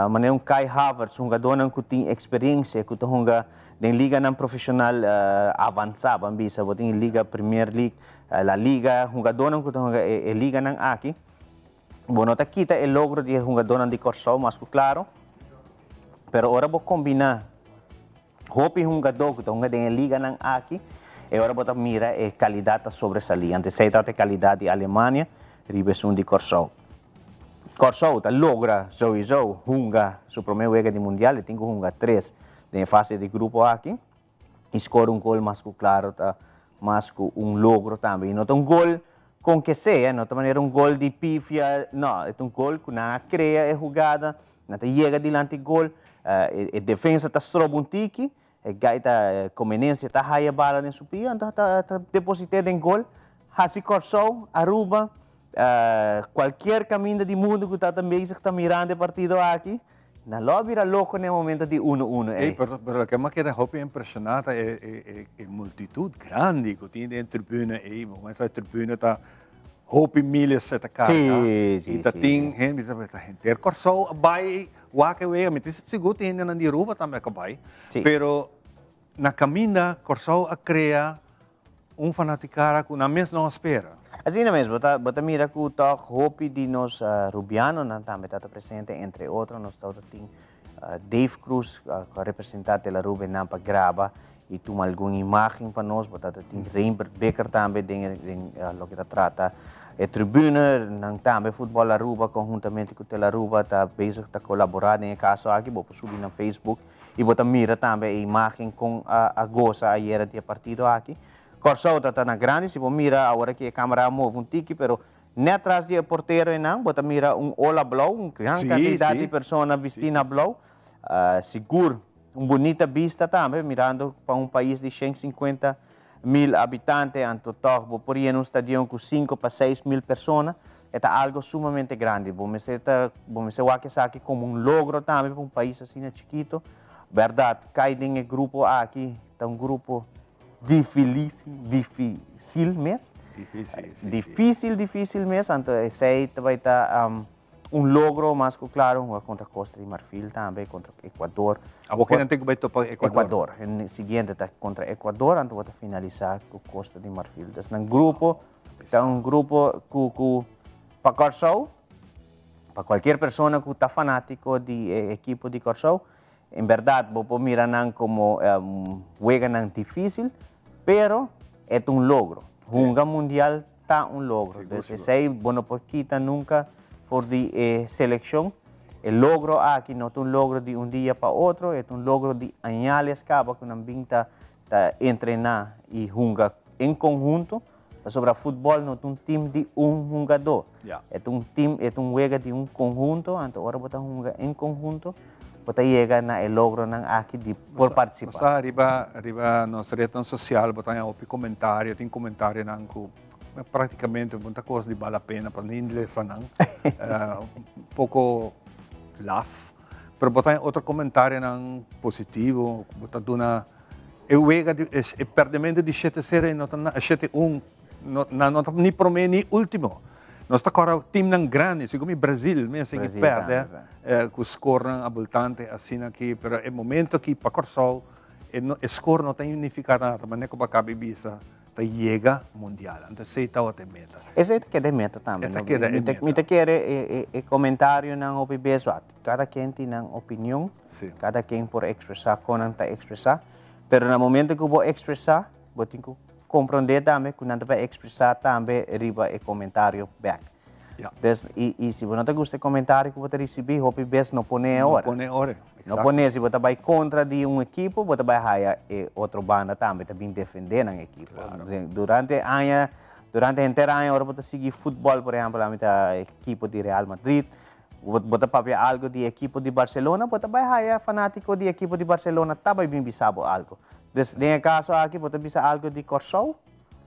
manera un Kai Havertz, hungadornan ku tin eksperensia, ku ta hunga den liganan profeshonal avansá, ban bisa, bo tin liga Premier League, La Liga, hungadornan ku ta hunga e liganan aki. Bo no ta kita e logro di e hungadornan di Kòrsou, mas ku klaro, pero ora bo kombiná Hopi hungadó ku ta hunga den e liganan aki, e ora bo ta mira e kalidat ta sobresalí. Antes esei tabata e kalidat di Alemania riba esun di Kòrsou. Kòrsou ta logra souiso hunga su promé wega di mundial, e tin ku hunga tres den e fase di grupo aki i skor un gol mas ku klaro ta mas ku un logro tambe. I no ta un gol kon ke sea, no ta manera un gol di pifia, no, e ta un gol ku nan a krea e hugada, Nan ta yega dilanti gol, e defensa ta stroba un tiki, e gai ta Comenencia ta haya bala den su pia, anto ta deposit'é den gol. Hasi Kòrsou, Aruba, kualkier kaminda di mundu ku ta ta bezig ta mirando e partido aki, nan lo a bira loko na e momento di uno uno ei. Ey, pero loke mi a keda hopi impreshoná ta e multitut grandi ku tin den tribuna ei. Bo mester sa e tribuna ta Hopi miles e ta carga. Sí, y ta tin hende, mi ta henter Corsou a bay wak e wega. Mi tin sigur tin hendenan di Aruba tambe a bay. Pero na caminda Corsou a crea un fanaticada cu nan mes no a spera. Asina mes, bo ta, bo ta mira cu toch hopi di nos Rubianonan tambe ta ta presente, entre otro nos ta tin Dave Cruz cu a representa Telaruba nan pa graba y tuma algun imagen pa nos. Bo ta tin Reinbert Bikker tambe den den loke ta trata e tribune. Nan tambe Futbol Aruba conhuntamente cu Telaruba ta bezig ta colabora den e caso aki. Bo por subi na Facebook y bo ta mira tambe e imagen con a goza ayera di e partido aki. Corsou ta ta na grandi, si bo mira awor aki e camera a move un tiki pero Net tras di e portero einan bo ta mira un ola blou, un gran kantidat di persona bistí na blou. Sigur un bunita bista tambe mirando pa un pais di 150 mil habitante, anto tòg bo por yena un stadion ku sinku pa 6000 persona, e ta algo sumamente grandi. Bo mester ta, bo mester wak esaki komo un logro tambe pa un pais asina chikito. Bèrdat, kai den e grupo aki ta un grupo Difisil mes. Dificil, si, si. Dificil, dificil mes. Anto esey ta bay ta un logro mas cu claro hunga contra Costa di Marfil tambe, contra Ecuador. Awor kinan tin cu bay topa Ecuador? Ecuador. E siguiente ta contra Ecuador, anto bo ta finalisa cu Costa di Marfil. Dus nan grupo ta un grupo cu, cu pa Corsou, pa cualkier persona cu ta fanatico di e ekipo di Corsou, En berdad bo por mira nan como weganan dificil, pero e ta un logro. Hunga mundial ta un logro. Dus esey bo no por kita nunca for di e seleccion. E logro aki no ta un logro di un dia pa otro, e ta un logro di añales caba cu nan bin ta entrena y hunga en conhunto. Pasobra futbol no ta un team di un hungadó. E ta un team, e ta un wega di un konhunto, anto ora bo ta hunga en konhunto, bo ta yega na e logronan aki di por partisipá. Bo sa riba riba nos retnan sosial bo ta haña hopi komentario, tin komentarionan ku praktikamente bo no ta kos di bal la pena pa ni lesa nan, un poko laf, pero bo ta haña otro komentarionan positivo ku bo ta duna. E wega di e perdemento di shete sero e no ta na shete un no nan no ta ni prome ni ultimo. Nos ta kòrda teamnan grandi segun mi Brazil mi a sigui pèrdè ku skornan abultante asina aki pero e momento aki pa Kòrsou e no e skor no ta nifiká nada manera ku bo a kaba di bisa ta yega mundial anto esei tabata e meta. Esei ta keda e meta tambe E ta keda e meta. Mi ta kere e komentarionan hopi bes wak kada ken tin nan opinion. Kada ken por ekspresá kon nan ta ekspresá, pero na momento ku bo ekspresá, bo tin ku komprondé tambe ku nan ta bai ekspresá tambe riba e komentario bèk. Des, i, i si bo no ta gusta e komentario ku bo ta risibí, hopi bes no pone e ora. No pone e ora, No pone, si bo ta bai kontra di un ekipo, bo ta bai haya e otro banda tambe ta bin defendé nan ekipo. Durante aña, durante henter aña ora bo ta sigui futbòl, por ehèmpel, ami ta ekipo di Real Madrid, Bo ta papia algo di ekipo di Barcelona, bo ta bai haya fanatiko di ekipo di Barcelona ta bai bin bisa bo algo. Dus den e kaso aki bo ta bisa algo di Kòrsou,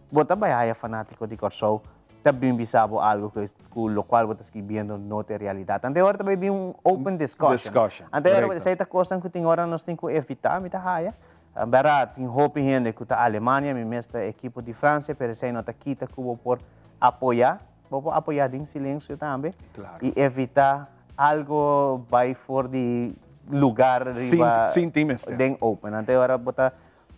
bo ta bai haya fanatiko di Kòrsou ta bin bisa bo algo ku lokual bo ta skibiendo no ta e realidat. Anto e ora ta bai bin un open discussion. Anto e ora esei ta kosnan ku tin ora nos tin ku evitá, mi ta haya. Bèrdat tin hopi hende ku ta Alemania, mi mes ta ekipo di Fransia, pero esei no ta kita ku bo por apoyá. Bo por apoyá den silensio tambe Claro. i evitá algo bai for di lugar Sin riba sin tin mester. den open. Anto e ora bo ta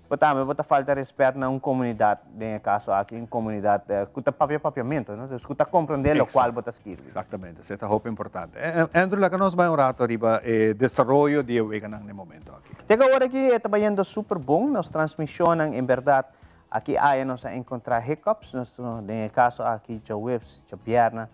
bo tambe bo ta falta respet na un komunidat, den e kaso aki un komunidat ku ta papia papiamento, no? Dus ku ta komprondé lokual bo ta skirbi. Exactamente, esei ta hopi importante. Andrew, laga nos bai un rato riba e desaroyo di e weganan na e momento aki. Te ku awor aki e ta bayendo super bon, nos transmishonnan en bèrdat Aki aya nos a encontra hiccups, nos den e caso aki djaweps, djabierna,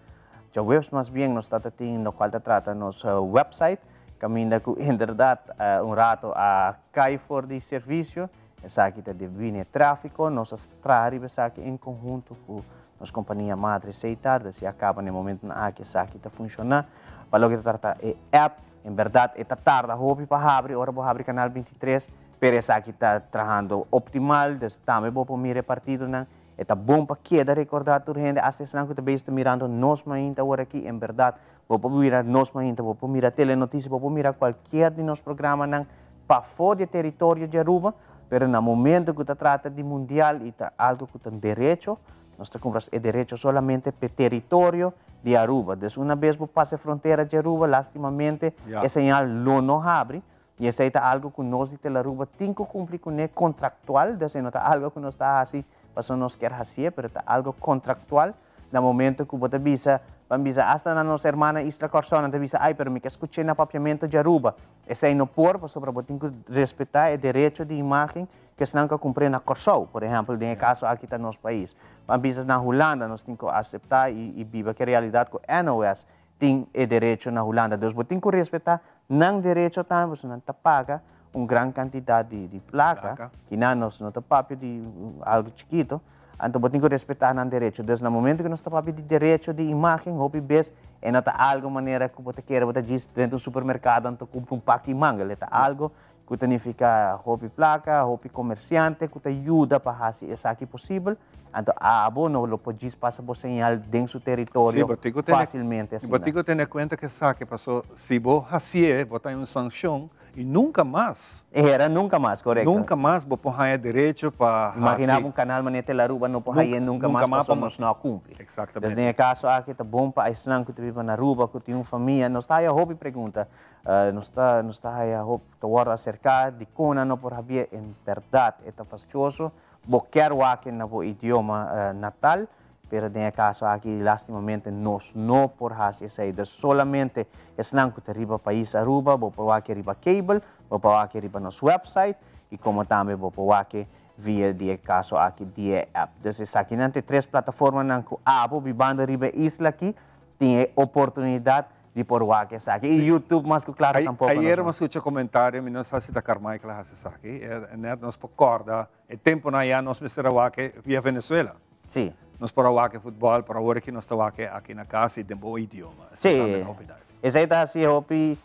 djaweps mas bien nos tata tin locual ta trata nos website, caminda cu inderdaad un rato a cay for di servicio, esaki ta debi n'e trafico, nos a traha riba esaki en conhunto cu nos compania madre Seitar, dus ya caba n'e momentonan aki esaki ta funciona. Pa loke ta trata e app, en berdad e ta tarda hopi pa habri, ora bo habri canal 23, Pero esaki ta trahando optimal, dus tambe bo por mira e partidonan. E ta bon pa keda rekordá tur hende, asta esnan ku ta bezig ta mirando nos mainta awor aki, en bèrdat bo por mira nos mainta, bo por mira Telenotisia, bo por mira kualkier di nos programanan pafó di e teritorio di Aruba, pero na momento ku ta trata di mundial i ta algu ku ta un derecho, nos ta kumpra e derecho solamente p'e teritorio di Aruba. Dus una bes bo pasa e frontera di Aruba, lastimamente e señal lo no habri, I esei ta algu ku nos di Telaruba tin ku kumpli kuné kontraktual, dus e no ta algu ku nos ta hasi pasobra nos kier hasié, pero ta algu kontraktual. Na momento ku bo ta bisa, ban bisa asta na nos hermana Isla Kòrsou nan ta bisa, ai pero mi ke skuch'é na papiamentu di Aruba. Esei no por pasobra bo tin ku respetá e derecho di imágen ku esnan ku a kumpr'é na Kòrsou, por ehèmpel den e kaso aki ta nos pais. Ban bisa na Hulanda nos tin ku aseptá i biba ku e realidat ku NOS tin e derecho na Hulanda. Dus bo tin ku respetá nan derecho tambe, pasobra nan ta paga un gran kantidat di di plaka, ki nan nos no ta papia di algu chikito, anto bo tin ku respetá nan derecho. Dus na momento ku nos ta papia di derecho di imágen, hopi bes e no ta algu manera ku bo ta kere bo ta djis drenta un supermerkado anto kumpra un paki mangel, e ta algu ku ta nifiká hopi plaka, hopi komersiante ku ta yuda pa hasi esaki posibel, anto abo no lo por djis pasa bo señal den su teritorio fásilmente asina. Bo tin ku tene kuenta ku esaki, paso si bo hasié bo ta haña un sanshon i nunka mas. Era nunka mas, korekto. Nunka mas bo por haña derecho pa hasi. Imaginá bo un kanal manera Telaruba no por hañ'é nunka mas pasobra nos no a kumpli. Eksaktamente. Des den e kaso aki ta bon pa esnan ku ta biba na Aruba, ku tin un famia, nos ta haña hopi pregunta. Nos ta nos ta haya hop ta wòrdu aserká dikon nan no por habié en bèrdat e ta fastioso bo kier wak na bo idioma natal pero den e kaso aki lastimamente nos no por hasi esei dus solamente esnan ku ta riba pais Aruba bo por wak riba cable bo por wak riba nos website i komo tambe bo por wak via di e kaso aki di e app dus esakinan ta e tres plataformanan ku abo bibando riba e isla aki tin e oportunidat Di por wak esaki. Y YouTube mas cu claro tampoco. Ayer mi a scucha comentario, mi no sa si ta Carmichael a haci esaki, net nos por corda e temponan ya nos mester a wak via Venezuela. Si. Nos por a wak e futbol, pero awor aki nos ta wak aki na cas y den bo idioma. Si. Esey tambe ta hopi nice. Esey ta haci hopi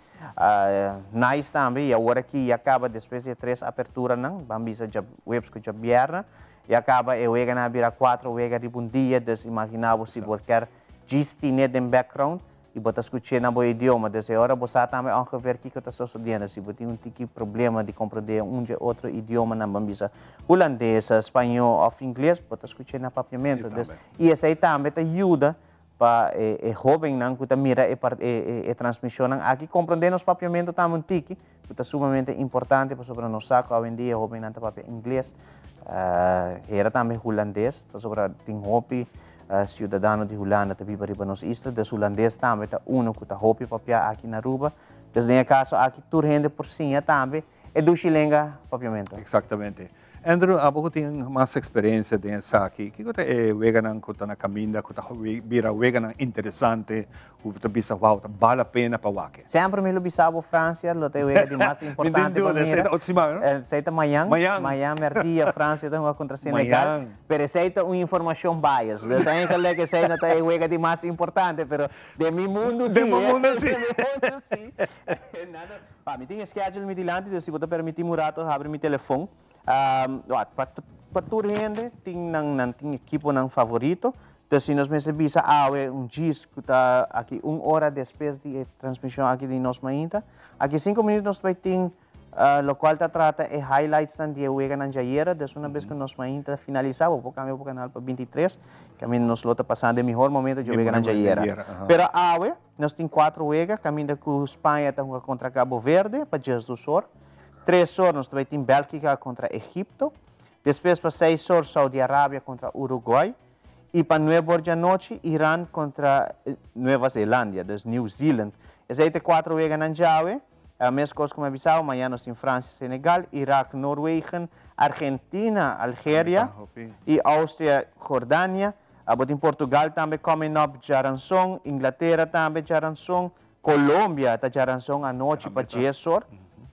nice tambe y awor aki ya caba despues di e tres aperturanan, ban bisa djaweps cu djabierna, ya caba e weganan a bira cuatro wega riba un dia, dus imagina bo si bo kier djis tine den background i bo ta skuch'é na bo idioma. Dus e ora bo sa tambe ongeveer kiko ta sosodiendo. Si bo tin un tiki problema di komprondé un dje otro idiomanan, ban bisa hulandes, spañó òf ingles, bo ta skuch'é na papiamentu. Dus, i esei tambe ta yuda pa e hóbennan ku ta mira e e transmishonnan aki komprondé nos papiamentu tambe un tiki, ku ta sumamente importante pasobra nos sa ku awendia e hóbennan ta papia ingles, hera tambe hulandes, pasobra tin hopi Ciudadano di Hulanda ta biba riba nos isla, dus Hulandes tambe ta uno cu ta hopi papia aki na Aruba. Dus den e caso aki tur hende por siña tambe e dushi lenga Papiamento. Exactamente. Andrew, abo cu tin mas experiencia den esaki, kico ta e weganan cu ta na caminda, cu ta bira weganan interesante, cu ta bisa wow, ta bal a pena pa wak? Semper mi lo bisa bo Francia lo ta e wega di mas importante pa mira. Esey ta otro siman, no? Esey ta mañan. Mañan. Mañan merdia Francia ta hunga contra Senegal. Mañan. Pero esey ta un informacion bias. Dus eigenlijk esey no ta e wega di mas importante, pero den mi mundo si. Den bo mundo si. Den mi mundo si. Pa mi tin e schedule mi dilanti, dus si bo ta permiti mi un rato habri mi telefon. Pa tur hende tin nan nan tin ekiponan favorito. Dus si nos mester bisa awe un djis ku ta aki un ora despues di e transmishon aki di Nos Mainta, aki sinku minüt nos ta bai tin. Locual ta trata e highlightsnan di e weganan djayera, des una bes cu nos mainta finalisa, bo por cambia bo canal pa 23, caminda nos lo ta pasando e mihor momento dje weganan djayera. Pero awe nos tin cuatro wega, caminda cu Spaña ta hunga contra Cabo Verde pa 12 or, tres or nos ta bay tin Belgica contra Egipto, despues pa seis or Saudi Arabia contra Uruguay, y pa nuebe or djanochi Iran contra Nueva Zelandia, dus New Zealand. Esey ta e cuatro weganan djawe. Meskos ku mi a bisa bo, mañana nos tin Fransia, Senegal, Irak, Noorwegen, Argentina, Algeria i Austria, Jordania. Bo tin Portugal tambe coming up djaranson, Inglatera tambe djaranson, Colombia ta djaranson anochi pa dies or.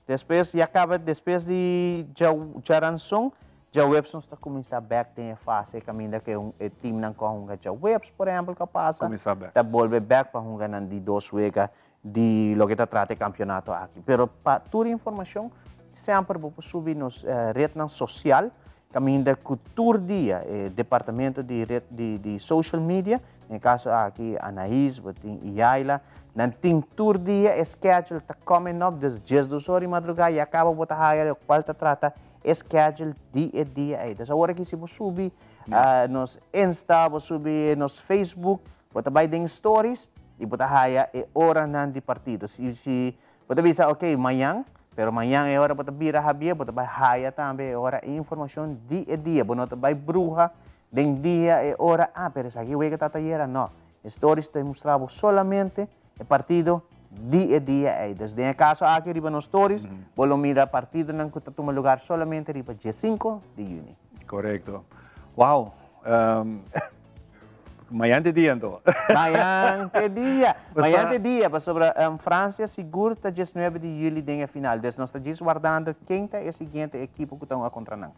Despues ya kaba despues di djaranson, djaweps nos ta kuminsá bèk den e fase kaminda ku e teamnan ku a hunga djaweps por ehèmpel ku a pasa ta bolbe bèk pa hunga nan di dos wega di loke ta trata e kampionato aki. Pero pa tur informashon semper bo por subi nos retnan sosial kaminda ku tur dia e departamento di ret di di social media, den e kaso aki Anais, bo tin Iyaila, nan tin tur dia e schedule ta coming up, dus diesdos ora di madrugá ya kaba bo ta haya lokual ta trata e schedule di e dia ei. Dus awor aki si bo subi nos Insta, bo subi nos Facebook, Bo ta bai den stories y bo ta haya e oranan di partido. Si si bo ta bisa ok mañan, pero mañan e ora bo ta bira habia, bo ta bai haya tambe e ora e informacion di e dia. Bo no ta bai bruha den dia e ora, ah pero esaki wega ta tayera. No, e stories ta mustra bo solamente e partido di e dia ey. Dus den e caso aki riba nos stories, bo lo mira partidonan cu ta tuma lugar solamente riba diesinco di juni. Correcto. Wow. Mañan te dia anto. Mañan te dia. Mañan te dia, pasobra Francia sigur ta diesnuebe di juli den e final. Dus nos ta djis wardando ken ta e siguiente ekipo ku ta hunga kontra nan.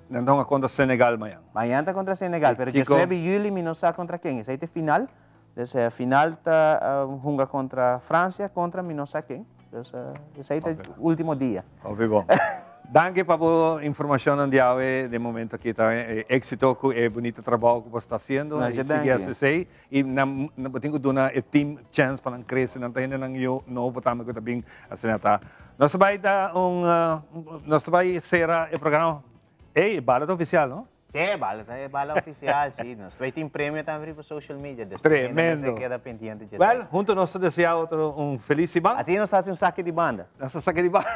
Nan ta hunga kontra Senegal mañan. Mañan ta kontra Senegal, pero diesnuebe juli mi no sa kontra ken. Esei ta e final. Dus e final ta hunga kontra Francia kontra mi no sa ken. Dus esei ta e ultimo dia. Hopi bon. Danki pa bo informacionnan di awe den momento aki ta e exito cu e bunita trabao cu bo sta haciendo. Masha Y sigui danki. haci esey. Y nan bo tin cu duna e team chance pa nan crece. Nan ta hendenan yo nobo tambe cu ta bin asina ta. Nos ta bay da un nos ta bay cera e programa. Ey, e bala ta oficial no? Sí, e bala ta e bala oficial, sí. Nos bay tin premio tambe riba social media, dus tur hende Tremendo. mester keda pendiente dje Well, esaki. hunto nos ta desea otro un feliz siman. Así nos ta haci un saki di banda. Nos ta saki di banda.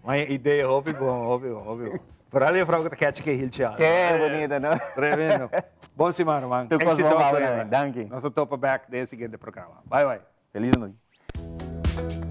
Maya idea hopi bon, hopi bon, hopi bon. Vooral juffrouw ku ta catch ke hilchi al. Sí, bonito, no? Tremendo. Bon siman, ruman. Tur kos Éxito bon pa ku bo e. tambe. Danki. Nos ta topa back den e siguiente programa. Bye bye. Feliz nochi.